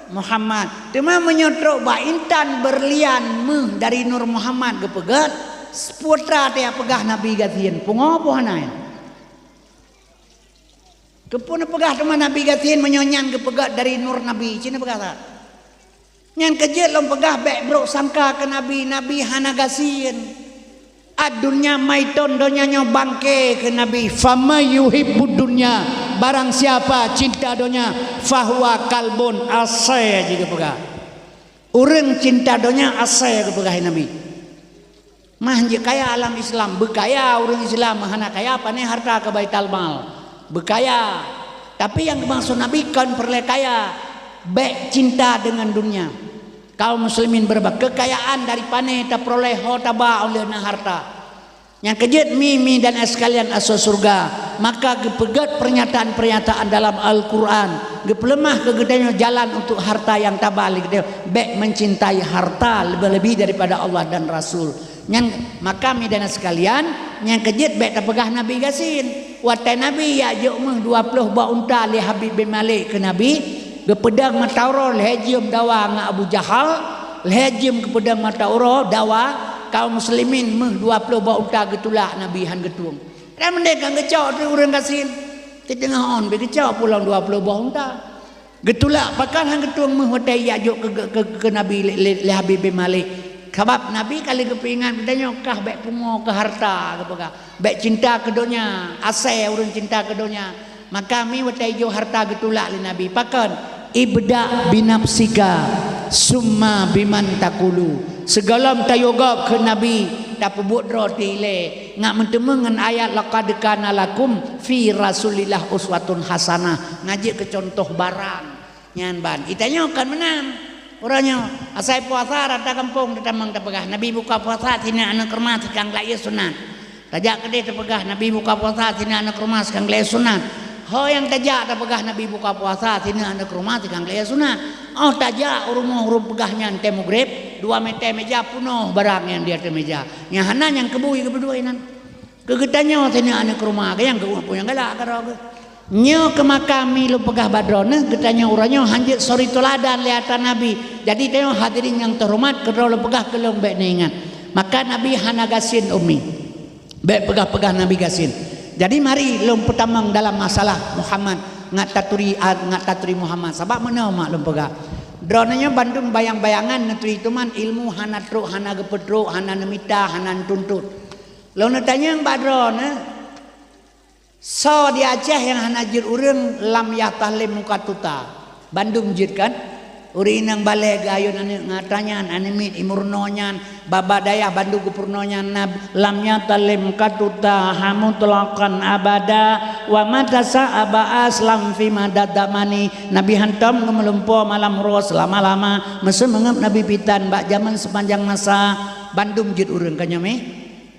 Muhammad. Teuma meunyoe trok bak intan, berlian, méuh dari nur Muhammad geupeugét, seupue teuma tapeugah Nabi gasien, pungo boh hana nyan. Keupeue neupeugah teuma Nabi gasien meunyoe nyan geupeugét dari nur Nabi? Cit neupeugah that. Nyan keuh jeuet lôn peugah bék brok sangka keu Nabi, Nabi hana gasien. Ad-dunya maiton, donya nyoe bangke kheun Nabi. Faman yuhibbud dunya, barang siapa cinta donya, fahuwa kalbun, asée jih geupeugah. Ureuëng cinta donya asée geupeugah Nabi. Mah jeuet kaya alam Islam, beukaya ureuëng Islam, hana kaya pané harta keu Baitul Mal. Beukaya. Tapi nyang geumaksud Nabi kon peureulée kaya, bék cinta deungon dunia. Kaum muslimin beureuba, keukayaan dari pané tapeurolée ho taba óh lheueh na harta. Nyang keuh jeuet mi-mi dan sekalian asoe syeuruga, maka geupeugét peurnyataan-peurnyataan dalam Al-Qur'an, geupeuleumah keu geutanyoe jalan untuk harta nyang taba lé geutanyoe, bék mencintai harta lebih-lebih daripada Allah dan Rasul. Nyan, maka mi dan sekalian, nyang keuh jeuet bék tapeugah Nabi gasien. Watée Nabi jak jok méuh dua ploh boh unta lé Habib bin Malik keu Nabi, geupeudong mata uroe lhée jeuem dawa ngon Abu Jahal, lhée jeuem geupeudong mata uroe dawa, kaum muslimin méuh dua ploh boh unta geutulak Nabi hán geutueng. Dan meunyoe ka geucok teuh ureuëng gasien, teudeungoe ôn beu geucok pulang dua ploh boh unta. Geutulak pakon hán geutueng méuh watée jak jok keu, keu, keu, keu Nabi lé, lé, lé Habib bin Malik. Sabab Nabi ka lheueh geupeuingat geutanyoe kah bék pungo keu harta geupeugah, bék cinta keu donya, asée ureuëng cinta keu donya. Maka mi watée jok harta geutulak lé Nabi. Pakon? Ibda binafsika, summa biman takulu. Sigohlom tayue gob kheun Nabi, tapeubuet droe teuh ilée. Ngat meuteumé ngon ayat, "Laqad kana lakum fi Rasulillah uswatun hasanah." Ngat jeuet keu cuntoh barang. Nyan ban. Geutanyoe kon meunan. Uroe nyoe, asai puasa rata gampông tatamong tapeugah, "Nabi buka puasa sinan aneuëk rumoh sikang laie sunat." Tajak keudeh tapeugah, "Nabi buka puasa sinan aneuëk rumoh sikang laie sunat." Ho nyang tajak tapeugah, "Nabi buka puasa sinan aneuëk rumoh sikang laie sunat." Oh tajak u rumoh ureuëng peugah nyan tée mugreb, dua meter meja punoh barang nyang di ateueh meja. Nyang hana nyang keubui geupeudua inan. Keu geutanyoe sinan aneuëk rumoh, nyang geuh peue nyang galak keudroe geuh. Nyoe keuh maka mi lôn peugah bak droeneuh, geutanyoe uroe nyoe hán jeuet suri teuladan lé atra Nabi. Jadi tanyoe hadirin nyang teuhoreumat, keudroe lôn peugah keu lôn bék neuingat. Maka Nabi hana gasien umi. Bék peugah-peugah Nabi gasien. Jadi mari lôn peutamong dalam masalah Muhammad ngat taturi, ngat taturi Muhammad. Sabab meunoe mak lôn peugah. Droeneuh nyoe bandum bayang-bayangan neuturi teuma ilmu hana trok, hana geupeutrok, hana neumita, hana neutuntut. Lôn neutanyong bak droeneuh, soe di Aceh nyang hana jeuet ureuëng lam yah tahlém muka tuta? Bandum jeuet kan? Ureuëng inong balée geuayôn aneuëk ngon atra nyan, aneuëk miet imeurunoe nyan, babah dayah bandum geupeurunoe nyan, nab-, lam nyan talim katuta hamutlaqan abada, wa mata sa'aba aslam fi madad damani. Nabi hantom geumeulumpoe malam uroe seulama-lama, meuseumeungeup Nabi pitan bak jamén seupanjang masa, bandum jeuet ureuëng ka nyoe mé.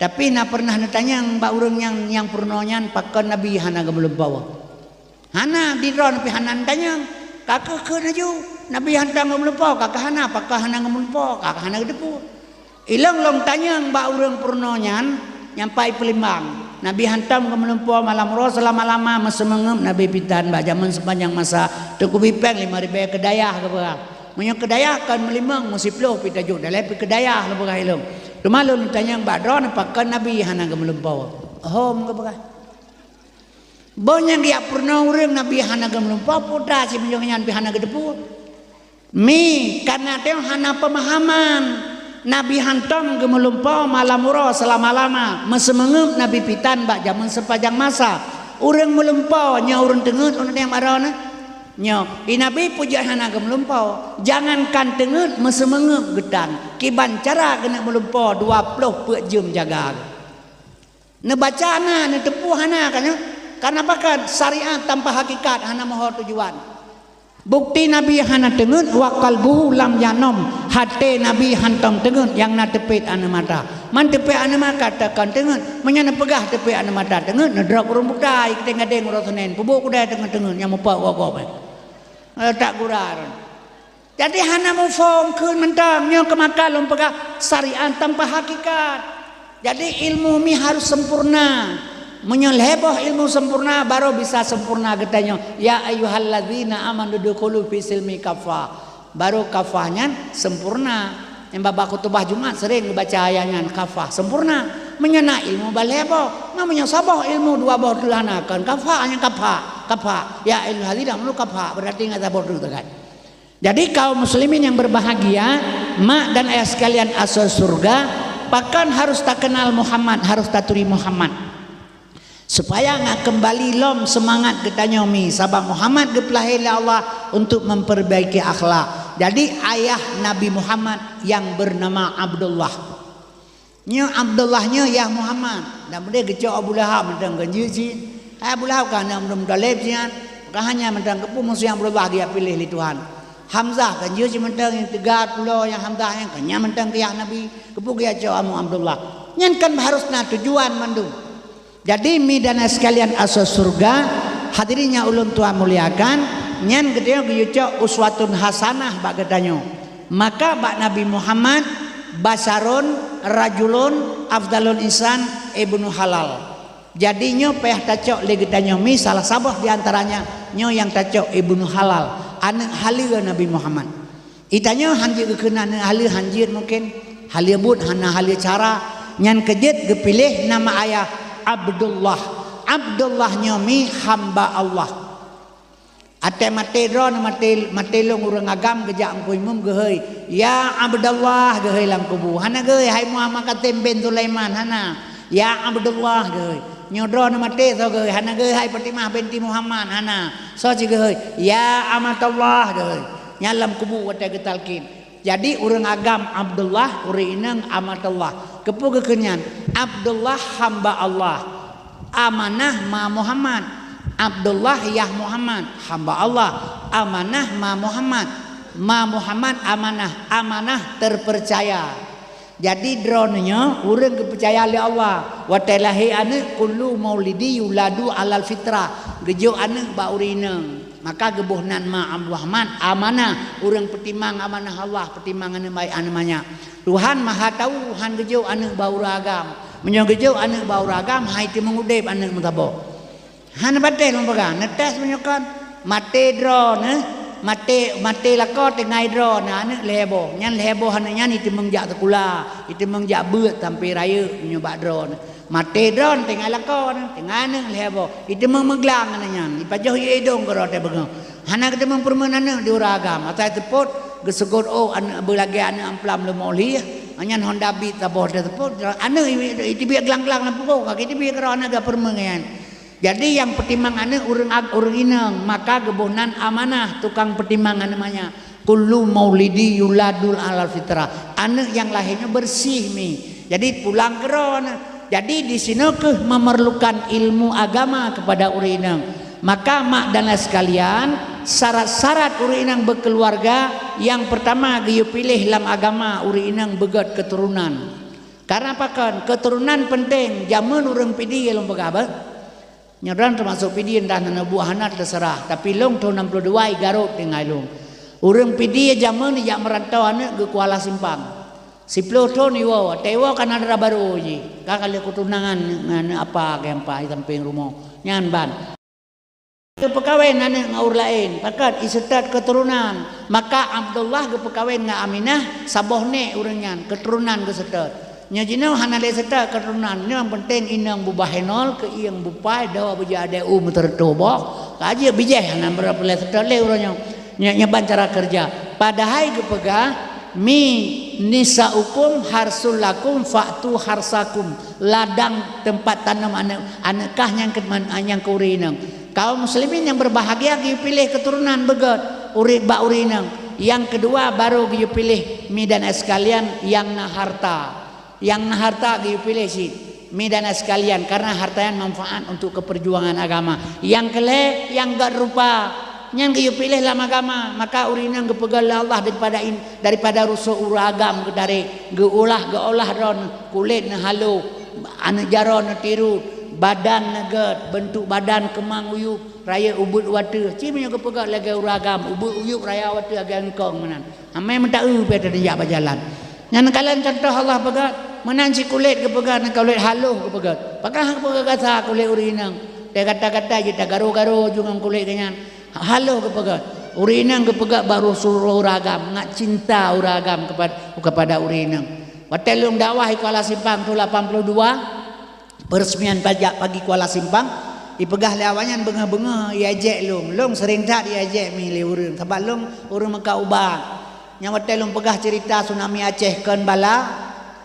Tapi na peureunah neutanyong bak ureuëng nyang, nyang peurunoe nyan, pakon Nabi hana geumeulumpoe? Hana, di droeneuh pih hana neutanyong. Ka keuh kheun laju, Nabi hantom geumeulumpoe, ka keuh hana, pakon hana geumeulumpoe, ka keuh hana geuteupeue. Ilong lôn tanyong bak ureuëng peurunoe nyan, nyang pai peulimbang. Nabi hantom geumeulumpoe malam uroe seulama-lama, meuseumeungeup Nabi pitan bak jamén seupanjang masa, teukubi péng lima ribée keu dayah geupeugah. Meunyoe keu dayah kon meulimong, meusiplôh pih tajok dalé pih keu dayah lôn peugah ilong. Teuma lôn tanyong bak droeneuh pakon Nabi hana geumeulumpoe. Hom geupeugah. Boh nyang geujak peurunoe ureuëng Nabi hana geumeulumpoe, peue atra simeunyoe nyan pih hana geuteupeue. Mi, kareuna teuh hana peumahaman. Nabi hantom geumeulumpoe malam uroe seulama-lama, meuseumeungeup Nabi pitan bak jamén seupanjang masa. Ureuëng meulumpoe nyoe ureuëng teungeut ureuëng nyang baroe nyoe. Nyoe, di Nabi peue jeuet hana geumeulumpoe. Jangankan teungeut, meuseumeungeup geutan. Kiban cara keuneuk meulumpoe dua ploh peuet jeuem jaga. Neubaca na, neuteupeue hana ka nyoe. Kareuna pakon syariat tanpa hakikat hana meuho tujuan. Bukti Nabi hana teungeut, wa qalbuhu lam yanom, até Nabi hantom teungeut nyang na teupet aneuëk mata. Man teupet aneuëk mata takon teungeut, meunyoe neupeugah teupet aneuëk mata teungeut, neudrop ureuëng buta, ikeuteung gadeng uroe Senin, peubuet kudai teungeut-teungeut nyang mupok gob-gob. Eh, tak gura. Jadi hana muphom kheun mantong, nyoe keumakan lôn peugah syariat tanpa hakikat. Jadi ilmu mi harus sempurna. Meunyoe lhée boh ilmu sempurna, baru bisa sempurna geutanyoe. Ya ayyuhallazina amanu dukhulu fi silmi kafa. Baru kafa nyan sempurna. Nyang babah khutubah Jumat sering geubaca ayat nyan, kafa sempurna. Meunyoe na ilmu balhée boh, ma meunyoe saboh ilmu dua boh teulana kon kafa, hanya kafa, kafa. Ya ayyuhallazina amanu kafa, berarti ngat saboh teulana. Jadi kaum muslimin yang berbahagia, mak dan ayah sekalian asoe surga, pakon harus takenal Muhammad, harus taturi Muhammad. Supaya ngat keumbali lom seumangat geutanyoe mi, sabab Muhammad geupeulahé lé Allah untuk memperbaiki akhlak. Jadi ayah Nabi Muhammad yang bernama Abdullah. Nyoe Abdullah nyoe yah Muhammad. Dan beudeh geucok Abu Lahab mantong keu jeuet cit. Hai Abu Lahab ka aneuëk Abdul Muthalib nyan. Bukan hanya mantong keupeue musoh nyang Abdullah geujak piléh lé Tuhan. Hamzah keu jeuet cit mantong nyang teuga pulo nyang Hamzah nyan keu nyan mantong keu yah Nabi. Keupeue geujak cok amu Abdullah. Nyan kan harus na tujuan mandum. Jadi mi dan sekalian asoe surga, hadirin nyang ulôn tuan muliakan, nyan geutanyoe geuyue cok uswatun hasanah bak geutanyoe. Maka bak Nabi Muhammad, basyarun, rajulun, afdalul insan, ibnu halal. Jadi nyoe payah tacok lé geutanyoe mi salah saboh di antaranya nyoe nyang tacok ibnu halal, aneuëk haleue Nabi Muhammad. Itanyoe han jeuet geukheun aneuëk haleue, han jeuet mungken. Haleue buet hana haleue cara. Nyan keu jeuet geupiléh nama ayah Abdullah. Abdullah nyoe mi hamba Allah. Até maté droeneuh maté, maté lôn ureuëng agam geujak Teungku Imum geuhôi, "Ya Abdullah," geuhôi lam kubu. Hana geuhôi, "Hai Muhammad Katem bin Sulaiman," hana. "Ya Abdullah," geuhôi. Nyoe droeneuh maté soe geuhôi, hana geuhôi, "Hai Fatimah binti Muhammad," hana. Soe cit geuhôi, "Ya Amatullah," geuhôi. Nyan lam kubu watée geutalkin. Jadi ureuëng agam Abdullah, ureuëng inong Amatullah. Keupeue geukheun nyan? Abdullah hamba Allah. Amanah ma Muhammad. Abdullah yah Muhammad, hamba Allah. Amanah ma Muhammad. Ma Muhammad amanah, amanah terpercaya. Jadi droeneuh nyoe ureuëng geupeucaya lé Allah. Watée lahé aneuëk, kullu maulidi yuladu alal fitrah. Geujok aneuëk bak ureuëng inong. Maka geuboh nan ma Abdurrahman, amanah, ureuëng peutimang amanah Allah, peutimang aneuëk baik aneuëk manyak. Tuhan Maha Tahu, han geujok aneuëk bak ureuëng agam. Meunyoe geujok aneuëk bak ureuëng agam, hai teumeung udeb aneuëk meusaboh. Hana patéh lôn peugah, neutés meunyoe kon, maté droeneuh, maté, maté lakoe tinggai droeneuh, aneuëk lhée boh. Nyan lhée boh aneuëk nyan iteumeung jak sikula, iteumeung jak beuet sampoe rayeuk meunyoe bak droeneuh. Maté droeneuh tinggai lakoe, tinggai aneuëk lhée boh. Iteumeung meuglang aneuëk nyan, ipajoh ie idong keudroe teuh beungoh. Hana geuteumeung peureumeun aneuëk di ureuëng agam. Asai seupôt, geuseugot ôk aneuëk beulagée aneuëk amplam leumo lieh, nyan Honda Beat saboh teuh seupôt, aneuëk iteubiet glang-glang lam punggung, ka iteubiet keudroe aneuëk geupeureumeun nyan. Jadi nyang peutimang aneuëk ureuëng ag-, ureuëng inong, maka geuboh nan amanah tukang peutimang aneuëk manyak. Kullu maulidi yuladul alal fitrah. Aneuk nyang lahé nyoe bersih mi. Jadi pulang keudroe. Jadi di sinoe keuh memerlukan ilmu agama kepada ureueng inong. Maka mak dan ayah sekalian, syarat-syarat ureueng inong berkeluarga, yang pertama geuyue piléh lam agama ureueng inong beugét keturunan. Karena pakon? Keturunan penting. Jameun ureueng Pidie lôn peugah beh. Nyoe droen teumasok Pidie, entah na neubuet hana teuseurah, tapi lôn thôn nam ploh dua i Garut tinggai lôn. Ureueng Pidie jameun jak meurantau aneuk geuh Kuala Simpang. Siploh thôn iwoe, watée iwoe ka na dara barô jih, ka ka lheueh keutunangan ngon apa keu ampa i sampéng rumoh. Nyan ban. Geupeukawen aneuk ngon ureueng laén, pakat iseutôt keuturonan. Maka Abdullah geupeukawen ngon Aminah, saboh nék ureueng nyan, keuturonan geuseutôt. Nyoe jinoe hana lé seutôt keuturonan, nyang peunteng inong bubah henol, keuieng bupai, doe beujeuet adé u meuteureutoh boh, ka jeuet bijéh hana meureuloh seutôt lé uroe nyoe. Nyoe, nyoe ban cara keureuja. Padahai geupeugah, "Mi nisaukum harsul lakum fa'tu harsakum." Ladang teumpat tanom aneuk, aneuk kah nyang keu man-, nyang keu ureueng inong. Kaum muslimin nyang berbahagia geuyue piléh keuturonan beugét ureueng bak ureueng inong. Nyang keudua baru geuyue piléh mi dan ayah sekalian nyang na harta. Nyang na harta geuyue piléh cit, mi dan ayah sekalian, karena harta nyan manfaat untuk keupeurjuangan agama. Nyang keu lhée, nyang gét rupa, nyan geuyue piléh lam agama. Maka ureueng inong geupeugét lé Allah daripada in-, daripada rusoh ureueng agam geutarek, geuulah, geuolah droe, kulét neuhalo, aneuk jaroe neutirot, badan neugét, beuntuk badan keumang uyueb, rayeuk ubeuet u ateueh. Ci meunyoe geupeugét lagée ureueng agam, ubeuet uyueb raya u ateueh lagée eungkong meunan. Amai meutaeu pih teuh jak bak jalan. Nyan kalon cuntoh Allah peugah, meunan cit kulét geupeugah, nyan kulét haloh geupeugah. Pakon hana geupeugah gata kulét ureueng inong? Teuh gata-gata jeuet tagaro-garo ju ngon kulét geuh nyan. Haloh geupeugah. Ureueng inong geupeugah bak rusoh ureueng agam, ngat cinta ureueng agam kepada, kepada ureueng inong. Watée lôn dakwah i Kuala Simpang thôn lapan puluh dua, Peureuseumien pajak pagi Kuala Simpang, ipeugah lé awaknyan beungoh-beungoh iajek lôn. Lôn seuring that iajek mi lé ureueng, sabab lôn ureueng meukat ubat. Nyang watée lôn peugah ceurita tsunami Aceh kon bala,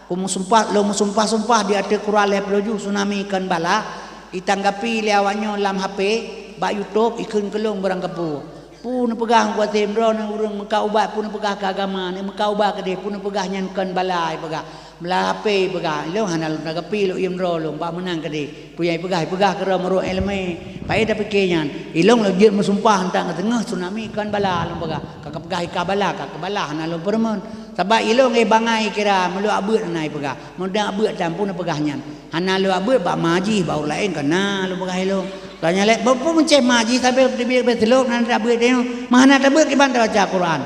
kumeusumpah, lôn meusumpah-sumpah di ateueh Quran lhée ploh ju tsunami kon bala, itanggapi lé awaknyoe lam H P, bak YouTube, ikheun keu lôn beurangkapeue. Peue neupeugah Teungku Até Imran, ureueng meukat ubat, peue neupeugah keu agama, neumeukat ubat keudeh, peue neupeugah nyan kon bala, ipeugah. Meulah H P ipeugah, ilôn hana lôn tanggapi lôn, Imran lôn, bak meunan keudeh. Peue nyang ipeugah, ipeugah keudroe meurok iéleumé. Paé tapike nyan, ilôn lôn jeuet meusumpah, entah ngon teungoh tsunami kon bala lôn peugah. Ka kapeugah i ka bala, ka keu bala hana lôn peureumeun. Sabab ilôn éh bangai kira, meulok abeuet hana ipeugah. Meudang abeuet tan peue neupeugah nyan. Hana lôn abeuet bak ma jih, bak ureueng laén ka na lôn peugah ilôn. Ka nyan lé, peue meucéh ma jih sabe teubiet bak teulok nan tabeuet tanyoe. Ma hana tabeuet kiban tabaca Quran.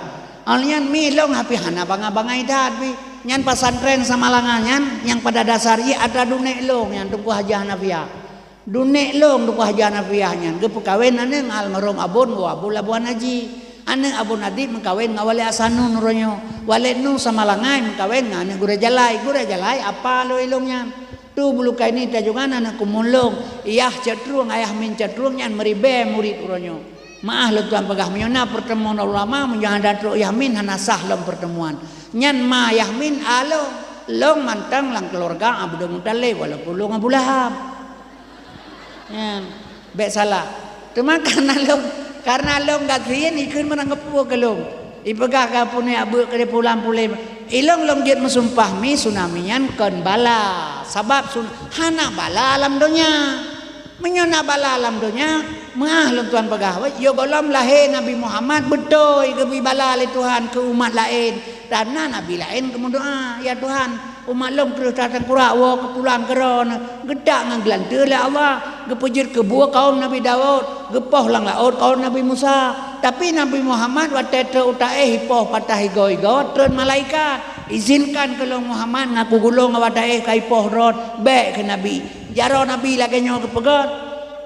Awaknyan mi lôn hapih hana bangai-bangai that pih. Nyan pesantren Samalanga nyan nyang pada dasar jih atra dunek lôn nyan Teungku Hajah Hanafiah. Dunek lôn Teungku Hajah Hanafiah nyan geupeukawen aneuk ngon almarhum Abon Gua Abon Labuan Haji. Aneuk Abon Adib meukawen ngon Waled Hasanun uroe nyoe. Waled Nu Samalanga meukawen ngon aneuk Gurée Jalai. Gurée Jalai apa lôn ilôn nyan. Tu bulukai ni tajungan aneuk kumulong, Yah Cetrueng, Ayah Min Cetrueng nyan meuribée murit uroe nyoe. Meuáh lôn tuan peugah, meunyoe na peurtemuan ulama, meunyoe hana trok Yah Min hana sah lom peurtemuan. Nyan ma Yah Min a lôn, lôn mantong lam keuluwarga Abdul Muthalib walaupun lôn Abu Lahab. Nyan, bék salah. Teuma kareuna lôn, kareuna lôn gasien ikheun meurangkapeue keu lôn. Ipeugah ka punéh abeuet keudeh pulang puléh. Ilôn lôn jeuet meusumpah mi tsunami nyan kon bala. Sabab sun-, hana bala lam donya. Meunyoe na bala lam donya, meuáh lôn tuan peugah, wéh, yoh gohlom lahé Nabi Muhammad beutôi geubri bala lé Tuhan keu umat laén. Dan na nabi laén geumeudoá, "Ya Tuhan, umat lôn kreueh that teukurak woe keu pulang keudroe, geutak ngon geulanteue lé Allah, geupeujeuet keubuet kaum Nabi Daud, geupoh lam laôt kaum Nabi Musa." Tapi Nabi Muhammad watée trok u taéh ipoh patah igoe-igoe, treun malaikat, "Izinkan keu lôn Muhammad ngaku gulong bak taéh ka ipoh droe, bék keu Nabi." Jaroe Nabi lagée nyoe geupeugah,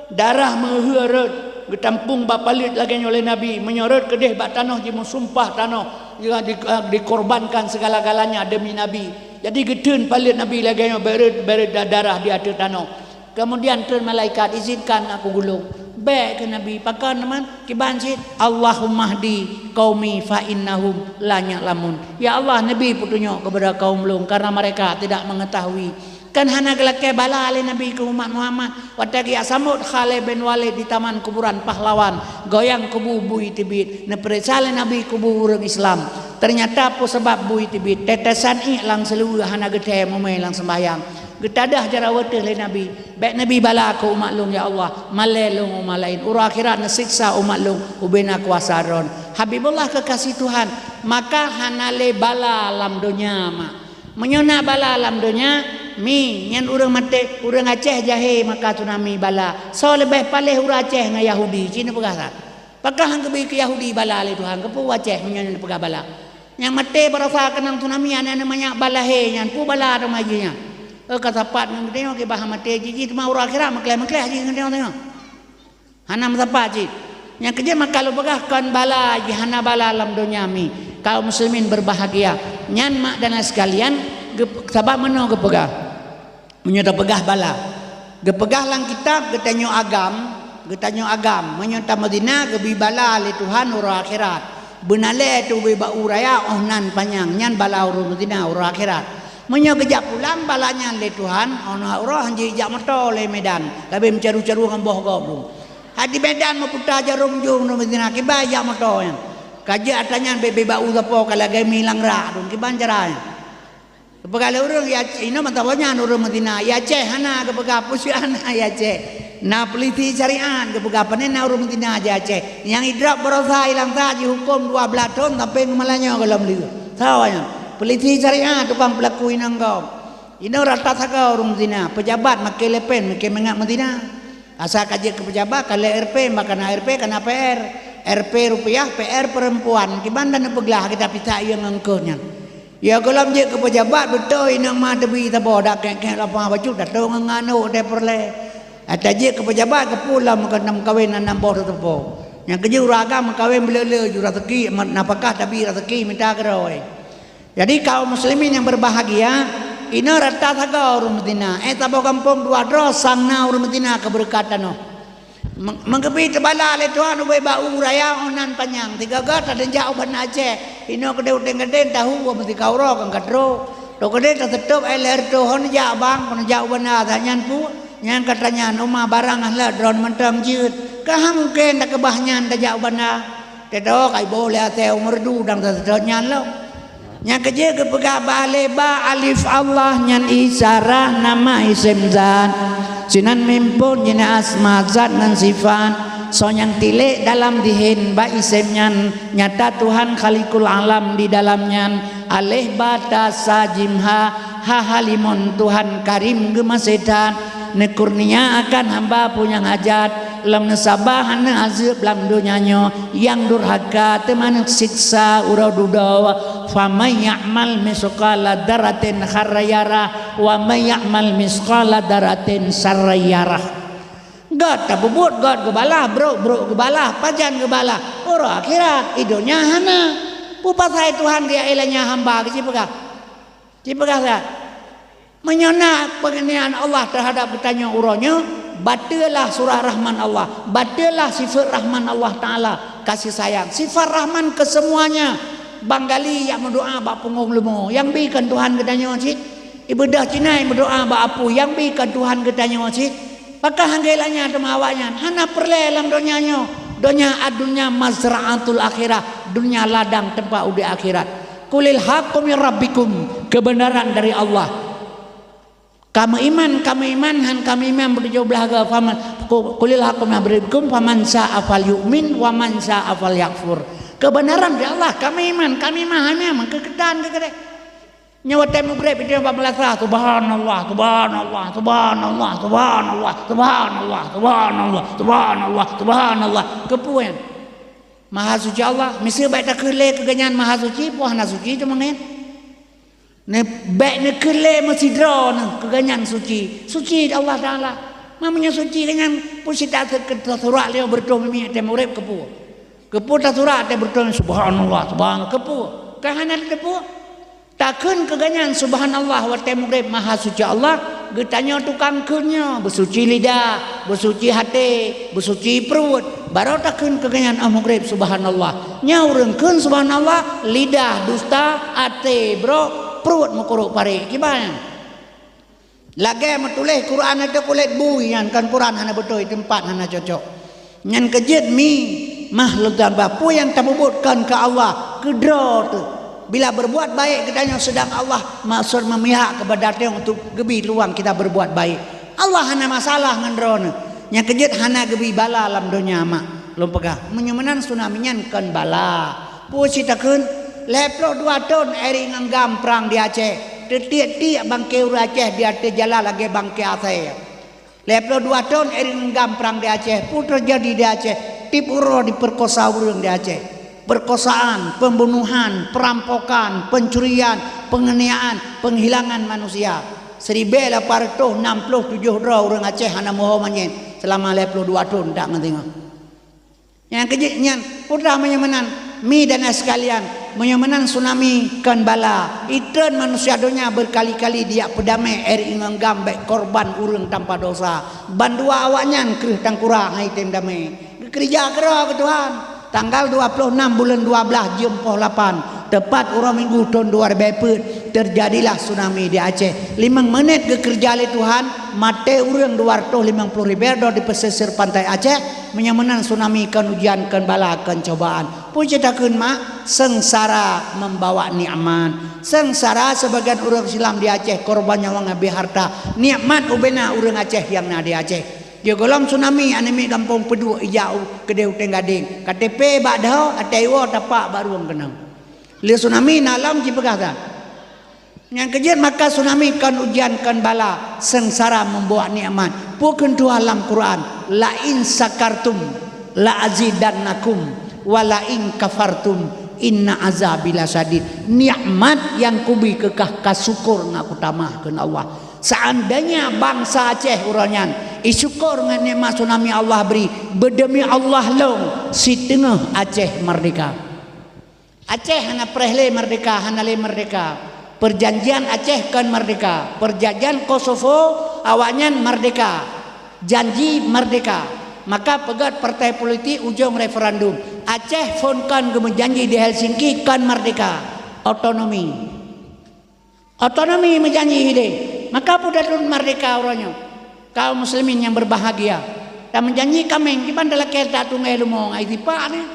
darah meuheueh rhot, geutampong bak paleuet lagée nyoe lé Nabi, meunyoe rhot keudeh bak tanoh jimeusumpah tanoh, di-, dikorbankan segala-galanya demi Nabi. Jadi geutreun paleuet Nabi lagée nyoe, bék rhot, bék rhot da-, darah di ateueh tanoh. Keumudian treun malaikat, "Izinkan ngaku gulong." Bék keu Nabi, pakon teuma? Kiban cit, "Allahummahdi qaumi fa innahum la ya'lamun." Ya Allah, neubi peutunyok keupada kaum lôn, karena mereka tidak mengetahui. Kan hana geulakée bala lé Nabi keu umat Muhammad. Watée geujak sambot Khalid bin Walid di Taman Kuburan Pahlawan, goyang kubu bui teubiet, neupeuriksa lé Nabi kubu ureuëng Islam. Teunyata peue sabab bui teubiet? Tetesan iek lam seuleue hana geuthée mumé lam seumbahyang. Geutadah jaroe teuh lé Nabi, "Bék neubi bala keu umat lôn, ya Allah, malée lôn umat laén. Uroe akhirat neusiksa umat lôn ubena kuasa Droe." Habibullah keukaséh Tuhan, maka hana lé bala lam donya mak. Meunyoe na bala lam donya, mi, nyan ureuëng maté, ureuëng Aceh jahé maka tsunami bala. Soe leubeh paléh ureuëng Aceh ngon Yahudi, ci neupeugah that. Pakon han geubi keu Yahudi bala lé Tuhan, keupeue Aceh meunyoe neupeugah bala? Nyang maté barosa keunong tsunami, aneuëk-aneuëk manyak bala hé nyan, peue bala teuma jih nyan? Eh, ka sapat ngon geutanyoe kiban maté jih, jih teuma uroe akhirat meukleh-meukleh jih ngon geutanyoe. Hana meusapat cit. Nyang keujeuet maka lôn peugah kon bala jih, hana bala lam donya mi. Kaum muslimin berbahagia. Nyan mak dan sekalian, geup-, sabab meunoe geupeugah. Meunyoe tapeugah bala. Geupeugah lam kitab geutanyoe agam, geutanyoe agam. Meunyoe tameuzina geubi bala lé Tuhan uroe akhirat. Beunalée teuh ubé bak u raya óh nan panyang, nyan bala ureuëng meuzina uroe akhirat. Meunyoe geujak pulang bala nyan lé Tuhan, óh nan uroe han jijak moto lé Medan, leubeh meucaru-caru ngon boh gob. Hati Medan meuputa jaroe jong ureuëng meuzina kiban jak moto nyan. Ka jeuet atra nyan bebe bak u sapo ka lagée mi lam rak dum kiban cara nyan. Geupeugah lé ureuëng, ya, inoe mantong nyan ureuëng meuzina. Ya Aceh hana geupeugah peue hana ya Aceh. Na peulisi syariat geupeugah pane na ureuëng meuzina di Aceh. Nyang idrop barosa ilang sa jihuköm dua blaih thon sampai ngeumalainyoe gohlom lheueh. Sawa nyan. Peulisi syariat tukang peulaku inong gob. Inoe rata sagoe ureuëng meuzina. Peujabat makai lepen, makai mangat meuzina. Asai ka jeuet keu peujabat, ka lé R P, bah kana R P, kana P R. R P rupiah, P R perempuan. Kiban dan neupeuglah kita pisa iya ngon keuh nyan. Ya gohlom jeuet keu peujabat beutôi inong ma teubi saboh dak kek-kek lapang bacut datong ngon anok teuh peureulée. Ata jeuet keu peujabat keupeue lom keu nam kawen anam boh teuteupô. Nyang keujeuet ureuëng agam meukawen beuleu-leu ju raseuki, nafakah tabi raseuki mita keudroe. Jadi kaum muslimin yang berbahagia, inoe rata sagoe ureuëng meuzina. Eh, saboh gampông dua droe sang na ureuëng meuzina keu beureukat tanoh. Meng-, meugeubi teubala lé Tuhan ubé bak u raya óh nan panyang. Tiga-tiga tadeunjak u Banda Aceh. Inoe keudeh u Tenggadeng tahu meutika uroe kan ka trok. Toh keudeh taseutôb L R T hon jak bang, kon jak u Banda, nyan pu, nyan kata nyan uma barang ahlak droe mantong jeuet. Ka ha mungken takeubah nyan tajak u Banda. Teutoe kai boh lé asée u Meureudu dang taseutôt nyan lom. Nyang keujeuet geupeugah bah lé ba alif Allah nyan isyarah nama isem zat. Sinan mimpun jeunah asma zat ngon sifat. Soe nyang tilék dalam dihen bak isem nyan, nyata Tuhan Khalikul Alam di dalam nyan. Aleh ba ta sa jim ha, ha ha limon Tuhan Karim geumaséh that. Neukurnia akan hamba peue nyang hajat, lom neusaba hana azeueb lam donya nyoe, nyang durhaka teuma neusiksa uroe dudoe. Faman ya'mal misqala dzarratin khaira yarah, wa man ya'mal misqala dzarratin syarra yarah. Gét tapeubuet gét geubalah, brok-brok geubalah, pajan geubalah. Uroe akhirat, i donya hana. Peue pasai Tuhan geujak ilée nyan hamba geuci peugah? Ci peugah that. Meunyoe na peungeunian Allah teuhadab geutanyoe uroe nyoe, bateulah surah Rahman Allah, bateulah sifat Rahman Allah Taala, kasih sayang. Sifat Rahman keu seumuanya. Bang gali jak meudoá bak punggong leumo, nyang bi kon Tuhan geutanyoe cit. Ibeudôh Cina meudoá bak apui, nyang bi kon Tuhan geutanyoe cit. Pakon han geulanya teuma awaknyan? Hana peureulée lam donya nyoe. Donya, ad-dunya mazra'atul akhirah, donya ladang teumpat udeb akhirat. Qulil haqqu mir rabbikum, keubeunaran dari Allah. Kamu iman, kamu iman, han kamu iman beutujoh blah ga faman, qu-, qulil haqqu mir rabbikum faman syaa falyu'min wa man syaa falyakfur. Keubeunaran dari Allah, kamu iman, kamu iman, han iman, keu keudan keu keudeh. Nyoe watée mugreb itu bak meulasa, subhanallah, subhanallah, subhanallah, subhanallah, subhanallah, subhanallah, subhanallah, subhanallah. Keupeue nyan? Maha suci Allah, miseue bék takheun lé keu geuhnyan maha suci, peue hana suci teuma nyan. Neu-, bék neukheun lé meusidroe neu keu geuhnyan suci. Suci Allah Taala. Meunyoe suci geuhnyan, peue sit taseu-, tasurak lé beureutoh mimi tée mugreb keupeue? Keupeue tasurak tée beureutoh subhanallah, subhanallah, keupeue? Ka hana teupeue. Takheun keu geuhnyan subhanallah watée mugreb maha suci Allah, geutanyoe tukang kheun nyoe, beusuci lidah, beusuci até, beusuci pruet, barô takheun keu geuhnyan óh mugreb subhanallah. Nyoe ureuëng kheun subhanallah, lidah dusta, até brok, pruet meukurok parek. Kiban nyan? Lagée meutuléh Quran ateueh kulét bui nyan, kon Quran hana beutôi, teumpat hana cocok. Nyan keu jeuet mi mah lôn tambah, peue nyang tapeubuet kon keu Allah, keu droe teuh. Bila berbuat baik geutanyoe seudang Allah maksud memihak keupada tanyoe untuk geubi luang kita berbuat baik, Allah hana masalah ngon droeneuh. Nyang keu jeuet hana geubi bala lam donya mak. Lôn peugah, meunyoe meunan tsunami nyan kon bala. Peue cit takheun? Lhée ploh dua thon Eri ngon gam prang di Aceh. Teutiek-tiek bangke ureuëng Aceh di ateueh jalan lagée bangke asée. Lhée ploh dua thon Eri ngon gam prang di Aceh. Peue teujadi di Aceh? Tieb uroe diperkosa ureuëng di Aceh. Perkosaan, pembunuhan, perampokan, pencurian, penganiayaan, penghilangan manusia. Siribée lapan reutôh nam ploh tujoh droe ureuëng Aceh hana meuho manyét seulama lhée ploh dua thon dak ngon singoh. Nyang keu jeuet nyan, peue teuma meunyoe meunan, mi dan ai sekalian, meunyoe meunan tsunami kon bala, itreun manusia donya berkali-kali dijak peudamé Eri ngon gam bék korban ureuëng tanpa dosa. Bandua awaknyan kreueh tangkurang hai tem damé. Geukeureuja keudroe keu Tuhan. Tanggal dua ploh nam buleuen dua blaih jeuem poh lapan, teupat uroe Minggu thon dua ribée peuet, teujadilah tsunami di Aceh. Limong menit geukeureuja lé Tuhan, maté ureuëng dua reutôh limong ploh ribée droe di pesisir pantai Aceh. Meunyoe meunan tsunami kon ujian, kon bala, kon cobaan. Peue cit takheun mak? Seungsara membawa nikmat. Seungsara sebagian ureuëng Islam di Aceh korban nyawa ngabéh harta. Nikmat ubena ureuëng Aceh nyang na di Aceh. Di gohlom tsunami aneuk miet gampông Peuduek ijak u keudeh u Tenggadeng. K T P bak dho, ateueh iwoe tapak bak rueng keunong. Lé tsunami na lom jipeugah that. Nyang keu jeuet maka tsunami kon ujian, kon bala, seungsara membawa nikmat. Peue kheun Tuhan lam Quran, "La in syakartum la azidannakum wa la in kafartum inna azabi lasyadid." Nikmat nyang kubi keu kah ka syukur ngon kutamah kheun Allah. Seandainya bansa Aceh uroe nyan isyukur ngon nikmat tsunami Allah bri, beudemi Allah lom siteungoh Aceh merdeka. Aceh hana preh lé merdeka, hana lé merdeka. Perjanjian Aceh kon merdeka. Perjanjian Kosovo awaknyan merdeka. Janji merdeka. Maka peugét partai politik ujong referendum. Aceh phon kon geumeujanji di Helsinki kon merdeka. Otonomi. Otonomi meujanji ideh. Maka peue taduek merdeka uroe nyoe? Kaum muslimin nyang berbahagia. Tameujanji kaméng, kiban talakée that tungai leumo ngai sipak nyoe.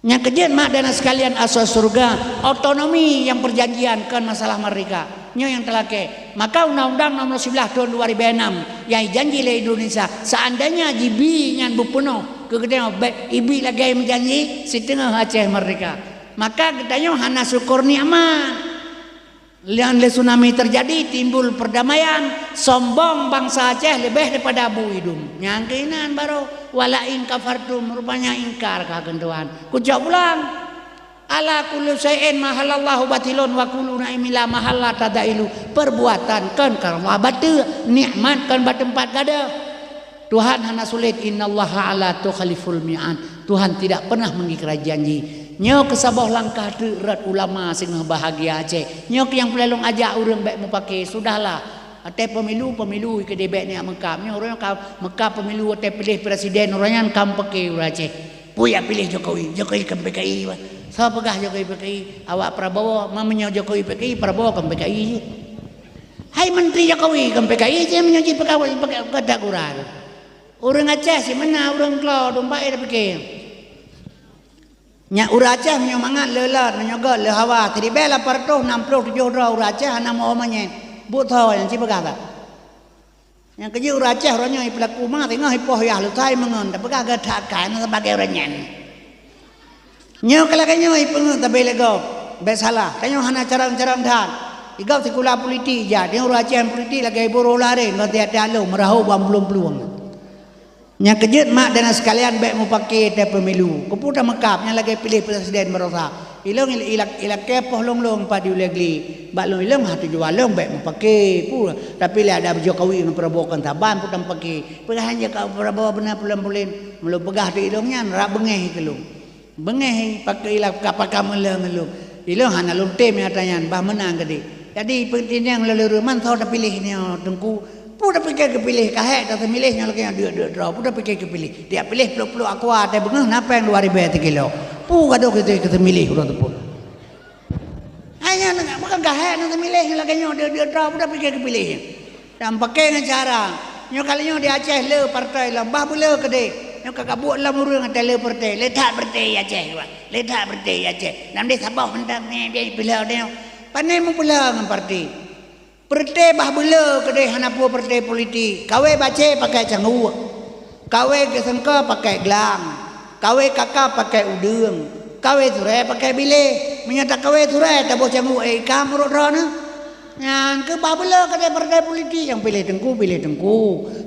Nyang keu jeuet mak dan sekalian asoe syeuruga, otonomi nyang perjanjian kon masalah merdeka. Nyoe nyang talakée. Maka undang-undang nomor siblaih thon dua ribée nam nyang jijanji lé Indonesia, seandainya jibi nyan beupeunoh keu geutanyoe bék ibi lagée meujanji siteungoh Aceh merdeka. Maka geutanyoe hana syukur nikmat. Lheueh lé tsunami teujadi, timbul perdamaian, sombong bansa Aceh leubeh daripada bu idum. Nyang keuinan barô, "Wala in kafartum," rupanya ingkar ka kheun Tuhan. Kucok pulang. "Ala kullu syai'in mahallallahu batilun wa kullu na'imin la mahalla tadailu." Perbuatan kon karena bateue, nikmat kon bak teumpat gadôh. Tuhan hana sulet, "Innallaha la tukhliful mi'ad." Tuhan tidak pernah mengingkari janji. Nyoe keusaboh langkah teuk rot ulama singoh bahagia Aceh. Nyoe keuh nyang peureulée lôn ajak ureuëng bék meupaké, sudahlah. Watée pemilu, pemilu keudeh bék neujak meukam. Nyoe ureuëng ka meukam pemilu watée piléh presiden, ureuëng nyan ka meupaké ureuëng Aceh. Peue jak piléh Jokowi? Jokowi kon P K I, bah. Soe peugah Jokowi P K I? Awak Prabowo, ma meunyoe Jokowi P K I, Prabowo kon P K I. Hai menteri Jokowi kon P K I, cit meunyoe jih peugah, peugah, peugah that gura tu. Ureuëng Aceh cit meunan, ureuëng klo, dumbai tapiké. Nyak ureuëng Aceh meunyoe mangat le lot, meunyoe göt le hawa, siribée lapan reutôh nam ploh tujoh droe ureuëng Aceh hana meuho manyét. Buet tho nyang cit peugah that. Nyang keu jeuet ureuëng Aceh uroe nyoe ipeulaku ma teungoh ipoh yah leutai meungon, tapeugah geutak kai na sebagai ureuëng nyan. Nyoe keu lagée nyoe ipeungeut tabé lé gob, bék salah. Tanyoe hana carông-carông that. Igob sikula politik ijak, nyoe ureuëng Aceh politik lagée iboh uroe lharé ngon tiep-tiep lôn meurahô bak plueng-plueng. Nyang keu jeuet mak dan sekalian bék meupaké teuh pemilu. Keupeue tameukab nyang lagée piléh presiden baroesa. Ilông il-, ilak-, ilakée poh lông-lông pat di ulée gli. Bak lông ilông hana tujuan lông bék meupaké. Peue? Tapi lé ada Jokowi ngon Prabowo kon saban peue tameupaké. Peugah hana ka Prabowo beuna pulen-pulen. Meulông peugah di ilông nyan rab beungéh keu lông. Beungéh paké ilak ka pakam ilông lông. Ilông hana lông tem nyata nyan bah meunang geude. Jadi peunteng nyang lôn lôn ruman soe tapiléh nyoe teungku. Peue tapiké geupiléh ka hék tateumilih nyoe lagée nyoe deuk-deuk droe. Peue tapiké geupiléh? Tiep piléh ploh-ploh aqua teuh beungéh na péng dua ribée sikilo. Peue gadôh keu teumilih uroe teupeu. Hai nyan bukan Ka hék na teumiléh lagée nyoe, deuh-deuh droe peue pike keupiléh. Dan paké ngon cara nyoe, kali nyoe di Aceh le partai lom, bah beule keudeh. Nyoe ka kabuet lom ureuëng até le partai, le that partai Aceh, le that partai Aceh. Lam deh saboh mantong nyoe, biar peulah nyoe. Pane meupeula ngon partai. Partai bah beule keudeh, hana peue partai politik. Kawé bacé pakai cangguek. Kawé geusengke pakai glang. Kawé kaka pakai udeueng. Kawé surée pakai biléh. Meunyoe takawé surée taboh cangguek, eh, ikam urot droeneuh. Nyan keuh bah beule keudeh partai politik, nyang piléh teungku, piléh teungku.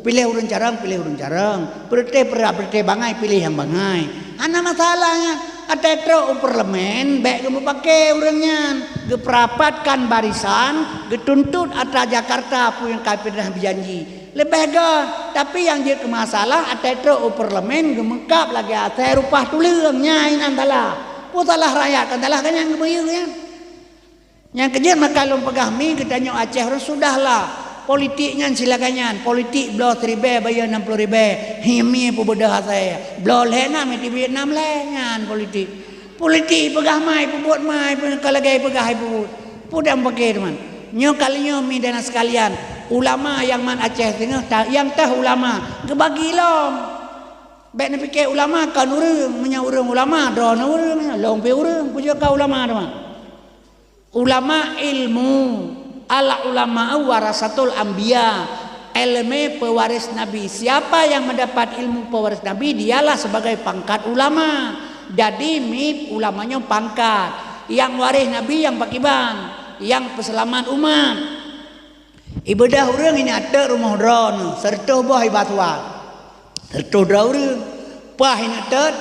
Piléh ureuëng carông, piléh ureuëng carông. Partai peura-, partai bangai, piléh nyang bangai. Hana masalah nyan. Até trok u parlemen, bék geumeupaké ureuëng nyan. Geupeurapatkan barisan, geutuntot atra Jakarta peue nyang ka peureunah beujanji. Leubeh göt, tapi nyang jeuet keu masalah, até trok u parlemen geumeukab lagée asai rupah tuleueng, nyan inan salah. Peue salah rakyat, kan salah geuh nyan geumeuyue nyan. Nyang keujeuet maka lôn peugah mi geutanyoe Aceh rot, sudahlah. Politik nyan silagée nyan, politik bloe siribée bayeue nam ploh ribée, hi mi peubeudôh asai. Bloe lhée na mi teubiet nam lhée nyan politik. Politik peugah mai, peubuet mai, peu-, ka lagée peugah hai peubuet. Peue dan bage teuma. Nyoe kali nyoe mi dan sekalian, ulama nyang mat Aceh singoh ta-, nyang teuh ulama geubagi lom. Bék neupike ulama kon ureuëng, meunyoe ureuëng ulama, droeneuh ureuëng, lôn pih ureuëng, peue jeuet ka ulama teuma. Ulama ilmu, al ulama warasatul anbiya, ilmu pewaris nabi. Siapa yang mendapat ilmu pewaris nabi, dialah sebagai pangkat ulama. Jadi mit ulamanya pangkat. Yang waris nabi yang pakiban, yang peuselamat umat. Ibeudôh ureuëng ini ateuet rumoh droeneuh, seureutoh boh iba tuan. Seureutoh droe ureuëng, paih ineuk teut,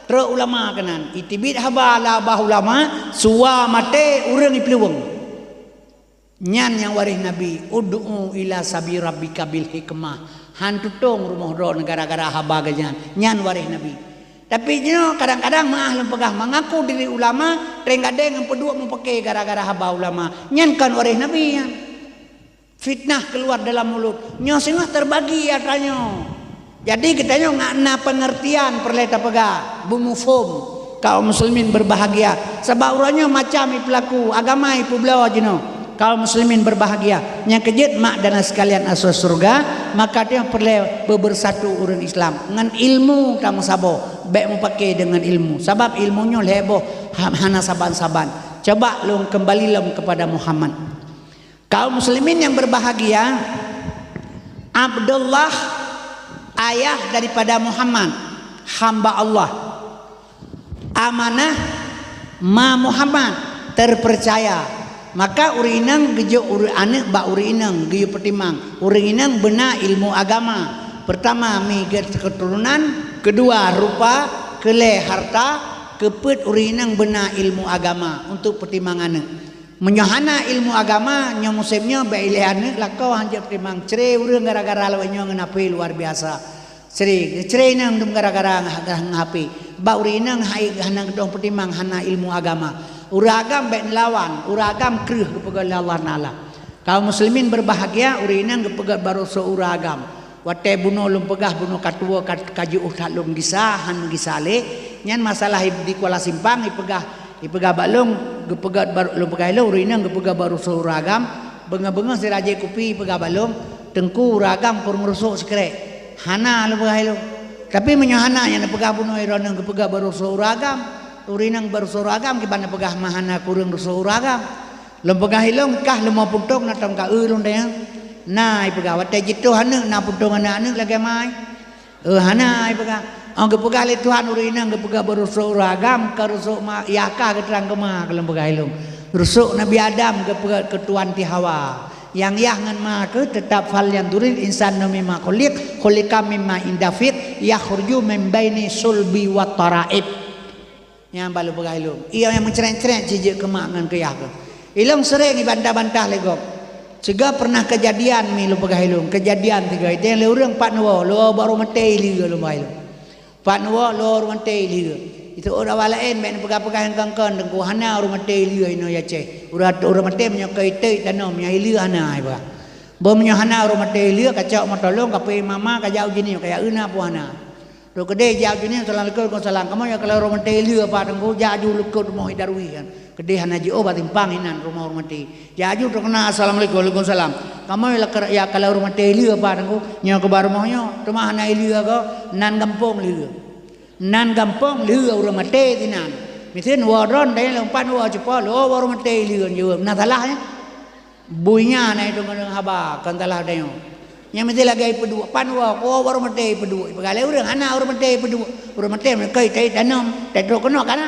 trok ulama keunan. Iteubiet haba lam babah ulama, suwa maté ureuëng ipeuleubeng. Nyan nyang waréh Nabi, "Ud'u ila sabi rabbika bil hikmah." Han tutong rumoh droeneuh gara-gara haba geuh nyan, nyan waréh Nabi. Tapi nyoe kadang-kadang meuah lôn peugah mengaku diri ulama, teueng gadeng ngon peuduek meupaké gara-gara haba ulama. Nyan kon waréh Nabi nyan. Fitnah keluar dalam mulut. Nyoe singoh terbagi atra nyoe. Jadi geutanyoe ngat na pengertian peureulée tapeugah, beumufhom. Kaum muslimin berbahagia. Sabab uroe nyoe macam ipeulaku, agama ipeubloe jinoe. Kaum muslimin berbahagia. Nyang keujeuet mak dan sekalian asoe syeuruga, maka tanyoe peureulée beubersatu ureuëng Islam. Ngon ilmu tameusaboh, bék mupaké deungon ilmu. Sabab ilmu nyoe lhée boh ha-, hana saban-saban. Coba lôn kembali lom kepada Muhammad. Kaum muslimin yang berbahagia, Abdullah, ayah daripada Muhammad, hamba Allah. Amanah ma Muhammad, terpercaya. Maka ureuëng inong geujok ureuëng aneuëk bak ureuëng inong geuyue peutimang. Ureuëng inong beuna ilmu agama. Pertama, mi gét keuturonan, keudua, rupa, keulhée, harta, keupeuet ureuëng inong beuna ilmu agama untuk peutimang aneuëk. Meunyoe hana ilmu agama, nyoe musém nyoe bék ilée aneuëk lakoe hanjeuet peutimang, cre ureuëng gara-gara lawét nyoe ngon H P luar biasa. Cre, cre inong dum gara-gara ngah-, ngah-, ngah H P. Bak ureuëng inong hai hana geudong peutimang, hana ilmu agama. Ureuëng agam bék neulawan, ureuëng agam kreueh geupeugah lé Allah Taala. Kaum muslimin berbahagia, ureuëng inong geupeugah baroe soe ureuëng agam. Watée bunoe lôn peugah bunoe ka tuwoe ka, ka jiôh that lôn gisa, han gisa lé. Nyan masalah di Kuala Simpang ipeugah, ipeugah bak lôn, geupeugah bar-, lôn peugah ilôn, ureuëng inong geupeugah baroe soe ureuëng agam, beungoh-beungoh sira jép kupi ipeugah bak lôn, "Teungku, ureuëng agam peurueng rusoe sikrek." Hana lôn peugah ilôn. Tapi meunyoe hana nyang neupeugah bunoe droeneuh geupeugah baroe soe ureuëng agam, ureuëng inong baroe soe ureuëng agam kiban neupeugah ma hana kureueng rusoe ureuëng agam. Lôn peugah ilôn kah leumo puntông na tom ka eu lôn deh. Na ipeugah watée jitoh aneuëk na puntông aneuëk-aneuëk lagée mai. Eh, hana ipeugah. Oh, geupeugah lé Tuhan ureuëng inong geupeugah baroe soe ureuëng agam ka rusoe ma yah kah geutrang keuma ka lôn peugah ilôn. Rusoe Nabi Adam geupeugah keu tuan ti Hawa. Nyang yah ngon ma keuh teutap fal nyang duril insan mimma khuliq, khuliqa mimma indafik, yakhruju min baini sulbi wa taraib. Nyang balu peugah ilôn. Iya nyang meucrét-crét ci jeuet keu mak ngon keu yah keuh. Ilôn seuréng ibantah-bantah lé gob. Sigoe pernah keujadian mi lôn peugah ilôn. Keujadian sigoe. Iteng lé ureuëng pat neuwoe, lôn baru maté ileue lôn peugah ilôn. Pat neuwoe, lôn baru maté ileue. Itu ureuëng awak laén bék neupeugah-peugah nyang kon-kon, teungku hana ureuëng maté ileue inoe Aceh. Ureuëng, ureuëng maté meunyoe keu iték tanom, meunyoe ileue hana ipeugah. Bah meunyoe hana ureuëng maté ileue, kacok moto lôn, kapé mama, kajak uji nyoe, kajak euna pun hana. Trok keudeh jak aju nyan, "Assalamualaikum." "Waalaikumsalam." "Kamoe jak kalon ureuëng maté i lheueh apa, Teungku?" "Jak aju leukot rumoh i Darwi nyan. Keudeh hana jiôh bak simpang inan rumoh ureuëng maté. Jak aju trok keunan, 'Assalamualaikum.'" "Waalaikumsalam." "Kamoe jak kalon ureuëng maté i lheueh apa, Teungku?" "Nyoe keuh bak rumoh nyoe, teuma hana i lheueh goe, nan gampông lheueh. Nan gampông lheueh ureuëng maté sinan. Miseue woe droeneuh dayah lôn pan woe cupo lôn woe ureuëng maté i lheueh jeuet. Na salah nyan?" Bui nyan na itu ngon haba, kon salah tanyoe. Nyang meusti lagée ipeuduek, pan woe, woe ureuëng maté ipeuduek. Ipeugah lé ureuëng, hana ureuëng maté ipeuduek. Ureuëng maté meukoi tai tanom, tai trok keunoe kana.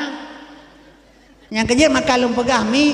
Nyang keujeuet maka lôn peugah mi,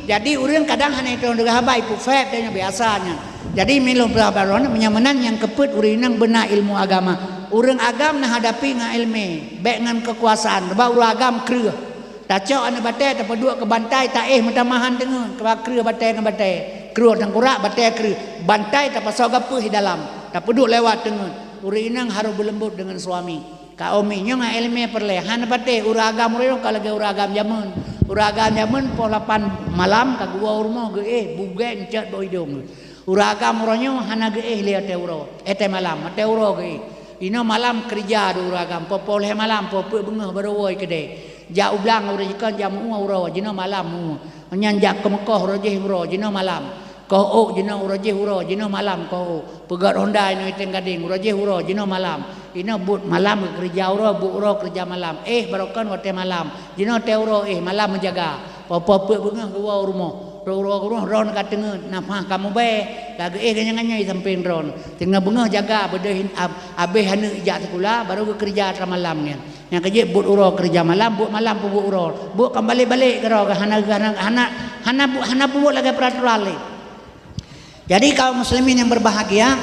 jadi ureuëng kadang hana itong deungon haba, ipeuphét tanyoe biasa nyan. Jadi mi lôn peugah baroe, meunyoe meunan nyang keupeuet ureuëng inong beuna ilmu agama. Ureuëng agam na hadapi ngon ilmu, bék ngon keukuasaan, sebab ureuëng agam kreueh. Tacok aneuëk batée, tapeuduek keu bantai, taéh meutamah han teungeut, keu kreueh batée ngon batée. Kreueh tangkurak, batée kreueh. Bantai tapasoe gapeuh di dalam, tapeuduek lewat teungeut. Ureuëng inong harôh beuleumbot deungon suami. Ka umi nyoe ngon iéleumé peureulée, hana patéh ureuëng agam ureuëng ka lagée ureuëng agam jameun. Ureuëng agam jameun poh lapan malam ka geuwoe u rumoh geuéh, bugét ncot bak idong. Ureuëng agam uroe nyoe hana geuéh lé watée uroe, watée malam, watée uroe geuéh. Inoe malam keurija di ureuëng agam, poh-poh lhée malam, poh peuet beungoh barô woe keudée. Jak u blang ureuëng jikon, jak meu-ueh uroe, jinoe malam meu-ueh. Nyan jak keumeukoh uroe jih uroe, jinoe malam. Koh ôk jinoe uroe jih uroe, jinoe malam koh ôk. Peugét honda inoe iteng gadeng, uroe jih uroe, jinoe malam. Inoe buet malam geukeurija uroe, buet uroe keurija malam. Éh barokon watée malam. Jinoe watée uroe éh, malam meujaga. Poh-poh peuet beungoh geuwoe u rumoh. Rôh-rôh u rumoh droeneuh ka teungeut, nafah ka mubée, ka geuéh ganyang-ganyang di sampéng droeneuh. Teungoh beungoh jaga beudôh hin-, ab-, abéh aneuëk jak sikula, barô geukeurija atra malam nyan. Nyang keujeuet buet uroe keurija malam, buet malam peubuet uroe. Buet kon balek-balek keudroe, hana, hana, hana, hana bu-, hana peubuet lagée peuraturan lé. Jadi kaum muslimin yang berbahagia,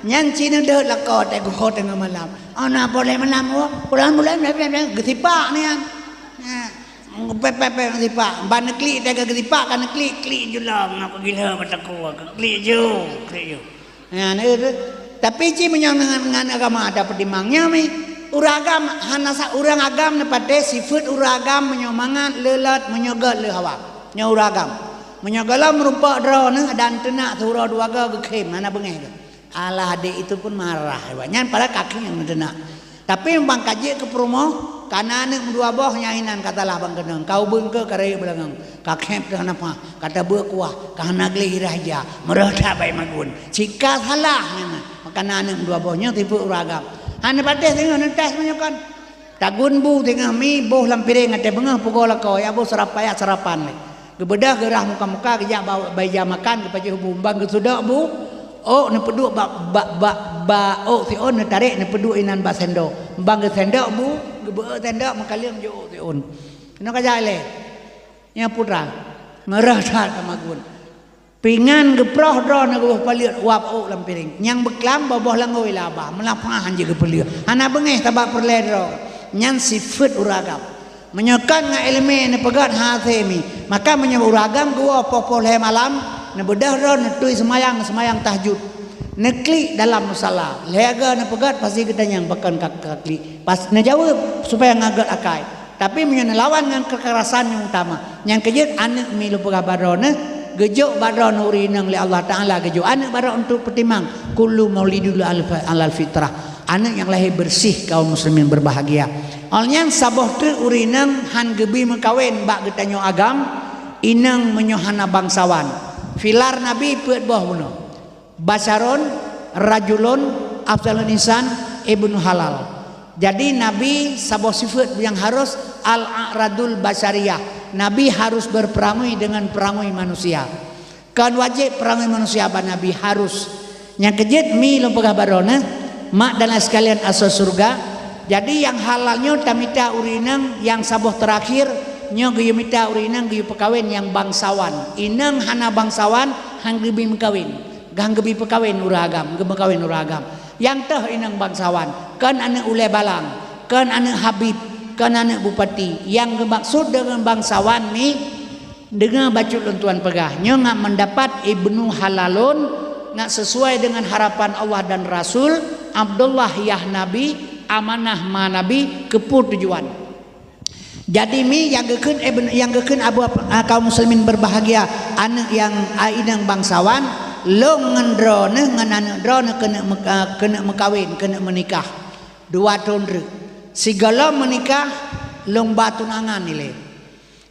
nyan cit neudeuet lakoe teuh geuho teungoh malam. Ana boleh malam wo, bulan-bulan geusipak nian. Nah, pepek-pepek geusipak. Ban neuklik teuh geusipak, ka neuklik, klik ju lom, ngapa gila mata ku, klik ju, klik ju. Nah, ni tu. Tapi cit meunyoe ngon, ngon agama ada peutimang nyan mi. Ureuëng agam hana sa-, ureuëng agam neupatéh sifeuet ureuëng agam meunyoe mangat, leulat, meunyoe gét, leuhawa. Nyoe ureuëng agam. Meunyoe gohlom meurumpok droeneuh dan teunak siuroe dua goe geukhém, hana beungéh geuh. Alah, adék itu pun marah, nyan padahai ka khém teunak. Tapi ban ka jeuet keu peurumoh, ka na aneuëk meudua boh, nyan inan ka salah ban keunong, ka ubeuen keu ka rayeuk beulangong, ka khém teuh nafah, ka tabeuek kuah, ka hana gleh irah ija, meureuh that bak imagun. Cit ka salah nyan, maka na aneuëk meudua boh nyoe sifeuet ureuëng agam. Hana patéh singoh neutes meunyoe kon. Tagun bu singoh mi boh lam piréng, watée beungoh peugoe lakoe, ya boh sarapan, ya sarapan lé. Geubeudôh geurah muka-muka, geujak ba, bak ija makan, geupajoh bu, ban geusudok bu, ôk neupeuduek bak, bak, bak, bak ôk siôn, neutarek neupeuduek inan bak sendok. Ban geusendok bu, geubeuet sendok meukaleueng jok ôk siôn. Keunoe ka jak ilée. Nyan putra, meureuh that ka magun. Pingan geuproh droeneuh geuboh paleuet uap ôk lam piréng. Nyang beuklam boh-boh langôi laba, meulapah han jeuet geupeuleueh. Hana beungéh sabab peureulée droe. Nyan sifeuet ureuëng agam. Meunyoe kon ngon iéleumé neupeugét hase mi, maka meunyoe ureuëng agam geuwoe poh-poh lhée malam, neubeudôh droe neutui seumayang, seumayang tahajud. Neuklik dalam musala, lhée goe neupeugét pasti geutanyong pakon ka, ka klik. Pas neujaweueb supaya ngon gét akai. Tapi meunyoe neulawan ngon keukerasan nyang utama, nyang keujeuet aneuëk mi lôn peugah bak droeneuh, geujok bak droeneuh ureuëng inong lé Allah Taala geujok aneuëk bak droeneuh untuk peutimang, kullu maulidul alfa-, alal fitrah. Aneuëk nyang lahé beureuséh kaum muslimin berbahagia. Awaknyan saboh treuk ureuëng inong han geubi meukawen bak geutanyoe agam, inong meunyoe hana bangsawan. Pilar Nabi peuet boh bunoe. Basyarun, rajulun, afdalun insan, ibnu halal. Jadi Nabi saboh sifeuet nyang harus al-a'radul basyariyah. Nabi harus berperangui dengan perangui manusia. Kon wajéb peurangui manusia bak Nabi, harus. Nyang keujeuet mi lôn peugah bak droeneuh, mak dan ayah sekalian asoe syeuruga. Jadi nyang halal nyoe tamita ureuëng inong nyang saboh teurakhir, nyoe geuyue mita ureuëng inong geuyue peukawen nyang bangsawan. Inong hana bangsawan han geubi meukawen, han geubi peukawen ureuëng agam, geumeukawen ureuëng agam. Nyang toh inong bangsawan, kon aneuëk ulée balang, kon aneuëk habib, kon aneuëk bupati. Nyang geumaksud deungon bangsawan mi, deungoe bacut lôn tuan peugah, nyoe ngat meudapat ibnu halalun, ngat sesuai deungon harapan Allah dan Rasul, Abdullah yah Nabi, amanah ma Nabi, keupeue tujuan. Jadi mi nyang geukheun ibnu, nyang geukheun abu, ah, kaum muslimin berbahagia, aneuëk nyang, ah, inong bangsawan, lôn ngon droeneuh ngon aneuëk droeneuh keuneuk meuka-, keuneuk meukawen, keuneuk meunikah. Dua thon treuk. Sigohlom meunikah, lôn ba tunangan ilée.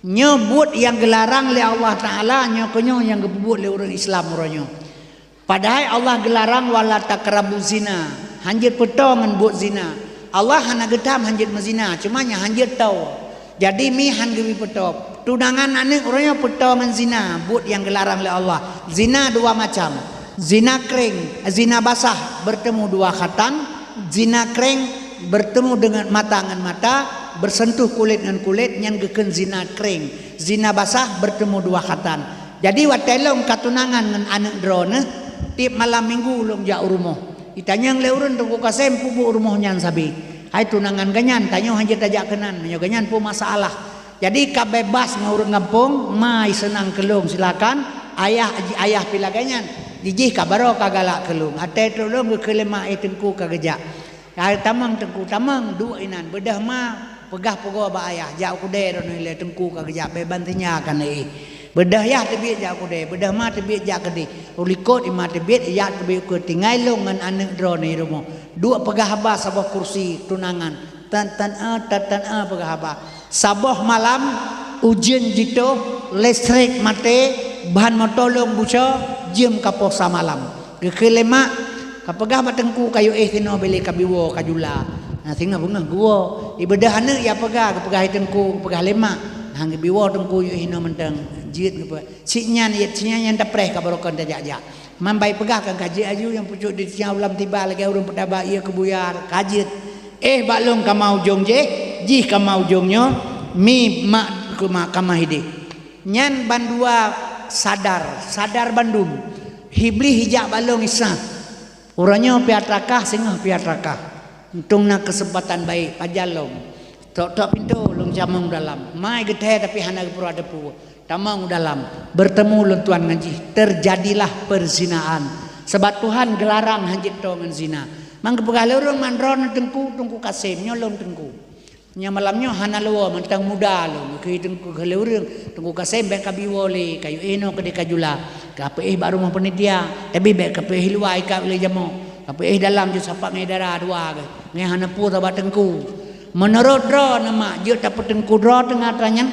Nyoe buet nyang geularang lé Allah Taala, nyoe keunyoe nyang geupeubuet lé ureuëng Islam uroe nyoe. Padahai Allah geularang, "Wala taqrabuz zina." Hanjeuet peutoe ngon buet zina. Allah hana geutam hanjeuet meuzina, cuma nyang hanjeuet toe. Jadi mi han geubri peutoe. Tunangan aneuëk uroe nyoe peutoe ngon zina, buet nyang geularang lé Allah. Zina dua macam. Zina kring, zina basah, bertemu dua khatan. Zina kring, bertemu dengan mata ngon mata, bersentuh kulit ngon kulit, nyan geukheun zina kring. Zina basah, bertemu dua khatan. Jadi watée lôn ka tunangan ngon aneuëk droeneuh, tieb malam minggu lôn jak u rumoh. Itanyong lé ureuëng, "Teungku Kasem peue buet u rumoh nyan sabe?" "Hai tunangan geuhnyan, tanyoe hanjeuet tajak keunan, meunyoe geuhnyan peue masalah." Jadi ka bebas ngon ureuëng gampông, ma seunang keu lôn silakan, ayah, ayah pih lagée nyan. Jijih ka baroe ka galak keu lôn. Até trok lôn geukheun lé ma, "Eh, Teungku ka geujak." "Hai tamong Teungku, tamong, duek inan." Beudôh ma peugah pugoe bak ayah, "Jak u keudè droeneuh ilée, Teungku ka geujak, bèk ban teunya keuneuk éh." Beudôh yah teubiet jak u keudè, beudôh ma teubiet jak keudeh. U likot i ma teubiet, jak teubiet u keudè, tinggai lôn ngon aneuëk droeneuh i rumoh. Duek peugah haba saboh kursi tunangan. Tan, tan, a, tan, tan, a, peugah haba. Saboh malam, ujeuen jitoh, listrik maté, ban moto lôn buco, jeuem ka poh sa malam. Geukheun lé mak, "Ka peugah bak Teungku kayue éh sinoe, bèk lé kabiwoe kajula." Na singoh beungoh geuwoe. Ibeudôh aneuëk ya peugah, geupeugah lé Teungku, geupeugah lé mak, "Han geubiwoe Teungku yue éh sinoe mantong." Jeuet geupeugah. Cit nyan, iet cit nyan, nyan tapreh ka barokon tajak-jak. Man bai peugah kan ka jeuet aju nyang pucuk di tinya ulam tiba lagée ureuëng peudaba ié keu buyar, ka jeuet. Éh bak lôn kama ujong jih, jih kama ujong nyoe, mi mak keu mak kama hideh. Nyan bandua sadar, sadar bandum. Iblih ijak bak lôn Isa. Uroe nyoe piatra kah, singoh piatra kah. Untông na keuseumpatan baik, pajan lom. Tok-tok pintoe lôn camong dalam. Mai geuthée tapi hana geupeuruwa teupeu. Tamong u dalam, bertemu lôn tuan ngon jih, terjadilah perzinaan. Sabab Tuhan geularang hanjeuet toe ngon zina. Man geupeugah lé ureuëng, "Man droeneuh Teungku, Teungku Kasem, nyoe lôn Teungku." Nyoe malam nyoe hana lé woe, mantong muda lôn, geukheun Teungku, geukheun lé ureuëng, "Teungku Kasem, bèk kabiwoe lé, kayue éh noe keudeh kajula. Kapeuéh bak rumoh panitia, tapi bèk kapeuéh luwa ikat lé jamoe. Kapeuéh dalam jeuet sapat ngon dara dua geuh. Ngon hana peue sabat Teungku." Meunurot droeneuh mak, jeuet tapeuteungku droe teungoh atra nyan?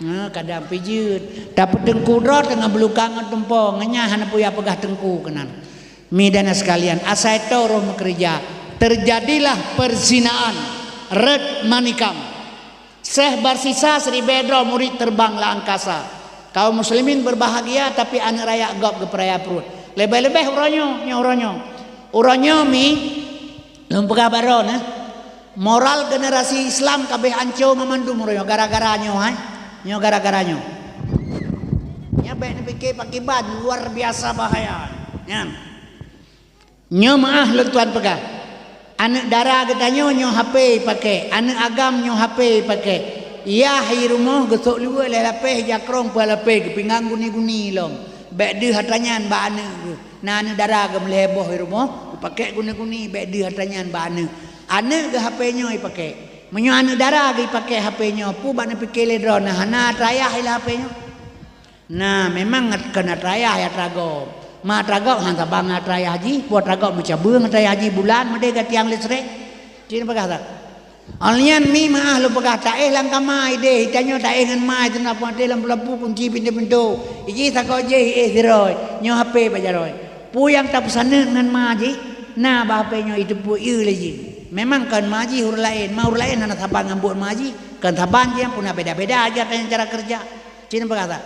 Nah, kadang pih jeuet. Tapeuteungku droe teungoh beulukang ngon tumpông, ngon nyan hana peue ya peugah teungku keunan. Mi dan sekalian, asai toe roh meukeureuja, terjadilah perzinaan, rot manikam. Syekh Barsisa siribée droe murit terbang lam angkasa. Kaum muslimin berbahagia, tapi aneuëk rakyat gob geupeuraya pruet. Leubeh-leubeh uroe nyoe, nyoe uroe nyoe. Uroe nyoe mi, lôn peugah baroe neuh. Moral generasi Islam ka abéh anco ngon mandum uroe nyoe gara-gara nyoe, hai. Nyoe gara-gara nyoe. Nyoe bèk neupike pakiban luar biasa bahaya. Nyan. Nyoe meuáh lôn tuan peugah. Aneuëk dara geutanyoe nyoe H P ipake, aneuëk agam nyoe H P ipake. Yah i rumoh geusok liweue lhée lapéh, jakrong peuet lapéh, geupingang guni-guni lom. Bèk deuh atra nyan bak aneuëk geuh. Na aneuëk dara geuh meulhée boh i rumoh, geupakek guni-guni, bèk deuh atra nyan bak aneuëk. Aneuëk geuh H P nyoe ipakek. Meunyoe aneuëk dara geuh ipakek H P nyoe, peue bak neupike lé droeneuh, hana atra yah i lam H P nyoe? Nah, memang kon atra yah, ya atra gob. Ma atra gob han saban ngon atra yah jih, peue atra gob meucabeue ngon atra yah jih bulan meudeh gatiang listrik. Cit neupeugah that. Awaknyan mi meuáh lôn peugah, taéh lam kama ideh, tanyoe taéh ngon ma, teuma peumaté lampu-lampu, kunci pintoe-pintoe. Ijih sagoe jih éh sidroe, nyoe H P bak jaroe. Peue nyang tapeusaneut ngon ma jih, na bak H P nyoe iteupeue ié lé jih. Memang kon ma jih ureuëng laén, ma ureuëng laén hana saban ngon buet ma jih, kon saban jih puna beda-beda aja tanyoe cara keureuja. Cit neupeugah that.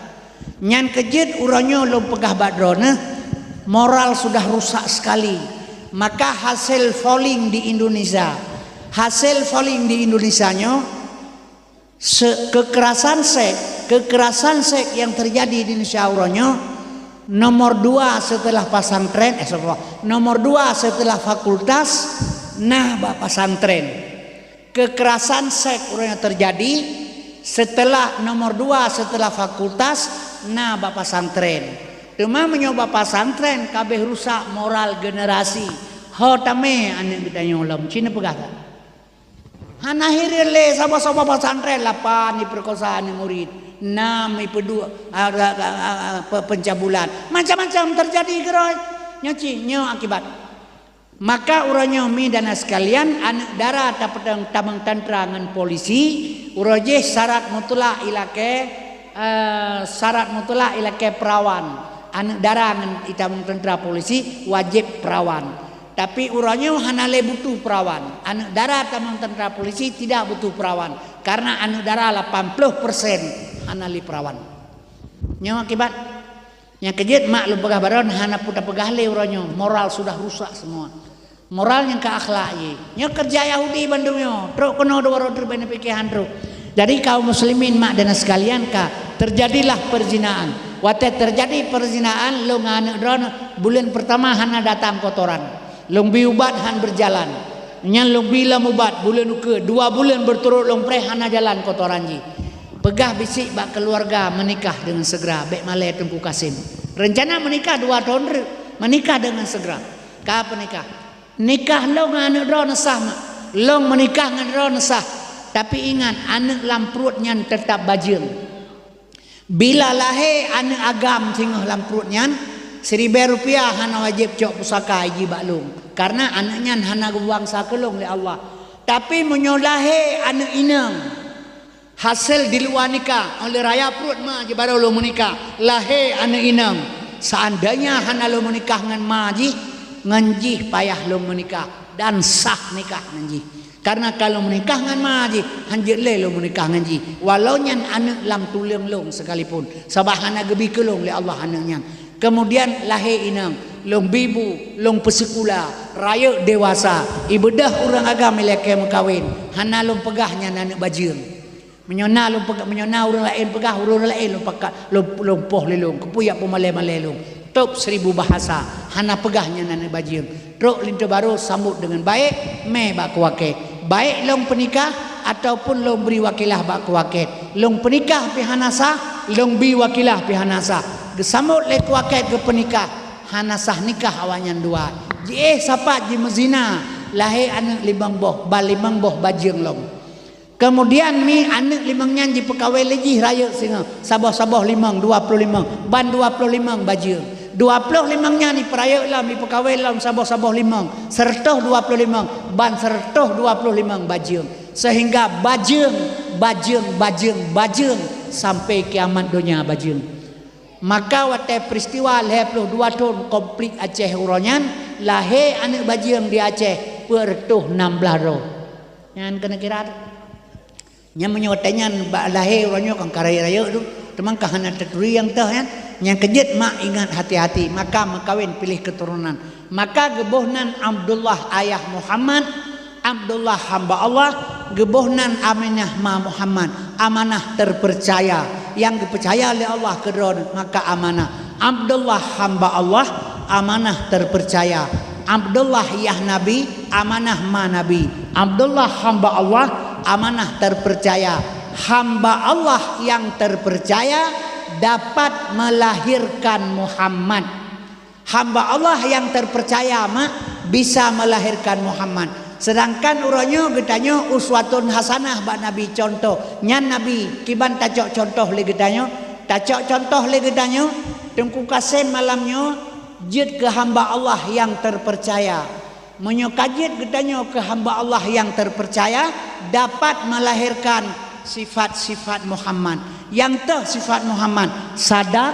Nyan keuh jeuet uroe nyoe lôn peugah bak droeneuh, moral sudah rusak sekali. Maka hasil polling di Indonesia, hasil polling di Indonesia nyoe, se-, kekerasan seks, kekerasan seks yang terjadi di Indonesia uroe nyoe, nomor dua setelah pesantren, eh, salah, nomor dua setelah fakultas, nah bak pesantren. Kekerasan seks uroe nyoe terjadi setelah nomor dua setelah fakultas, na bak pesantren. Teuma meunyoe bak pesantren ka abéh rusak moral generasi, ho tamé aneuëk geutanyoe lom, cit neupeugah that. Hana hireuen lé saboh-saboh pesantren lapan ipeukosa aneuëk murit, nam ipeuduek, a, a, a, a, pe-, pencabulan. Macam-macam terjadi keudroe. Nyoe cit, nyoe akibat. Maka uroe nyoe mi dan sekalian, aneuk dara tapeutamong tantra ngon polisi, uroe jih syarat mutlak ilakée, eh, syarat mutlak ilakée perawan. Aneuk dara ngon itamong tantra polisi wajéb perawan. Tapi uroe nyoe hana lé butuh perawan. Aneuk dara tamong tantra polisi tidak butuh perawan. Karena aneuk dara lapan ploh persen hana lé perawan. Nyoe akibat. Nyang keujeuet mak lôn peugah baroe hana peue tapeugah lé uroe nyoe, moral sudah rusak semua. Moral nyang ka akhlak jih. Nyoe keureuja Yahudi bandum nyoe, trok keunoe dua droe trok bak nyan pike han trok. Jadi kaum muslimin mak dan sekalian ka, terjadilah perzinaan. Watée terjadi perzinaan, lôn ngon aneuk droeneuh buleuen peurtama hana datang kotoran. Lôn bi ubat han beujalan. Nyan lôn bi lom ubat buleuen ukeue, dua buleuen beuturot lôn preh hana jalan kotoran jih. Peugah bisék bak keuluwarga meunikah deungon seugera, bék malée Teungku Kasim. Reuncana meunikah dua thon reueh, meunikah deungon seugera. Ka peunikah. Nikah lôn ngon aneuk droeneuh sah mak. Lôn meunikah ngon droeneuh sah. Tapi ingat, aneuk lam pruet nyan teutab bajeueng. Bila lahé aneuk agam singoh lam pruet nyan, siribée rupiah hana wajéb cok pusaka jih bak lôn, kareuna aneuk nyan hana geubangsa keu lôn lé Allah. Tapi meunyoe lahé aneuk inong, hasé di luwa nikah, óh lheueh raya pruet ma jih barô lôn meunikah, lahé aneuk inong, seandainya hana lôn meunikah ngon ma jih, ngon jih payah lôn meunikah dan sah nikah ngon jih. Kareuna ka lôn meunikah ngon ma jih, hanjeuet lé lôn meunikah ngon jih, walau nyan aneuk lam tuleueng lôn sekalipun, sabab hana geubi keu lôn lé Allah aneuk nyan. Keumudian lahé inong, lôn bi bu, lôn peusikula, rayeuk dewasa, ibeudôh ureuëng agam ilakée meukawen, hana lôn peugah nyan aneuk bajeueng. Meunyoe na lôn peugah, meunyoe na ureuëng laén peugah, ureuëng laén lôn pakat, lôn, lôn poh lé lôn, keupeue jak peumalée-malée lôn. Tôb seribu bahasa, hana peugah nyan aneuk bajeueng. Trok linto barô sambot deungon baék, mé bak keu wakét. Baék lôn peunikah ataupun lôn bri wakilah bak keu wakét. Lôn peunikah pih hana sah, lôn bi wakilah pih hana sah. Geusambot lé keu wakét geupeunikah, hana sah nikah awaknyan dua. Jiéh sapat jimeuzina, lahé aneuk limong boh, ban limong boh bajeueng lom. Keumudian mi aneuk limong nyan jipeukawén lé jih rayeuk singoh, saboh-saboh limong, dua ploh limong, ban dua ploh limong bajeueng. Dua ploh limong nyan jipeurayeuk lom, jipeukawén lom saboh-saboh limong, seureutôh dua ploh limong, ban seureutôh dua ploh limong bajeueng. Seuhingga bajeueng, bajeueng, bajeueng, bajeueng, sampai kiamat donya bajeueng. Maka watée peuristiwa lhée ploh dua thon konflik Aceh uroe nyan, lahé aneuk bajeueng di Aceh peuet reutôh nam blaih droe. Nyan keuneuk kira teuh. Nyan meunyoe watée nyan bak lahé uroe nyoe kan ka rayeuk-rayeuk tu, teuma ka hana teuturi nyang teuh nyan. Nyang keujeuet mak ingat hati-hati, maka meukawen piléh keuturonan. Maka geuboh nan Abdullah ayah Muhammad, Abdullah hamba Allah, geuboh nan Aminah ma Muhammad, amanah terpercaya, nyang geupeucaya lé Allah keu droeneuh, maka amanah. Abdullah hamba Allah, amanah terpercaya. Abdullah yah Nabi, amanah ma Nabi. Abdullah hamba Allah, amanah terpercaya. Hamba Allah yang terpercaya dapat melahirkan Muhammad. Hamba Allah nyang teupeurcaya mak bisa melahirkan Muhammad. Sedangkan uroe nyoe geutanyoe uswatun hasanah bak Nabi, contoh. Nyan Nabi, kiban tacok contoh lé geutanyoe? Tacok contoh lé geutanyoe, Teungku Kasem malam nyoe jeuet keu hamba Allah nyang teupeurcaya. Meunyoe ka jeuet geutanyoe keu hamba Allah nyang teupeurcaya, dapat melahirkan sifat-sifat Muhammad. Nyang teuh sifat Muhammad, sadak,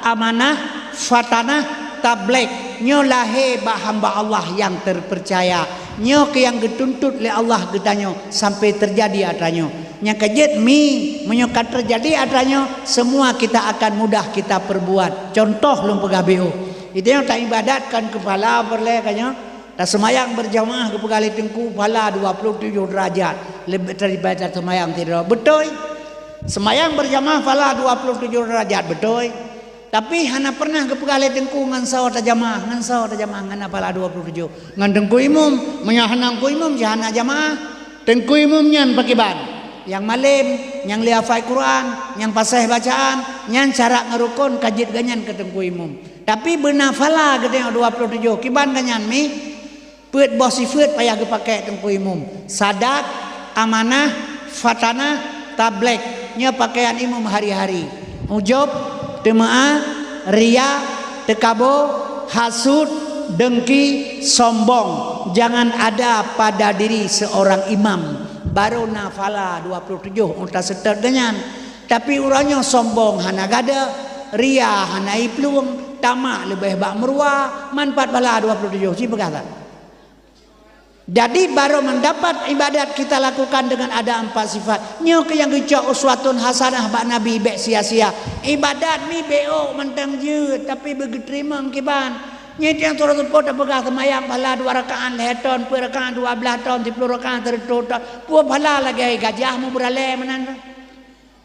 amanah, fatanah, tabligh. Nyoe lahé bak hamba Allah nyang teupeurcaya. Nyoe keuh nyang geutuntot lé Allah geutanyoe sampai teujadi atra nyoe. Nyang ka jeuet mi, meunyoe ka teujadi atra nyoe, semua kita akan mudah kita perbuat. Contoh lôn peugah beuh. Geutanyoe taibadat kon keu phala peureulée ka nyoe. Taseumayang beurjamaah geupeugah lé Teungku phala dua ploh tujoh deurajat leubeh daripada taseumayang sidroe. Beutôi? Seumayang beurjamaah phala dua ploh tujoh deurajat, beutôi? Tapi hana pernah geupeugah lé Teungku ngon soe tajamaah, ngon soe tajamaah ngon phala dua ploh tujoh. Ngon Teungku Imum, meunyoe hana Teungku Imum, jih hana jamaah. Teungku Imum nyan pakriban? Nyang malém, nyang lé hafai Quran, nyang paséh bacaan, nyan syarat ngon rukon ka jeuet geuhnyan keu Teungku Imum. Tapi beuna phala geutanyoe dua ploh tujoh, kiban geuhnyan mi, peuet boh sifeuet payah geupakée Teungku Imum. Sadak, amanah, fatanah, tabligh. Nyoe pakaian imum hari-hari. Ujub, teumeu'ah, riya, teukabo, hasut, Dengki, sombong, jangan ada pada diri seorang imam. Baru na phala dua puluh tujoh unta seutôt geuh nyan. Tapi uroe nyoe sombong hana gadôh, ria hana iplueng, tamak leubeh bak meuruwa, manfaat phala dua puluh tujoh, ci peugah that. Jadi, baru mendapat ibadat kita lakukan dengan ada empat sifat. Nyoe keuh nyang geucok uswatun hasanah bak Nabi, bék sia-sia. Ibadat mi bék ôk mantong jeuet, tapi beugeuteurimong kiban. Nyoe tiang surat seupôt tapeugah seumayang phala dua rakaat lhèe thôn, peuet rakaat dua blaih thôn, siploh rakaat sireutoh thôn. Peue phala lagèe gajah meubeuralée meunan.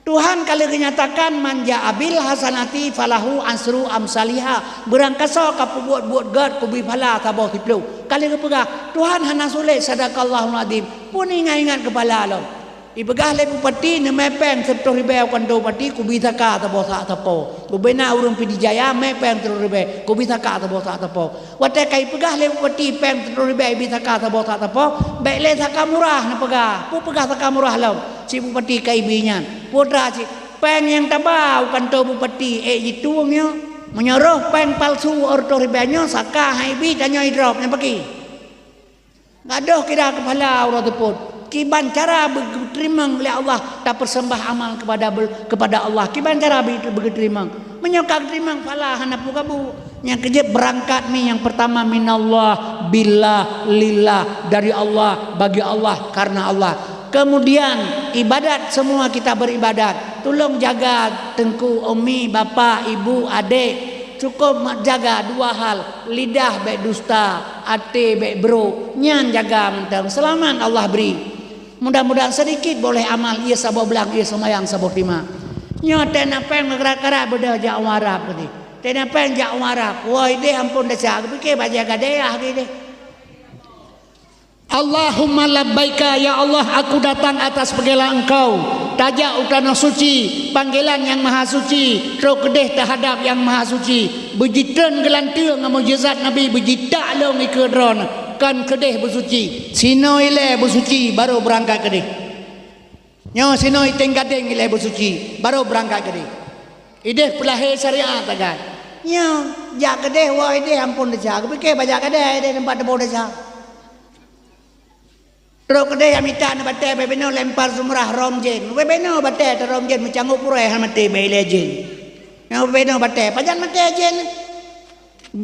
Tuhan ka lheueh geunyatakan, "Man jaa bil hasanati falahu asyru amsaliha." Beurangkasoe ka peubuet buet gét, kubri phala saboh siploh. Ka lheueh geupeugah, Tuhan hana sulet, sadaqallahul azim. Pun ingat-ingat keu phala lom. Ipeugah lé bupati, neumè péng sireutoh ribèe u kantô bupati, kubri saka saboh sak sapo. Bubena ureueng Pidie Jaya mè péng sireutoh ribèe, kubri saka saboh sak sapo. Watèe ka ipeugah lé bupati péng sireutoh ribèe ibi saka saboh sak sapo, bèk lé saka murah neupeugah. Peue peugah saka murah lom? Cit bupati ka ibi nyan. Peue teuma cit, péng nyang taba u kantô bupati ék jitueng nyoe. Meunyoe roh péng palsu sireutoh ribèe nyoe, saka han ibi, tanyoe idrop, nyan pakri. Gadôh kira keu phala uroe seupôt. Kiban cara beugeuteurimong lé Allah tapeuseumbah amal kepada bel-, kepada Allah. Kiban cara beu-, beugeuteurimong. Meunyoe ka geuteurimong phala hana peue gabu. Nyang keujeuet beurangkat mi nyang peurtama minallah, billah, lillah, dari Allah, bagi Allah, karena Allah. Kemudian ibadat, semua kita beribadat. Tulông jaga teungku, umi, bapak, ibu, adék. Cukôp mat jaga dua hal, lidah bèk dusta, até bèk brôk, nyan jaga mantong, seulamat Allah bri. Mudah-mudahan sedikit boleh amal, ié saboh blang, ié seumayang saboh teuma. Nyoe teuh na péng meukarat-karat beudôh jak u Arab keudéh. Teuh na péng jak u Arab, woe idéh amphon desya, geupiké bajèe gadéh ah keudéh. Allahumma labbaika, ya Allah, aku datang atas panggilan Engkau. Tajak u tanoh suci, panggilan Nyang Maha Suci, trok keudéh teuhadap Nyang Maha Suci. Beujitreun geulanteue ngon mukjizat Nabi, beujitak lôn ikeue droeneuh, kon keudéh beusuci. Sinoe ilèe beusuci, baru beurangkat keudéh. Nyoe sinoe iténg gadéng ilèe beusuci, baru beurangkat keudéh. Idéh peulahé syariat sagai. Nyoe, jak keudéh, woe idéh amphon desya, geupiké bajèe gadéh idéh teumpat teuboh desya. Trok keudéh nyang mita neubatèe, bèk binoe lempar jumrah rhom jén. Bèk binoe batèe teu rhom jén, meucangôk purèe hana maté bèk ilèe jén. Nyang bèk binoe batèe, pajan maté jén?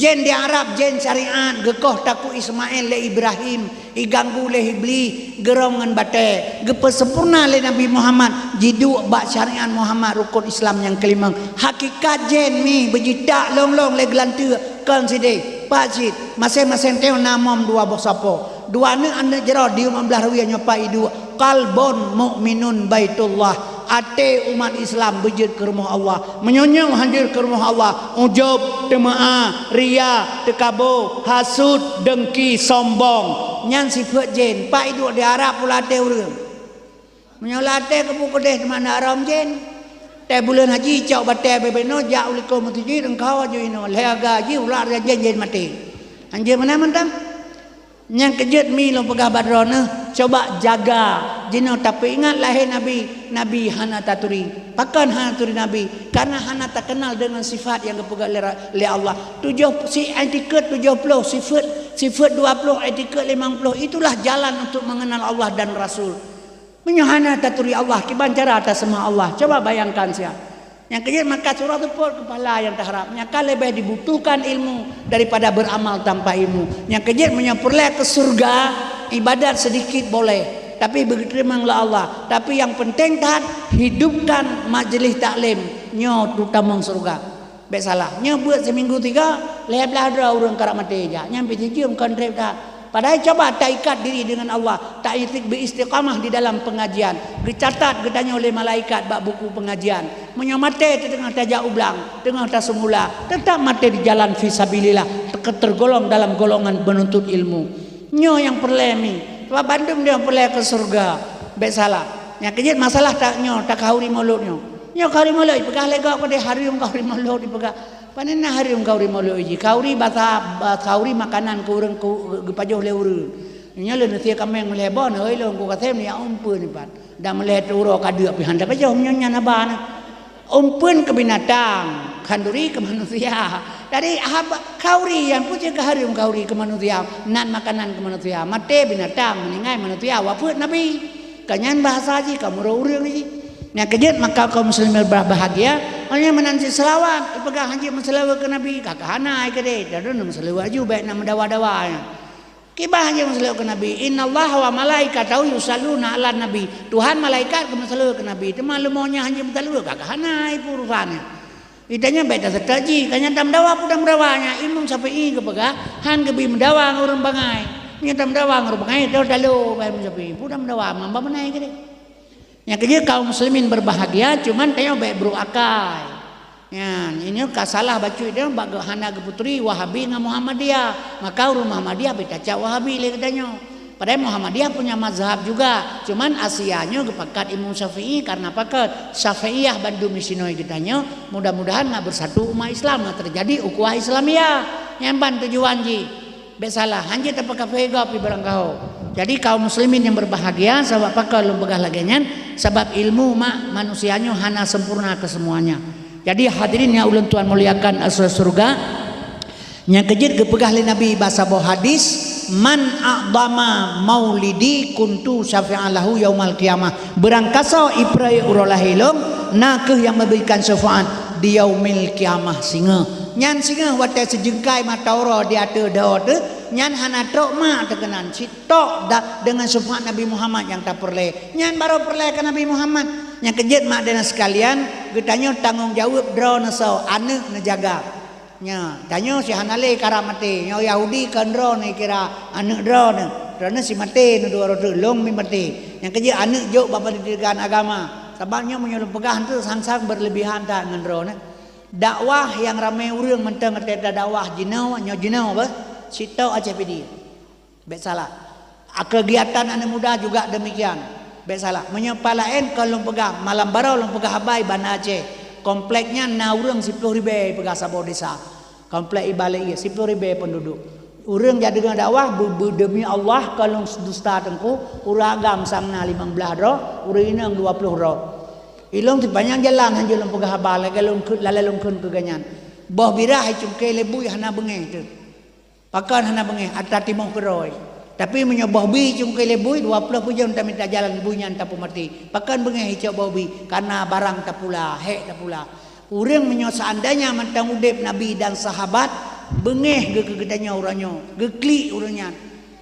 Jén di Arab, jén syariat, geukoh takue Ismail lé Ibrahim, iganggu lé Iblis, geurhom ngon batèe, geupeusempurna lé Nabi Muhammad, jiduek bak syariat Muhammad rukon Islam nyang keulimong. Hakikat jén mi beujitak lôn-lôn lé geulanteue, kon sidéh, pat cit, maséng-maséng tanyoe na mom dua boh sapo. Dua aneuk, aneuk jaroe di umat blah ruwèh nyoe pat iduek, qalbun mukminun baitullah, até umat Islam beujeuet keu rumoh Allah. Meunyoe nyoe han jeuet keu rumoh Allah, ujub, teumeu'ah, ria, teukabo, hasut, dengki, sombong, nyan sifeuet jén. Pat iduek di Arab pula até ureueng. Meunyoe lam até keubu keudéh teuma na rhom jén. Teuh buleuen haji cok batèe bèk binoe jak u likôt meuseujid, eungkau aju inoe, lhèe aga jih ulat jén-jén maté. Han jeuet meunan mantong. Nyang keujeuet mi lôn peugah bak droeneuh, coba jaga. Jinoe tapeuingat lahé Nabi, Nabi hana taturi. Pakon hana turi Nabi? Karena hana takeunal deungon sifat nyang geupeugah lé ra-, lé Allah. Tujoh, si etikeuet tujoh ploh, sifeuet, sifeuet dua ploh, etikeuet limong ploh. Itulah jalan untuk mengenal Allah dan Rasul. Meunyoe hana taturi Allah, kiban cara taseumah Allah? Coba bayangkan siat. Nyang keujeuet maka surah teupot keupala nyang taharab. Nyang ka leubeh dibutuhkan ilmu daripada beuramal tanpa ilmu. Nyang keujeuet meunyoe peureulèe keu syeuruga, ibadat sedikit boleh, tapi beugeuteurimong lé Allah. Tapi nyang peunteng that, hidupkan majlis taklim nyoe tutamong syeuruga. Bèk salah. Nyoe beuet siminggu tiga, lhèe blaih droe ureueng karap maté jak. Nyan pih jijeuem kon trép that. Padahai coba taikat diri deungon Allah, taistik beuistiqamah di dalam pengajian. Geucatat geutanyoe lé malaikat bak buku pengajian. Meunyoe maté teuteungoh tajak u blang, teungoh taseumula, teutap maté di jalan fi sabilillah, teu-, tergolong dalam golongan penuntut ilmu. Nyoe nyang peureulèe mi, sabab bandum nyoe peureulèe keu syeuruga. Bèk salah. Nyang keujeuet masalah ta-, nyoe, takahuri mulod nyoe. Nyoe kahuri mulod, ipeugah lé gob keudéh, hareuem kahuri mulod, ipeugah. Pane na hareuem kahuri mulod jih? Kahuri basa, ba-, kahuri makanan keu ureueng, keu, geupajoh lé ureueng. Nyoe lôn neusie kaméng meulhèe boh, neuhôi lôn ku kasém, ya umpeuen ipat. Dan meulhèe teuh uroe ka deuk pih han tapajoh, meunyoe nyan haba na. Umpeuen keu binatang. Khanduri keu manusia. Jadi, haba, khauri, nyang peue cit keu hareuem khauri keu manusia, nan makanan keu manusia. Maté binatang, meuninggai manusia, wafeuet Nabi. Ka nyan bahasa jih, ka meurok ureueng jih. Nyang keujeuet maka kaum muslimin berbahagia, hanya meunan cit seulaweuet, ipeugah hanjeuet meuseulaweuet keu Nabi, ka, ka hana ai keudeh, dan meuseulaweuet aju, bèk na meudawa-dawa nyan. Kiban hanjeuet meuseulaweuet keu Nabi, "Innallaha wa malaikatahu yusalluna 'alan nabi." Tuhan malaikat geumeuseulaweuet keu Nabi, teuma leumo nyan hanjeuet meuseulaweuet, ka, ka hana ai urusan nyan. Geutanyoe bèk taseutôt jih, ka nyan tameudawa, peue tameudawa nyan. Imam Syafi'i geupeugah, han geubi meudawa ngon ureueng bangai. Meunyoe tameudawa ngon ureueng bangai, toh talo bak Imam Syafi'i. Peue tameudawa, mamba meunan keudeh. Nyang keujeuet kaum muslimin berbahagia, cuman tanyoe bèk brok akai. Nyan, inyoe ka salah bacut nyoe bak geu-, hana geupeuturi Wahabi ngon Muhammadiyah. Maka ureueng Muhammadiyah bèk tacap Wahabi lé geutanyoe. Padahai Muhammadiyah punya mazhab juga, cuman Asia nyoe geupakat Imam Syafi'i karena pakat Syafi'iyah bandum disinoe geutanyoe, mudah-mudahan na beusatu umat Islam, na teujadi ukhuwah Islamiyah. Nyan ban tujuan jih. Bèk salah, hanjeuet tapeukafé gob ibarang kaho. Jadi kaum muslimin yang berbahagia, sabab pakon lôn peugah lagèe nyan, sabab ilmu mak manusia nyoe hana sempurna keusemuanya. Jadi hadirin yang ulôn tuan muliakan, asai syurga, Nyang keujeuet geupeugah lé Nabi bak saboh hadis, "Man a'dhama maulidi kuntu syafi'an lahu yaumal qiyamah." Beurangkasoe ipreh uroe lahé lôn, na kheueh nyang meuberikan syafaat di yaumil qiyamah singoh. Nyan singoh watèe sijeungkai mata uroe di ateueh droe teuh, nyan hana trok mak teuh keunan, cit tok da-, deungon syafaat Nabi Muhammad nyang tapeureulèe. Nyan barô peureulèe keu Nabi Muhammad. Nyang keujeuet mak dan sekalian, geutanyoe tanggông jaweueb droeneuh soe, aneuk neujaga. Nyoe, tanyoe si hana lé karab maté. Nyoe Yahudi kon droeneuh kira aneuk droeneuh. Droeneuh si maté, neuh dua droe teuh, lôn mi maté. Nyang keujeuet aneuk jok bak pendidikan agama. Sabab nyoe meunyoe lôn peugah teuh sang-sang berlebihan that ngon droeneuh. Dakwah nyang ramé ureueng mantong watèe tadakwah jinoe, nyoe jinoe beuh, sitok Aceh Pidie. Bèk salah. A, kegiatan aneuk muda juga demikian. Bèk salah. Meunyoe pat laén kon lôn peugah, malam baroe lôn peugah haba i Banda Aceh. Komplek nyan na ureueng siploh ribèe peugah saboh desa. Komplek Iba Lé Ie, siploh ribèe penduduk. Ureueng jak deungoe dakwah, beu-, beu-, demi Allah kon lôn dusta teungku, ureueng agam sang na limong blaih droe, ureueng inong dua ploh droe. Ilôn sipanyang jalan hanjeuet lôn peugah haba, lagèe lôn kheun, lalai lôn kheun keu geuhnyan. Boh birah icungké lé bui hana beungéh teuh. Pakon hana beungéh, atra timoh keudroe. Tapi meunyoe boh bui icungké lé bui, dua ploh peuet jeuem tamita jalan bui nyan tapeumaté. Pakon beungéh icok boh bui? Kareuna barang tapula, hék tapula. Ureueng meunyoe seandainya mantong udép Nabi dan sahabat, beungéh geu-, keu geutanyoe uroe nyoe, geuklik ureueng nyan.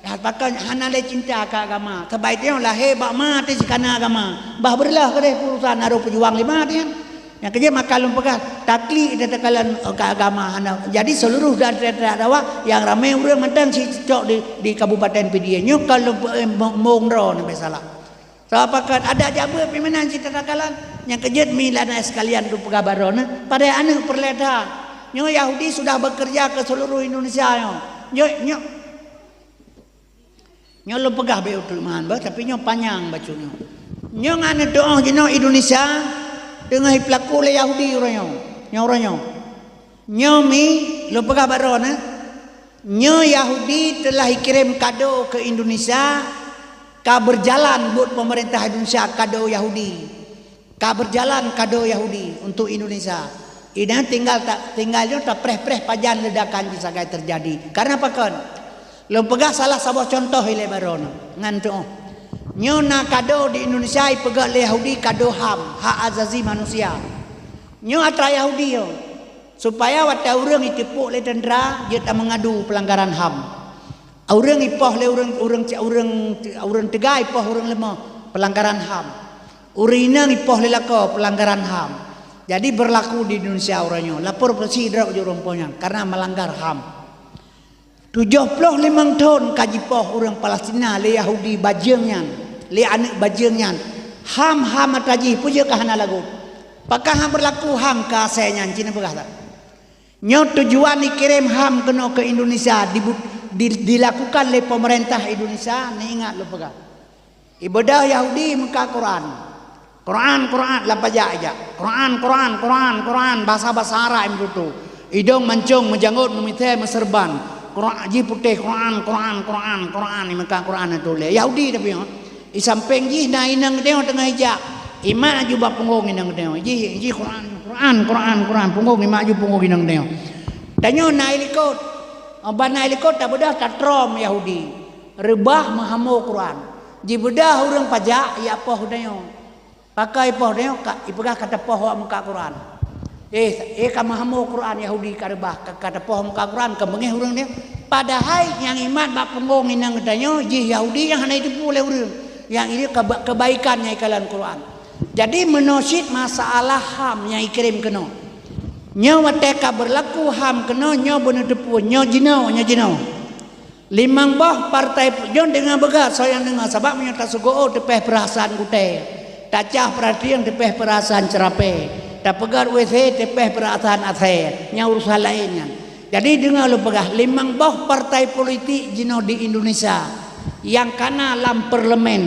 Pakon hana lé cinta keu agama. Sabab tanyoe lahé bak ma teuh sikana agama. Bah beureuloh keudeh urusan, harôh peujuang lé ma teuh nyan. Nyang keujeuet maka lôn peugah, taklik tatakalon keu agama hana. Jadi seluruh daerah-daerah dakwah nyang ramé ureueng mantong sicok di, di Kabupaten Pidie nyoe kon lôn pe-, eh, mo-, mong droe neuh bèk salah. Sabab pakon adat jak beuet pih meunan cit tatakalon. Nyang keujeuet mi lôn sekalian lôn peugah baroe neuh, padahai aneuk peureulèe that. Nyoe Yahudi sudah bekerja ke seluruh Indonesia nyoe. Nyoe, nyoe Nyoe lôn peugah bèk uteuk meuhan beuh, tapi nyoe panyang bacut nyoe. Nyoe ngon neutu'oh jinoe Indonesia teungoh jipeulaku lé Yahudi uroe nyoe. Nyoe uroe nyoe. Nyoe mi lôn peugah baroe neuh. Nyoe Yahudi telah ikirém kado keu Indonesia, ka berjalan buet pemerintah Indonesia kado Yahudi. Ka berjalan kado Yahudi untuk Indonesia. Inan tinggal ta-, tinggal nyoe tapreh-preh pajan ledakan jih sagai terjadi. Karena pakon? Lôn peugah salah saboh contoh ilèe baroe nyoe, ngon tu'oh. Nyoe na kado di Indonesia ipeugöt lé Yahudi kado HAM, hak asasi manusia. Nyoe atra Yahudi nyoe, supaya watèe ureueng iteupok lé tentara, jeuet tameungadu pelanggaran HAM. Ureueng ipoh lé ureueng, ureueng, ureueng, ureueng teuga ipoh ureueng leumoh, pelanggaran HAM. Ureueng inong ipoh lé lakoe, pelanggaran HAM. Jadi berlaku di Indonesia uroe nyoe. Lapor polisi droe jeuet ureueng poh nyan karena melanggar HAM. Tujoh ploh limong thon ka jipoh ureueng Palestina lé Yahudi bajeueng nyan, lé aneuk bajeueng nyan. HAM, HAM atra jih, peue jeuet ka hana lagot? Pakon hana berlaku HAM keu asèe nyan, ci neupeugah that. Nyoe tujuan ikirém HAM keunoe keu Indonesia dibu-, di-, dilakukan lé pemerintah Indonesia, neuingat lôn peugah. Ibeudôh Yahudi meukat Quran. Quran, Quran, lam pajak ijak. Quran, Quran, Quran, Quran, bahasa-bahasa Arab imeututoe. Idong mancong, meujanggot, meumithèe, meuseureuban. Quran, jih putéh, Quran, Quran, Quran, Quran, imeukat Quran tuléh. Yahudi tapi, ha. Di sampéng jih na inong geutanyoe teungoh ijak. Imat aju bak punggong inong geutanyoe. Ji, ji Quran, Quran, Quran, Quran. Punggong imat aju punggong inong geutanyoe. Tanyoe na i likot. Ban na i likot tabeudoh tatrôm Yahudi. Reubah meuhamo Quran. Jibeudoh ureuëng pajak, ya poh geutanyoe. Pakon ipoh tanyoe ka, ipeugah ka tapoh awak muka Quran. Eh, eh ka meuhamo Quran Yahudi ka reubah, ka, ka tapoh muka Quran, ka beungéh ureuëng nyoe. Padahai nyang imat bak punggong inong geutanyoe jih Yahudi nyang hana jiteupeue lé ureuëng. Nyang ini keba-, kebaikan nyang ikalon Quran. Jadi meunoe cit masalah HAM nyang ikirém keunoe. Nyoe watée ka beurlaku HAM keunoe nyoe beuneuteupeu nyoe jinoe, nyoe jinoe. Limong boh partai pu-, jon deungoe beugah soe nyang deungoe, sabab meunyoe tasugoe teupeh peurasaan gutée, tacah peuratieng teupeh peurasaan ceurapée, tapeugét WC teupeh peurasaan asée, nyang urusan laén nyan. Jadi deungoe lôn peugah, limong boh partai politik jinoe di Indonesia nyang kana lam parlemen,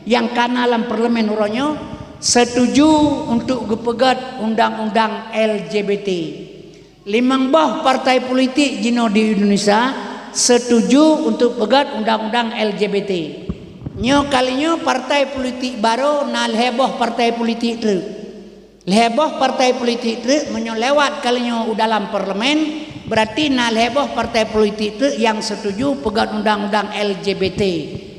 nyang kana lam parlemen uroe nyoe setuju untuk geupeugét undang-undang L G B T. Limong boh partai politik jinoe di Indonesia setuju untuk peugét undang-undang L G B T. Nyoe kali nyoe partai politik barô na lhée boh partai politik treuk. Lhée boh partai politik treuk meunyoe lewat kali nyoe u dalam parlemen, berarti na lhée boh partai politik treuk nyang setuju peugét undang-undang L G B T.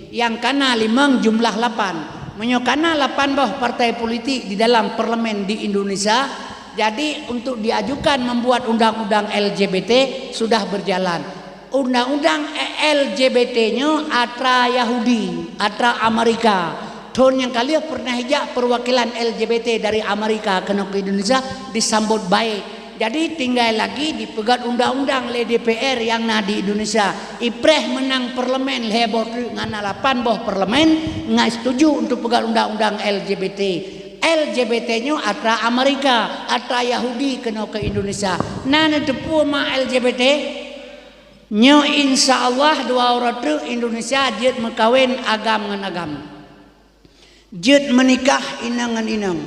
Nyang kana limong jumlah lapan. Meunyoe kana lapan boh partai politik di dalam parlemen di Indonesia, jadi untuk diajukan membuat undang-undang L G B T sudah berjalan. Undang-undang L G B T nyoe atra Yahudi, atra Amerika. Thon nyang ka lheueh pernah ijak perwakilan L G B T dari Amerika keunoe ke Indonesia disambut baik. Jadi tinggai lagi dipeugét undang-undang lé D P R nyang na di Indonesia. Ipreh meunang parlemen lhée boh treuk ngon na lapan boh parlemen ngai setuju untuk peugét undang-undang L G B T. L G B T nyoe atra Amerika, atra Yahudi keunoe ke Indonesia. Na neuteupeue ma L G B T? Nyoe insya Allah dua uroe treuk Indonesia jeuet meukawen agam ngon agam. Jeuet meunikah inong ngon inong.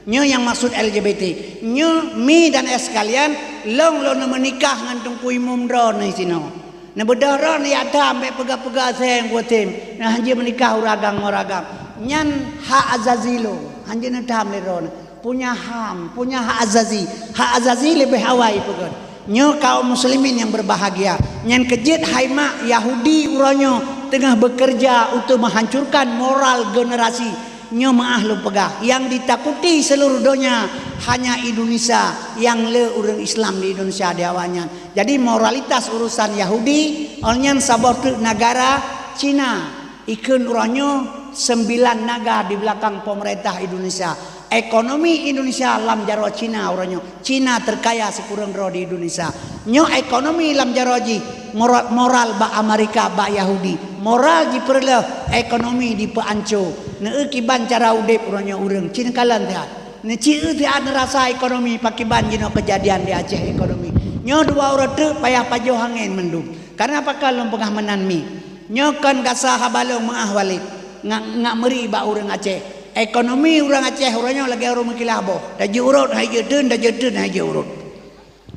Nyoe nyang maksud L G B T. Nyoe mi dan eh sekalian, lôn lôn meunikah ngon Teungku Imum droeneuh sinoe. Neubeudoh droeneuh jak tham bék peugah-peugah seng kutem. Nah, hanjeuet meunikah ureuëng agam ngon ureuëng agam. Nyan hak azazi lôn. Hanjeuet neutham lé droeneuh. Punya HAM, punya hak azazi. Hak azazi leubeh awai peugét. Nyoe kaum muslimin nyang berbahagia. Nyan keujeuet hai mak Yahudi uroe nyoe teungoh bekerja untuk menghancurkan moral generasi. Nyoe meuah lôn peugah, nyang ditakuti seluruh donya hanya Indonesia, nyang le ureuëng Islam di Indonesia di awaknyan. Jadi moralitas urusan Yahudi, awaknyan saboh treuk negara Cina. Ikheun uroe nyoe sembilan naga di belakang pemerintah Indonesia. Ekonomi Indonesia lam jaroe Cina uroe nyoe. Cina terkaya sikureueng droe di Indonesia. Nyoe ekonomi lam jaroe jih, moral, moral bak Amerika, bak Yahudi. Moral jipeureuleueh, ekonomi dipeuanco. Neueu kiban cara udeb uroe nyoe ureuëng. Cina kalon siat. Neucieu siat neurasa ekonomi pakiban jinoe kejadian di Aceh ekonomi. Nyoe dua uroe treuk payah pajoh angén mandum. Karena pakon lôn peugah meunan mi. Nyoe kon gasa haba lôn meuah Walid, ngak, ngak meuri bak ureuëng Aceh. Ekonomi ureuëng Aceh uroe nyoe lagée ureuëng meukilah boh. Tajeuet rot hai jeuet teun, tajeuet teun hai jeuet rot.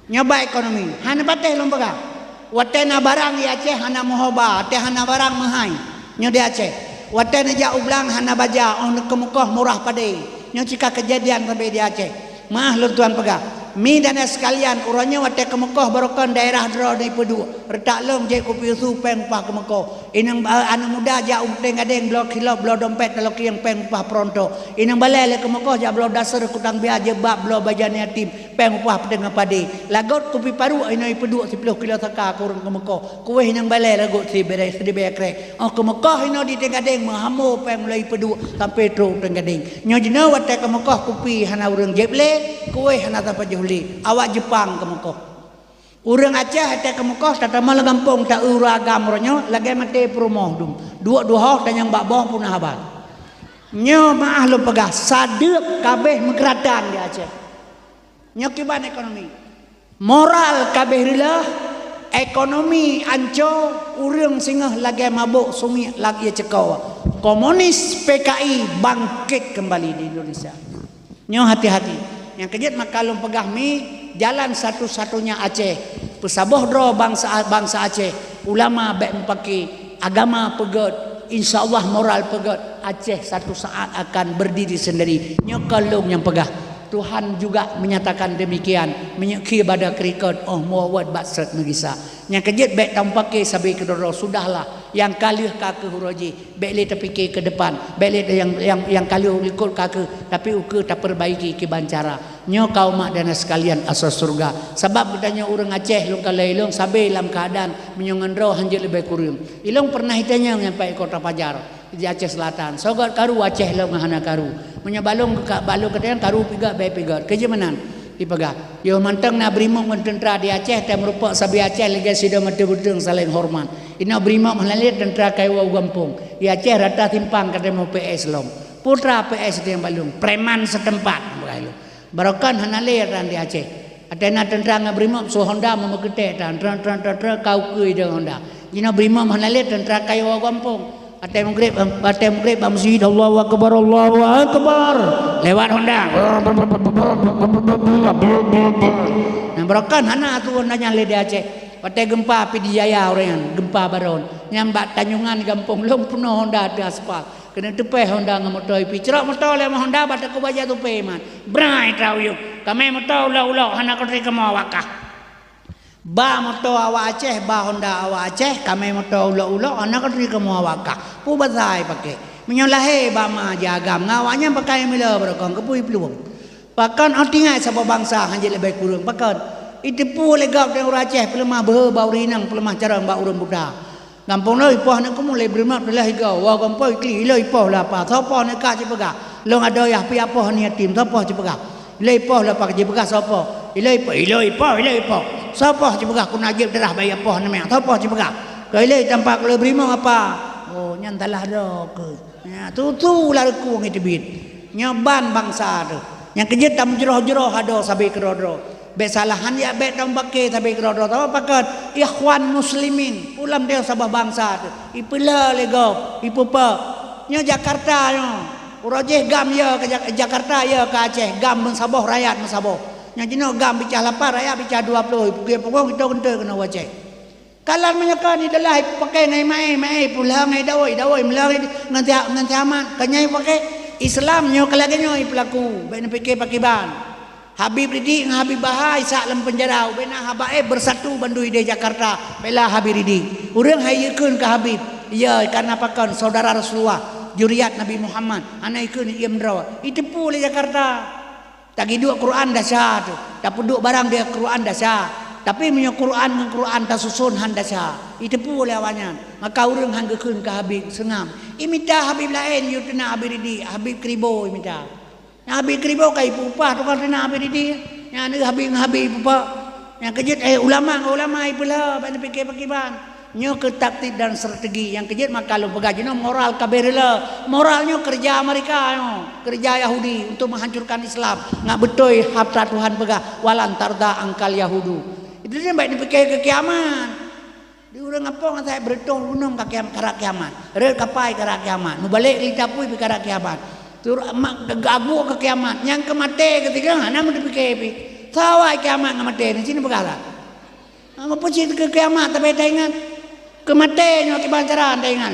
Nyoe ba ekonomi. Hana patéh lôn peugah. Watée na barang di Aceh hana meuhoba, watée hana barang meuhai. Nyoe di Aceh. Watée neujak u blang hana baja, óh neukeumeukoh murah padé. Nyoe cika keujadian sabe di Aceh. Meuah lôn tuan peugah, mi dan eh sekalian, uroe nyoe watée keumeukoh barokon daerah droe di Peuduek, reutak lom jeuet kupi usu péng upah keumeukoh. Inong ba-, aneuëk muda jak u Peuteung Gadeng bloe kilop, bloe dompet talokieng péng upah peuronto. Inong balée lé keumeukoh jak bloe dasar kutang bia jeuet bak bloe bajan yatim péng upah peuteungoh padé. Lagot kupi paruek inong ipeuduek siploh kilo saka keu ureuëng keumeukoh. Kuwéh inong balée lagot sibirée sidibée krek. Óh keumeukoh inoe di Peuteung Gadeng meuhamo péng mulai ipeuduek sampai trok u Peuteung Gadeng. Nyoe jinoe watée keumeukoh kupi hana ureuëng jieb lé, kuwéh hana sapeue jih lé, awak Jeupang keumeukoh. Ureuëng Aceh watée keumeukoh tatamong lam gampông ta-eu ureuëng agam uroe nyoe lagée maté peurumoh dum. Duek duhoh tanyong bak boh puna haba. Nyoe meuah lôn peugah, sadeueb kabeh meukeuratan di Aceh. Nyoe kiban ekonomi. Moral kabeh reuleueh, ekonomi anco, ureuëng singoh lagée mabök sumiek lam ié ceuko. Komunis P K I bangkit kembali di Indonesia. Nyoe hati-hati. Nyang keujeuet maka lôn peugah mi, jalan satu-satunya Aceh. Peusaboh droe bansa, bansa Aceh, ulama bék meupaké, agama peugét, Insya Allah moral peugét, Aceh satu saat akan berdiri sendiri. Nyoe kon lôn nyang peugah. Tuhan juga menyatakan demikian. Meunyoe khie bada keurikot, oh muwat bak sot meugisa. Nyang keujeuet bék tameupaké sabe keudroe-droe, sudahlah. Nyang ka lheueh ka kheueh uroe jih. Bék lé tapike keu depan, bék lé nyang, nyang, nyang ka lheueh likot ka kheueh, tapi ukeue tapeurbaiki kiban cara. Nyoe kaum mak dan sekalian asoe syeuruga. Sabab geutanyoe ureuëng Aceh lôn kalon ilôn sabe lam keuadaan meunyoe ngon droe hanjeuet leubeh kureueng. Ilôn peureunah itanyong nyang pat i Kota Pajar di Aceh Selatan. Soe göt karu Aceh lôn hana karu. Meunyoe balong ka balong geutanyoe karu pigat bék pigat. Keujeumanan. Ipeugah, yoh mantong na beurimong ngon teuntra di Aceh, teumeureumpok sabe Aceh lagée sidroe mata beuteung saléng horeumat. Inoe beurimong hana lé teuntra kayue u gampông. Di Aceh rata simpang ka teurimong P S lom. Putra P S di balong, preman setempat, bukai lom. Barokon hana lé ran di Aceh. Ateueh na teuntra ngon beurimong su Honda meumeukeutée tan, tren, tren, tren, tren, kau keue idong Honda. Jinoe beurimong hana lé teuntra kayue u gampông. Watée meugreb, watée meugreb bak meuseujid, "Allahu Akbar, Allahu Akbar." Lewat Honda. Nyang barokon hana aturan nyan lé di Aceh. Watée gempa Pidie Jaya ureuëng nyan, gempa baron. Nyang bak Tanjungan gampông lôn peunoh Honda ateueh aspal. Keuneuk teupéh Honda ngon moto ipi. Crok moto lé Honda bak Teungku Bajang Tupé man. Brai trok uyueng. Kamé moto ulok-ulok hana kutri kamoe awak kah. Ba moto awak Aceh, ba Honda awak Aceh, kamé moto ulok-ulok, hana kutri kamoe awak kah. Peue basa ipaké? Meunyoe lahé bak ma jih agam, ngon awak nyan pakai meula barokon, keupeue iplueng? Pakon oh tinggai saboh bansa hanjeuet leubeh kureueng, pakon? Iteupeue lé gob ureuëng Aceh peuleumah beuhe bak ureuëng inong, peuleumah carông bak ureuëng buta. Gampông lôn ipoh aneuk keumu lé beurimong teulah igoe, woe gampông ikli, ilôn ipoh lé apa, soe poh aneuk kak jipeugah, lôn adoe yah piah poh aneuk yatim, soe poh jipeugah. Ilôn ipoh lé apa jipeugah soe poh. Ilôn ipoh, ilôn ipoh, ilôn ipoh. Soe poh jipeugah, keuneuk jieb darah bak yah poh aneuk miet, soe poh jipeugah. Keu ilôn tampak lé beurimong apa. Oh, nyan salah droe keuh. Ya, tutu lam reukung iteubiet. Nyoe ban bansa teuh. Nyang keujeuet tameujroh-jroh adoe sabe keudroe-droe. Bék salah han jak bék tameupaké sabe keudroe-droe. Tahu pakon? Ikhwan Muslimin. Pulam teuh saboh bansa teuh. Ipeulheueh lé gob, ipeupo. Nyoe Jakarta nyoe. Uroe jih gam yo ke Jak-, Jakarta yo ke Aceh. Gam meusaboh, rakyat meusaboh. Nyoe jinoe gam bicah lapan, rakyat bicah dua ploh. Ipeugöt pungong, ito geuntôi keunoe u Aceh. Kalon meunyoe ka ideulah ipaké ngon imaé, imaé ipeulheueh ngon idawai, idawai imeulheueh ngon si, ngon si Ahmad. Ka nyan ipaké Islam nyoe ka lagée nyoe ipeulaku, bék neupiké pakiban. Habib Ridik ngon Habib Bahar isak lam peunjara, ubé na haba éh beusatu bandum idéh Jakarta bela Habib Ridik. Ureuëng hai ikheun keu Habib, ya karena pakon saudara Rasulullah, juriat Nabi Muhammad, hana ikheun iem droe. Iteupeue lé Jakarta. Tagiduek Quran desya teuh, tapeuduek barang di Quran desya. Tapi meunyoe Quran ngon Quran tasuson han desya, iteupeue lé awaknyan. Maka ureuëng han geukheun keu Habib seungab. Imita Habib laén, yue teunak Habib Ridik, Habib Kribo imita. Nyang Habib Kribo ka ipeupah tukang teunak Habib Ridik. Nyang aneuk Habib ngon Habib ipeupah. Nyang keujeuet, eh, ulama ngon ulama ipeulheueh, bék neupiké pakiban. Nyoe keuh taktik dan strategi nyang keujeuet maka lôn peugah jinoe moral ka beu rila. Moral nyoe keureuja Amerika nyoe, keureuja Yahudi untuk menghancurkan Islam. Ngat beutôi hareuta Tuhan peugah, "Walan tarda angkal Yahudu." Itu dia baik dipikir ke kiamat. Di ureuëng apong asai beureutoh gunong ka kiam-, karab kiamat. Rot kapai karab kiamat. Mubalek lita pui pi karab kiamat. Tur mak gagu ke kiamat. Nyang ke maté ketika hana meuteupiké pi. Sawai kiamat ngon maté ni sini peugah lah. Meupeucit keu kiamat, tapi taingat keu maté nyoe kiban cara taingat.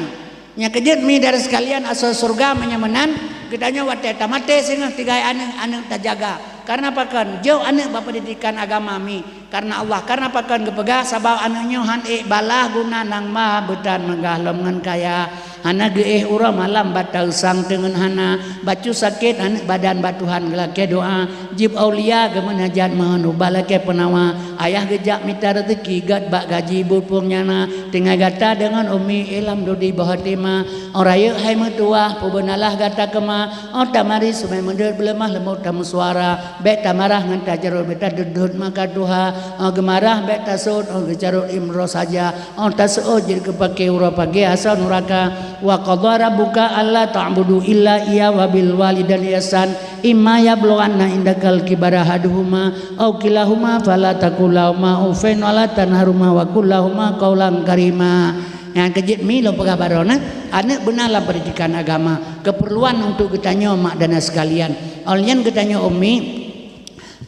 Nyang keujeuet mi dari sekalian asoe syeuruga meunyoe meunan, geutanyoe watée tamaté singoh tinggai aneuk-aneuk tajaga. Karena pakon? Jok aneuk bak pendidikan agama mi. Karena Allah, karena pakon geupeugah, sabab aneuk nyoe han ék balah guna nang ma beutan meugah lom ngon kaya. Hana geuéh uroe malam bak tausang teungeun hana, bacut sakét aneuk badan bak Tuhan geulakée doá, jieb aulia geumeunajat meuhon ubat lakée peunawa, ayah geujak mita reuzeuki gét bak gaji buet phon nyang na, tinggai gata deungon umi ilham dudi boh até ma, oh rayeuk hai meutuwah peubeunalah gata keuma, oh tamari sumai meudeuet beuleumah leumot tameusuara, bék tamarah ngon tajarot bék tadeuet-deuet maka tuha, oh geumarah bék tasot, oh geucarot imroh saja, oh taseuôt jeuet geupaké uroe pagée asoe nuraka. Wa qadha rabbuka alla ta'budu illa iyyahu wa bil walidaini ihsan, imma yablughanna indakal kibara ahaduhuma aw kilahuma fala taqul lahuma uffin wa la tanharhuma wa qul lahuma qaulan karima. Nyang keujeuet mi lôn peugah baroe na, aneuk beuna lam pendidikan agama, keperluan untuk geutanyoe mak dan sekalian. Óh lheueh nyan geutanyoe umi,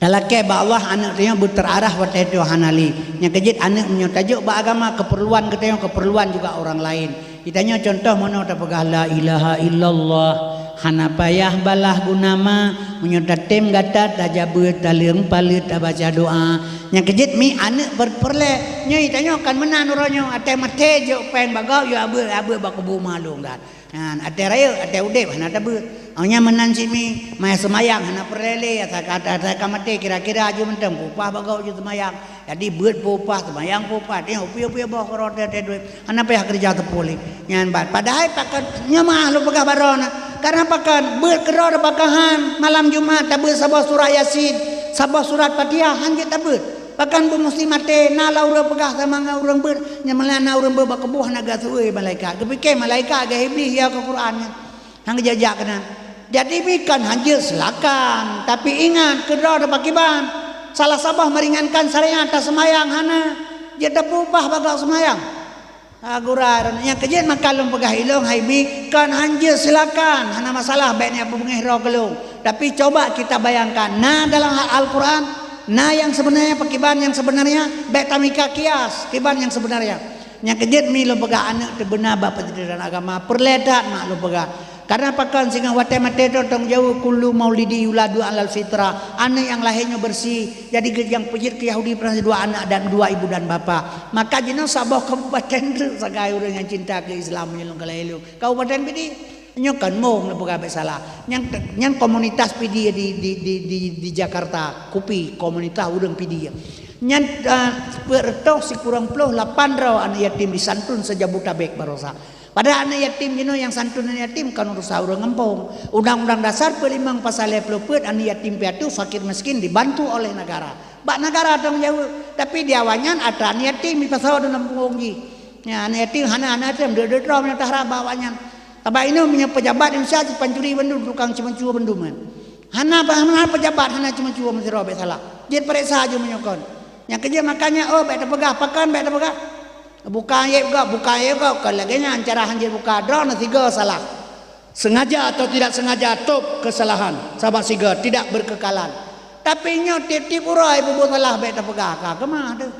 talakée bak Allah aneuk tanyoe beuteurarah watée tanyoe hana lé. Nyang keujeuet aneuk meunyoe tajok bak agama, keperluan geutanyoe, keperluan juga orang lain. Geutanyoe contoh meunoe tapeugah la ilaha illallah, hana payah balah guna ma, meunyoe tatem gata tajak beuet taleueng paleuet tabaca doa. Nyang keujeuet mi aneuk per-, peureulée. Nyoe geutanyoe kan meunan uroe nyoe, até maté jok péng bak gob, yue abeuet-abeuet bak kubu ma lôn that. Nyan, até rayeuk, até udeb hana tabeuet. Awaknyan meunan cit mi, maya seumayang hana peureulée lé, ata ka, ata ka maté kira-kira aju mantong, peupah bak gob aju seumayang. Jadi beuet peupah, seumayang peupah, teuh upie-upie boh keurot teuh duek. Hana payah keureuja teupeu lé. Nyan ban. Padahai pakon nyoe meuah lôn peugah baroe na. Karena pakon beuet keudroe bak gob han malam Jumat tabeuet saboh surat Yasin, saboh surat Fatihah han jeuet tabeuet. Pakon beuet musti maté, na lam ureuëng peugah sama ngon ureuëng beuet, nyang meunan na ureuëng beuet bak kubu hana geuateueh malaikat. Geupike malaikat geuh Iblih ya keu Quran nyan. Hana geujak-jak keunan. Jadi mi kon han jeuet silakan, tapi ingat keudroe teuh pakriban. Salah saboh meuringankan syariat taseumayang hana, jeuet tapeupah bak gob seumayang. Ha, gura, nyang keujeuet maka lôn peugah ilong hai mi, kon han jeuet silakan, hana masalah bék niat beungéh droe keu lôn. Tapi coba kita bayangkan, na dalam Al-Quran, na nyang sebenarnya pakriban nyang sebenarnya, bék tamika kias kiban nyang sebenarnya. Nyang keujeuet mi lôn peugah aneuk teuh beuna bak peundidikan agama, peureulée that mak lôn peugah. Karena pakon singoh watée maté droe tanggung jaweueb kullu maulidi yuladu alal fitrah. Aneuk nyang lahé nyoe beureusi, jadi geujang peujeuet keu Yahudi Nasara dua aneuk dan dua ibu dan bapa. Maka jinoe saboh kabupaten treuk sagai ureuëng nyang cinta keu Islam meunyoe lôn kalheueh lôn. Kabupaten Pidie. Nyoe kan mong lôn peugah bék salah. Nyang, nyang komunitas Pidie di, di, di, di, di Jakarta, Kupi, komunitas ureuëng Pidie. Nyan, eh, peuet reutôh sikureueng ploh lapan droe aneuk yatim disantun se-Jabodetabek barosa. Padahai aneuk yatim jinoe nyang santun aneuk yatim kon urusan ureuëng gampông. Undang-undang Dasar peuet limong pasal lhée ploh peuet aneuk yatim piatu fakir miskin dibantu oleh negara. Bak negara tanggung jaweueb. Tapi di awaknyan atra aneuk yatim dipasoe dalam punggong jih. Nyan aneuk yatim hana, hana yatim deuek-deuek droe meunyoe taharab bak awaknyan. Sabab inoe meunyoe pejabat Indonesia jipancuri bandum, tukang cimencue bandum kan. Hana, hana pejabat hana cimencue meusidroe bék salah. Jeuet pareksa aju meunyoe kon. Nyang keujeuet makanya oh bék tapeugah, pakon bék tapeugah. Buka aib gob, buka aib gob, kon lagée nyan cara hanjeuet buka droe na sigoe salah. Sengaja atau tidak sengaja top kesalahan, sabab sigoe tidak berkekalan. Tapi nyoe tieb-tieb uroe bubuet salah bék tapeugah ka keumah teuh.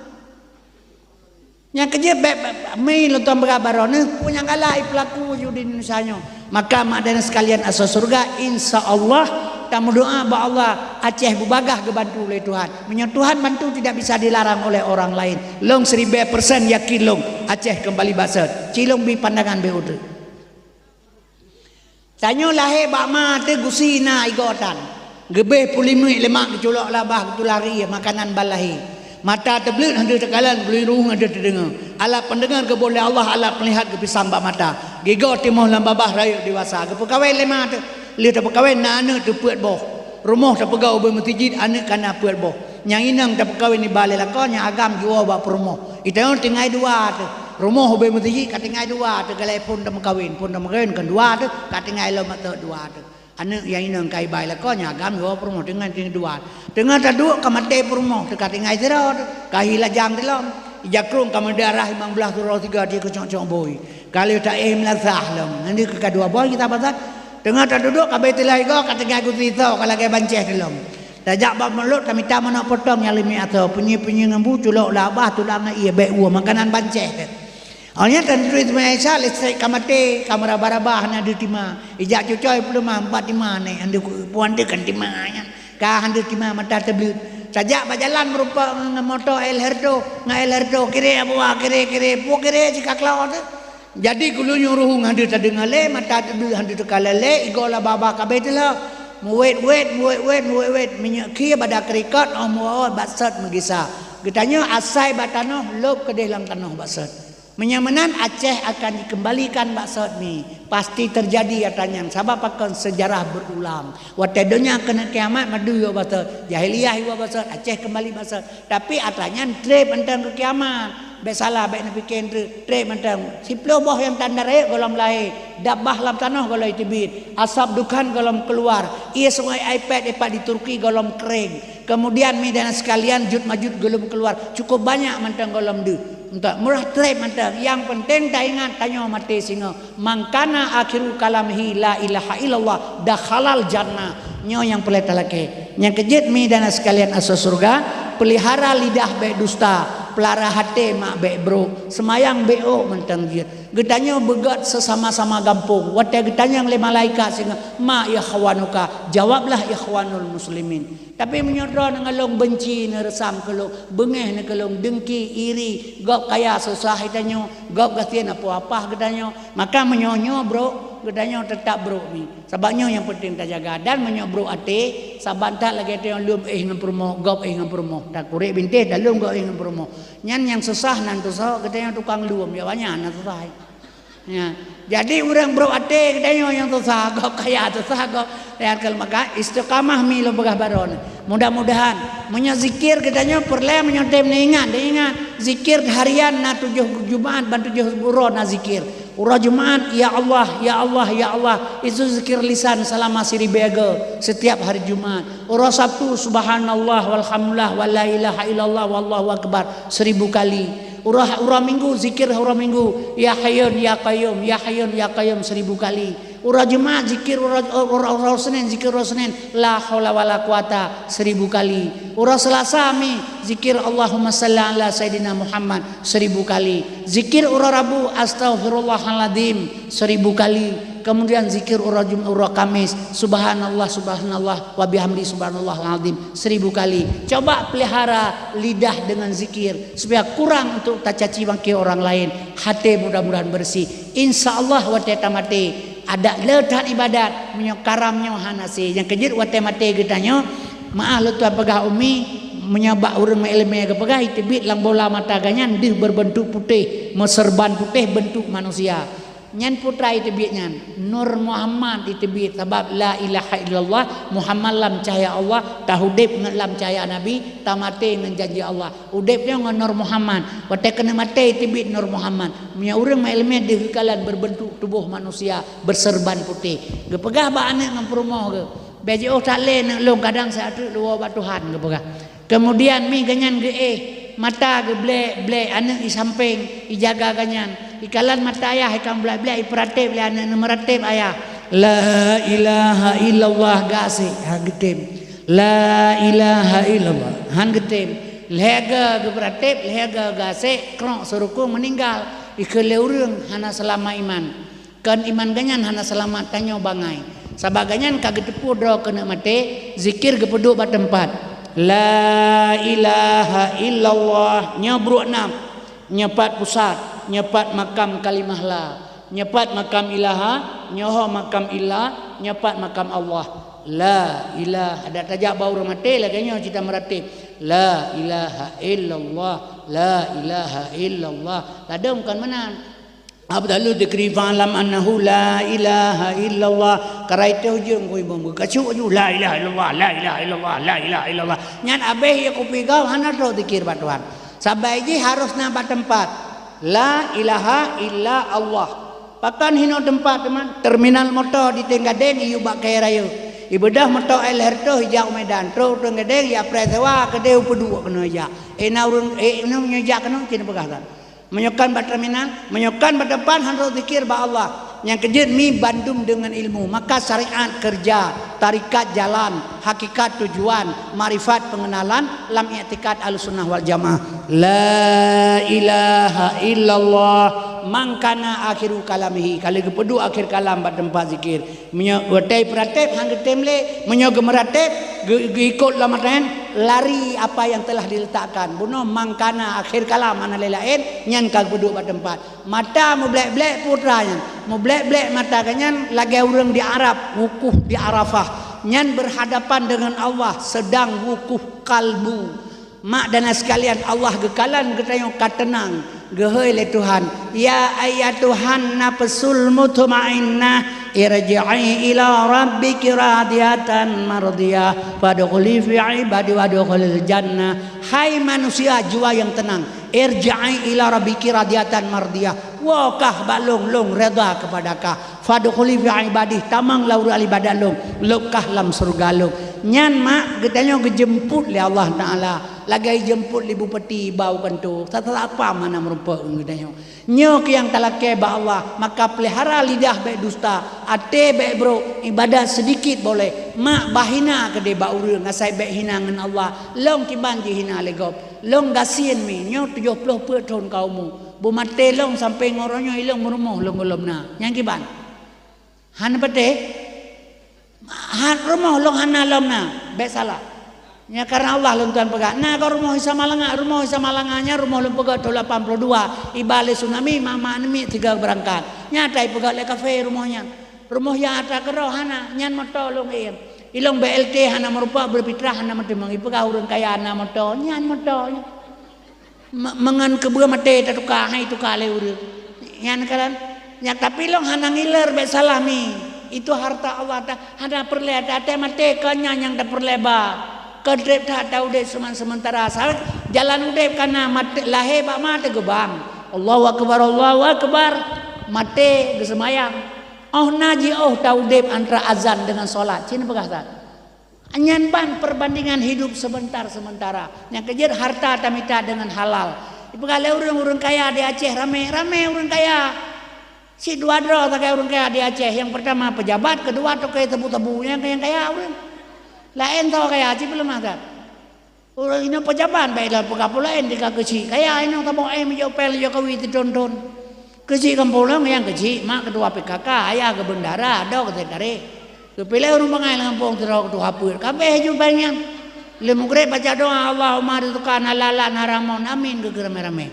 Nyang keujeuet bék, bék, mi lôn tuan peugah baroe neuh, peue nyang galak ipeulaku ju di Indonesia nyoe. Maka mak dan sekalian asoe syeuruga, insya Allah tameudoa bak Allah Aceh beubagaih geubantu lé Tuhan. Meunyoe Tuhan bantu tidak bisa dilarang oleh orang lain. Lôn siribée persen yakin lôn Aceh keumbali bak sot. Cilong bi pandangan bék uteuk. Tanyoe lahé bak ma teuh gusi na igoe tan. Geubeh pulimuek lemak geuculok labah geutulari makanan ban lahé. Mata teubleuet hana teukalon, bulueng rueng hana teudeungoe. Alat pendengar geuboh lé Allah, alat penglihat geupisang bak mata. Gigoe timoh lam babah rayeuk dewasa. Geupeukawen lé ma teuh. Lheueh tapeukawen na aneuk teuh peuet boh. Rumoh tapeugah ubé meuseujid aneuk kana peuet boh. Nyang inong tapeukawen iba lé lakoe, nyang agam jiwoe bak peurumoh. Itanyoe tinggai dua teuh. Rumoh ubé meuseujid ka tinggai dua teuh, galai phon tameukawen. Phon tameukawen kon dua teuh, ka tinggai lom ateueh dua teuh. Aneuk nyang inong ka iba lé lakoe, nyang agam jiwoe peurumoh, tinggai, tinggai dua. Teungoh taduek ka maté peurumoh teuh, ka tinggai sidroe teuh. Ka hi lajang teuh lom. Ija krueng ka meudarah limong blaih uroe sigoe di keucok-cok bui. Ka lheueh taéh meulasah lom. Nyan di keu ka dua boh kita pasat. Teungoh taduduek ka abéh teulah igoe ka tinggai gusi soe ka lagée bancéh teuh lom. Tajak bak mulod tamita manok potong nyang leumiek asoe, peunyeue-peunyeue ngon bu culok lam babah tulak ngon ié bék woe makanan bancéh teuh. Awaknyan tan turi teuma Isa listrik ka maté, ka meuraba-raba hana deuh tima. Ijak cucoe peuleumah empat tima nèk, hana deuh ku-, puan deuh kan tima nyan. Ka hana deuh tima mata teubleuet. Tajak bak jalan meurumpok ngon, ngon moto El Herdo, ngon El Herdo kiri abuwa kiri, kiri, pu kiri cit ka klo teuh. Jadi geulinyueng ruhueng hana deuh tadeungoe lé, mata teubleuet hana deuh teukalon lé, igoe lam babah ka abéh teuh lom. Meuwét-wét, meuwét-wét, meuwét-wét, minyeuk khie bak da keurikot, óh meuwoe baksot meugisa. Geutanyoe asai bak tanoh, lôb keudeh lam tanoh baksot. Meunyoe meunan Aceh akan dikeumbalikan baksot mi. Pasti teujadi atra nyan, sabab pakon seujarah beurulang. Watée donya keuneuk kiamat, mandum iwoe baksot. Jahiliyah iwoe baksot, Aceh keumbali baksot. Tapi atra nyan treb mantong keu kiamat. Bék salah, bék neupike treuk, treb mantong. Siploh boh nyang tanda rayeuk gohlom lahé, dabah lam tanoh gohlom teubiet, asap dukhan gohlom keuluar, ié sungai Aipet ipat di Turki gohlom kering. Keumudian, mi dan sekalian, Jud Majud gohlom keuluar. Cukup banyak mantong gohlom deuh. Untuk murah treb mantong. Nyang peunteng taingat, tanyoe maté singoh. Man kana akhiru kalamihi la ilaha illallah dakhalal jannah. Nyoe nyang peureulée talakée. Nyang keujeuet mi dan sekalian asoe syeuruga, peulihara lidah bék dusta. Peulara até mak bék brok, seumayang bék ôk mantong jeuet. Geutanyoe beugét seusama-sama gampông. Watée geutanyong lé malaikat singoh, "Ma ikhwanuka?" Jawablah, "Ikhwanul muslimin." Tapi meunyoe droe nyang lôn beunci, neureusam keu lôn, beungéh neuh keu lôn, deungki, iri, gob kaya susah geutanyoe, gob gasien apoh apah geutanyoe, maka meunyoe nyoe brok, geutanyoe teutab brok mi. Sabab nyoe nyang peunteng tajaga. Dan meunyoe brok até, saban that lagée tanyoe lôn éh ngon peurumoh, gob éh ngon peurumoh. Takurek bintéh dan lôn gob éh ngon peurumoh. Nyan nyang susah nan tusoe, geutanyoe tukang lom, ya banyak nan susah. Ya. Jadi ureuëng brok até geutanyoe nyang susah, gob kaya susah, gob ya, kalau maka istiqamah mi lôn peugah baroe nyoe. Mudah-mudahan meunyoe zikir geutanyoe peureulée meunyoe tem neuingat, neuingat zikir harian na tujoh Jumaat ban tujoh uroe na zikir. Uroe Jumaat, "Ya Allah, ya Allah, ya Allah." Itu zikir lisan selama siribée go setiap hari Jumaat. Uroe Sabtu, "Subhanallah walhamdulillah wa la ilaha illallah wallahu akbar," seribu kali. Uroe, uroe Minggu, zikir uroe Minggu, "Ya Hayyun ya Qayyum, ya Hayyun ya Qayyum," seribu kali. Uroe Jumaat, zikir uroe, uroe, uroe Senin, zikir uroe Senin, "La haula wala quwata," seribu kali. Uroe Selasa mi, zikir "Allahumma salli ala Sayyidina Muhammad" seribu kali. Zikir uroe Rabu, "Astaghfirullahaladzim" seribu kali. Kemudian zikir uroe Jum-, uroe Kamis, "Subhanallah, subhanallah, wa bihamdi, subhanallahal azim" seribu kali. Coba pelihara lidah dengan zikir supaya kurang untuk tacaci maki orang lain. Hati mudah-mudahan bersih. Insya Allah watée tamaté, adak le that ibadat, meunyoe karam nyoe hana sé. Nyang keujeuet watée maté geutanyoe, maah lôn tuan peugah umi, meunyoe bak ureuëng meuiéleumé geupeugah, iteubiet lam bola mata geuh nyan deuh berbentuk putéh, meuseureuban putéh bentuk manusia. Nyan putra iteubiet nyan, Nur Muhammad iteubiet, sabab la ilaha illallah, Muhammad lam cahya Allah, tahudeb ngon lam cahya Nabi, tamaté ngon janji Allah. Udeb nyoe ngon Nur Muhammad. Watée keuneuk maté, teubiet Nur Muhammad. Meunyoe ureuëng meuiéleumé deuh geukalon berbentuk tuboh manusia, berseureuban putéh. Geupeugah bak aneuëk ngon peurumoh geuh, "Bék jiôh that lé neuk lôn, kadang siat treuk lôn woe bak Tuhan," geupeugah. Kemudian mi geuh nyan geuéh, mata geublek-blek, aneuëk i sampéng, ijaga geuh nyan. Ikalon mata ayah, ikam blek-blek, ipeuratéb lé aneuëk, neumeuratéb ayah. "La ilaha illallah," gasek, ha geutem. "La ilaha illallah," han geutem. Lhée goe geupeuratéb, lhée goe gasek, krok seuruku meuninggal. Ikheun lé ureuëng hana seulamat iman. Kon iman geuh nyan hana seulamat, tanyoe bangai. Sabab geuh nyan ka geuteupeue droe keuneuk maté, zikir geupeuduek bak teumpat. "La ilaha illallah," nyoe brok nam. Nyoe pat pusat, nyoe pat makam kalimah la. Nyoe pat makam ilaha, nyoe ho makam illa, nyoe pat makam Allah. La ilaha, adak tajak bak ureuëng maté lagée nyoe cit tameuratéb. La ilaha illallah, la ilaha illallah. Ladôm kon meunan. Afdalu dzikri fa'lam annahu la ilaha illallah. Karai teuh ujong kui bom. Kacuk ju la ilaha illallah, la ilaha illallah, la ilaha illallah. Nyan abéh ya kupi gau hana trok zikir bak Tuhan. Sabai jih harus na bak teumpat. La ilaha illa Allah. Pakon hinoe teumpat teuma? Terminal moto di Tenggadeng iyue bak kayée rayeuk. Ibeudôh moto L R toh ijak u Medan, trok u Tenggadeng ya preh sewa keudeh u Peuduek keunoe ijak. Eh na ureuëng eh nyoe meunyoe jak keunoe cit peugah that. Meunyoe kon bak terminal, meunyoe kon bak teumpat han trok zikir bak Allah. Nyang keujeuet mi bandum deungon ilmu, maka syariat keureuja, tarikat jalan, hakikat tujuan, makrifat peungenalan lam iktikad Ahlussunnah wal Jamaah. La ilaha illallah, man kana akhiru kalamihi. Ka lheueh geupeuduek akhir kalam bak teumpat zikir. Meunyoe watée peuratéb han geutem lé, meunyoe geumeuratéb geu-, geuikot lam mata nyan, lari apa yang telah diletakkan. Bunoe man kana akhir kalam hana lé laén, nyan ka geupeuduek bak teumpat. Mata mublek-blek putra nyan. Mublek-blek mata geuh nyan lagée ureuëng di Arab, wukuf di Arafah. Nyan berhadapan dengan Allah sedang wukuf kalbu. Mak dan sekalian, Allah geukalon geutanyoe ka teunang. Geuhôi lé Tuhan, "Ya ayyatuhan nafsul mutmainnah, irji'i ila rabbiki radiyatan mardiyah, fadkhuli fi ibadi wadkhulil jannah." Hai manusia jiwa yang tenang, "Irji'i ila rabbiki radiyatan mardiyah." Woe kah bak lôn, lôn redha keupada kah. "Fadkhuli fi ibadi," tamong lam ruang ibadat lôn, lôn kah lam syeuruga lôn. Nyan mak geutanyoe geujeumput lé Allah Taala. Lagée jeumpot lé bupati bak u kantô, sat-sat satpam hana meurumpok ngon geutanyoe. Nyoe keuh nyang talakée bak Allah, maka peulihara lidah bék dusta, até bék brok, ibadat seudikit boleh. Mak bah hina keudeh bak ureuëng, asai bék hina ngon Allah. Lôn kiban jihina lé gob. Lôn gasien mi, nyoe tujoh ploh peuet thon ka umu. Beumaté lôn sampoe ngon uroe nyoe ilôn meurumoh lôn gohlom na. Nyang kiban. Hana patéh? Ha, rumoh lôn hana lom na, bék salah. Nyan kareuna Allah lôn tuan peugah. Na goe rumoh Isa Malanga, rumoh Isa Malanga nyan rumoh lôn peugah thon lapan ploh dua, iba lé tsunami, mak-mak aneuk miet tiga beurangkat. Nyata ipeugah lé kafé rumoh nyan. Rumoh nyang atra keudroe hana, nyan moto lôn iem. Ilôn B L T hana meurumpok, beupitrah hana meuteumong, ipeugah ureuëng kaya na moto, nyan moto nyan. Me-, meungon keubeue maté tatuka, hai tuka lé ureuëng. Nyan kalon. Nyan, tapi lôn hana ngiler bék salah mi. Itu harta Allah ta-, hana peureulée ta-, até maté kon nyan nyang tapeureulée ba. Kon treb that taudeb seuman seumeuntara. Sabab jalan udeb kana maté, lahé bak ma teugeubang. Allahu akbar, Allahu akbar. Maté geuseumayang. Óh na jiôh taudeb antara azan deungon solat. Cit neupeugah that. Nyan ban perbandingan hidup sebentar sementara. Nyang keujeuet harta tamita deungon halal. Ipeugah lé ureuëng, ureuëng kaya di Aceh ramé, ramé ureuëng kaya. Cit dua droe sagai ureuëng kaya di Aceh. Nyang pertama pejabat, keudua toke sabu-sabu. Nyang, nyang kaya ureuëng. Laén soe kaya, cit peuleumah that. Ureuëng inoe pejabat, bék lôn peugah peue laén, di ka keuchik kaya inoe, saboh éh meujok péng, meujok kawi teuthon-thon. Keuchik gampông lôn nyang keuchik, mak ketua P K K, ayah geubeundara, adoe geusekretaris. Geupiléh ureuëng bangai lam gampông sidroe ketua peuet. Ka abéh ju péng nyan. Lheueh meugreb baca doa, "Allahumma rizqana halalan haraman." Amin, geukheun ramé-ramé.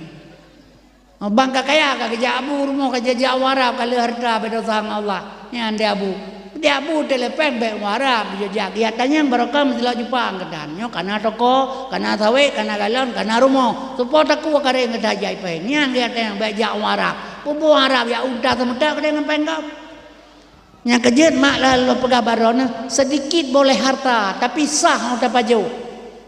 Bang ka kaya, ka geujak abu rumoh, ka geujak u Arab, ka lheueh harta, bék desya ngon Allah. Nyan di abu. Di abu telepon bék u Arab, geujak. Geujak tanyong barokah meusilap jumpa angkatan. Nyoe kana toko, kana sawét, kana galon, kana rumoh. Soe po takue kareng geutanyoe jak ipéng. Nyan geujak tanyong bék jak u Arab. Peue buet Arab jak unta seumeutak keudeh ngon péng gob. Nyang keujeuet mak lôn peugah bak droeneuh, seudikit boleh harta, tapi sah 'oh tapajoh.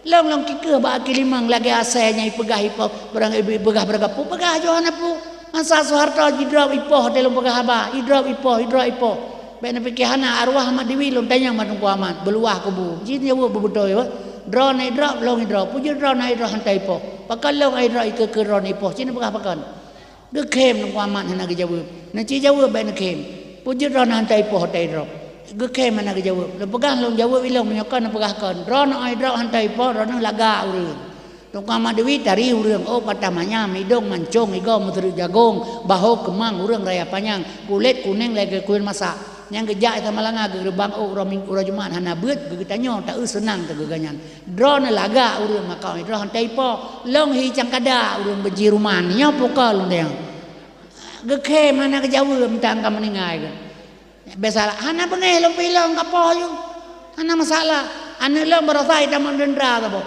Lôn, lôn kikeuh bak akhé limong lagée asée nyang ipeugah ipo, barang ipeugah barang peue, peugah joh hana peue. Masa soe harta jidrob ipoh, teuh lôn peugah haba, idrob ipoh, idrob ipoh. Bék neupike hana, arwah Mak Dewi lôn tanyong bak Teungku Amat, beuluwah kubu. Jih nyoe beubeutôi, weh. Droeneuh idrob, lôn idrob. Peue jeuet droeneuh idrob hana ipoh? Pakon lôn idrob ikeue-keue droeneuh ipoh? Cit neupeugah pakon. Geukhém Teungku Amat hana geujaweueb. Neuci jaweueb bék neukhém. Peue jeuet droeneuh hana ipoh teuh idrob? Geukhém hana geujaweueb. Lôn peugah lôn jaweueb ilôn meunyoe kon neupeugah kon. Droeneuh idrob hana ipoh, droeneuh lagak ureuëng. Teungku Amat Dewi tari ureuëng, ôk patah manyam, idong mancong, igoe meuseureuek jagong, bahô keumang ureuëng raya panyang, kulét kunéng lagée kuyeuen masak. Nyang geujak Isa Malanga geureubang ôk uroe Ming-, uroe Jumat hana beuet, geutanyoe taeu seunang teugeuganyan. Droeneuh lagak ureuëng maka droeneuh hana ipoh. Lôn hi cangkada ureuëng beujiruman, nyoe puka lôn deng. Geukhém hana geujaweueb mantong ka meuninggai geuh. Biasalah, hana beungéh lôn pi lôn ka poh ju. Hana masalah. Aneuëk lôn barosa itamong deundra saboh.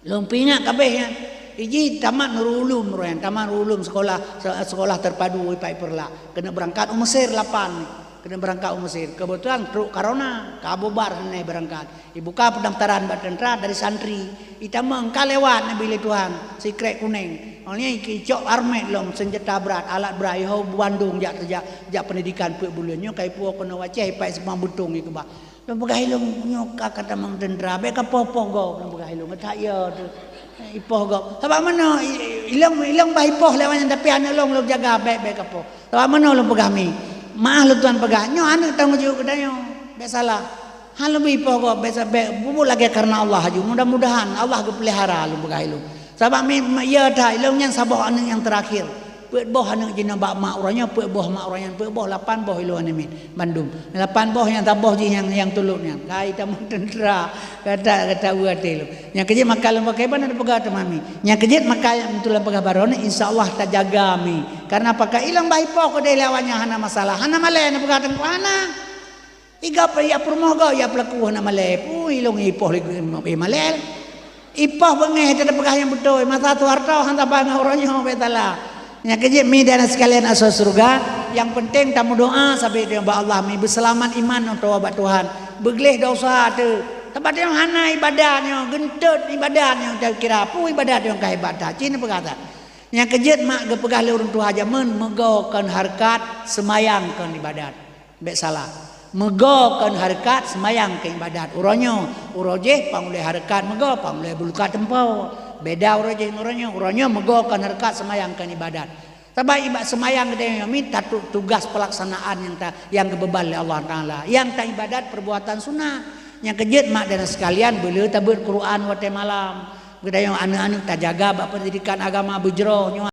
Lôn pi ingat kabéh nyan. Iji tamat Nurul Ulum roh nyan, tamat Nurul Ulum sekolah, se-, sekolah terpadu ipak ipeurla. Keuneuk beurangkat u Mesir lapan. Keuneuk beurangkat u Mesir. Keubeutulan trok corona, ka bubar hana beurangkat. Ibuka peundaftaran bak teuntra dari santri. Itamong ka lewat neubi lé Tuhan, sikrek kunéng. Awak nyan icok armet lom, seunjata brat, alat brat, iho bandum jak teujak, jak peundidikan peuet buleuen. Nyoe ka ipuwoe keunoe u Aceh, ipak seumang beutong ikeubah. Lôn peugah ilôn nyoe ka, ka tamong teuntra, bék kapoh-poh gob, lôn peugah ilôn, geutak yo teuh. Ipoh gob. Sabab meunoe, i-, ilôn, ilôn bah ipoh lewat nyan, tapi aneuëk lôn, lôn jaga, bék, bék kapoh. Sabab meunoe lôn peugah mi. Meu'ah lôn tuan peugah, nyoe aneuëk tanggong jaweueb geutanyoe. Bék salah. Han lôn bri ipoh gob, bék sa-, bék, bubuet lagée kareuna Allah aju. Mudah-mudahan Allah geupeulihara lôn peugah ilôn. Sabab mi, mi, ya that, ilôn nyan saboh aneuëk nyang teurakhir. Peuet boh aneuëk jinoe bak mak uroe nyoe, peuet boh mak uroe nyan, peuet boh lapan boh ilôn aneuk miet. Bandum. Lapan boh nyang saboh jih nyang, nyang tulok nyan. Kai tamong teuntra. Gata, gata ueh até lôn. Nyang keujeuet maka lôn pakai ban ada peugah teuma mi. Nyang keujeuet maka nyang beutôi lôn peugah baroe nyoe, insya Allah tajaga mi. Kareuna pakon ilôn bah ipoh keudeh lé awaknyan hana masalah. Hana malée neupeugah teungku hana. Iga pe ya peurumoh gob ya peulaku hana malée. Pui ilôn ipoh lé, eh, malée. Ipoh beungéh teupeugah nyang beutôi. Masa Soeharto hana saban ngon uroe nyoe bék salah. Nyang keujeuet mi dan sekalian asoe syeuruga, nyang peunteng tameudoa sabe bak Allah mi beuseulamat iman atawa bak Tuhan. Beugleh dosa teuh. Sabab nyoe hana ibadat nyoe, geunteut ibadat nyoe, takira peue ibadat nyang ka hebat that. Cit neupeugah that. Nyang keujeuet mak geupeugah lé ureuëng tuha jameun, meugoe kon hareukat, seumayang kon ibadat. Bék salah. Meugoe kon hareukat, seumayang kon ibadat. Uroe nyoe, uroe jéh pang ulée hareukat meugoe, pang ulée beulukat teumpo. Beda uroe jéh ngon uroe nyoe. Uroe nyoe meugoe kon hareukat, seumayang kon ibadat. Sabab iba-, seumayang geutanyoe nyoe mi tatu-, tugas peulaksanaan nyang ta-, nyang geubeuban lé Allah Taala. Nyang ta ibadat perbuatan sunat. Nyang keujeuet mak dan sekalian, beuleu tabeuet Quran watée malam. Geutanyoe aneuëk-aneuëk tajaga bak pendidikan agama beujroh nyoe.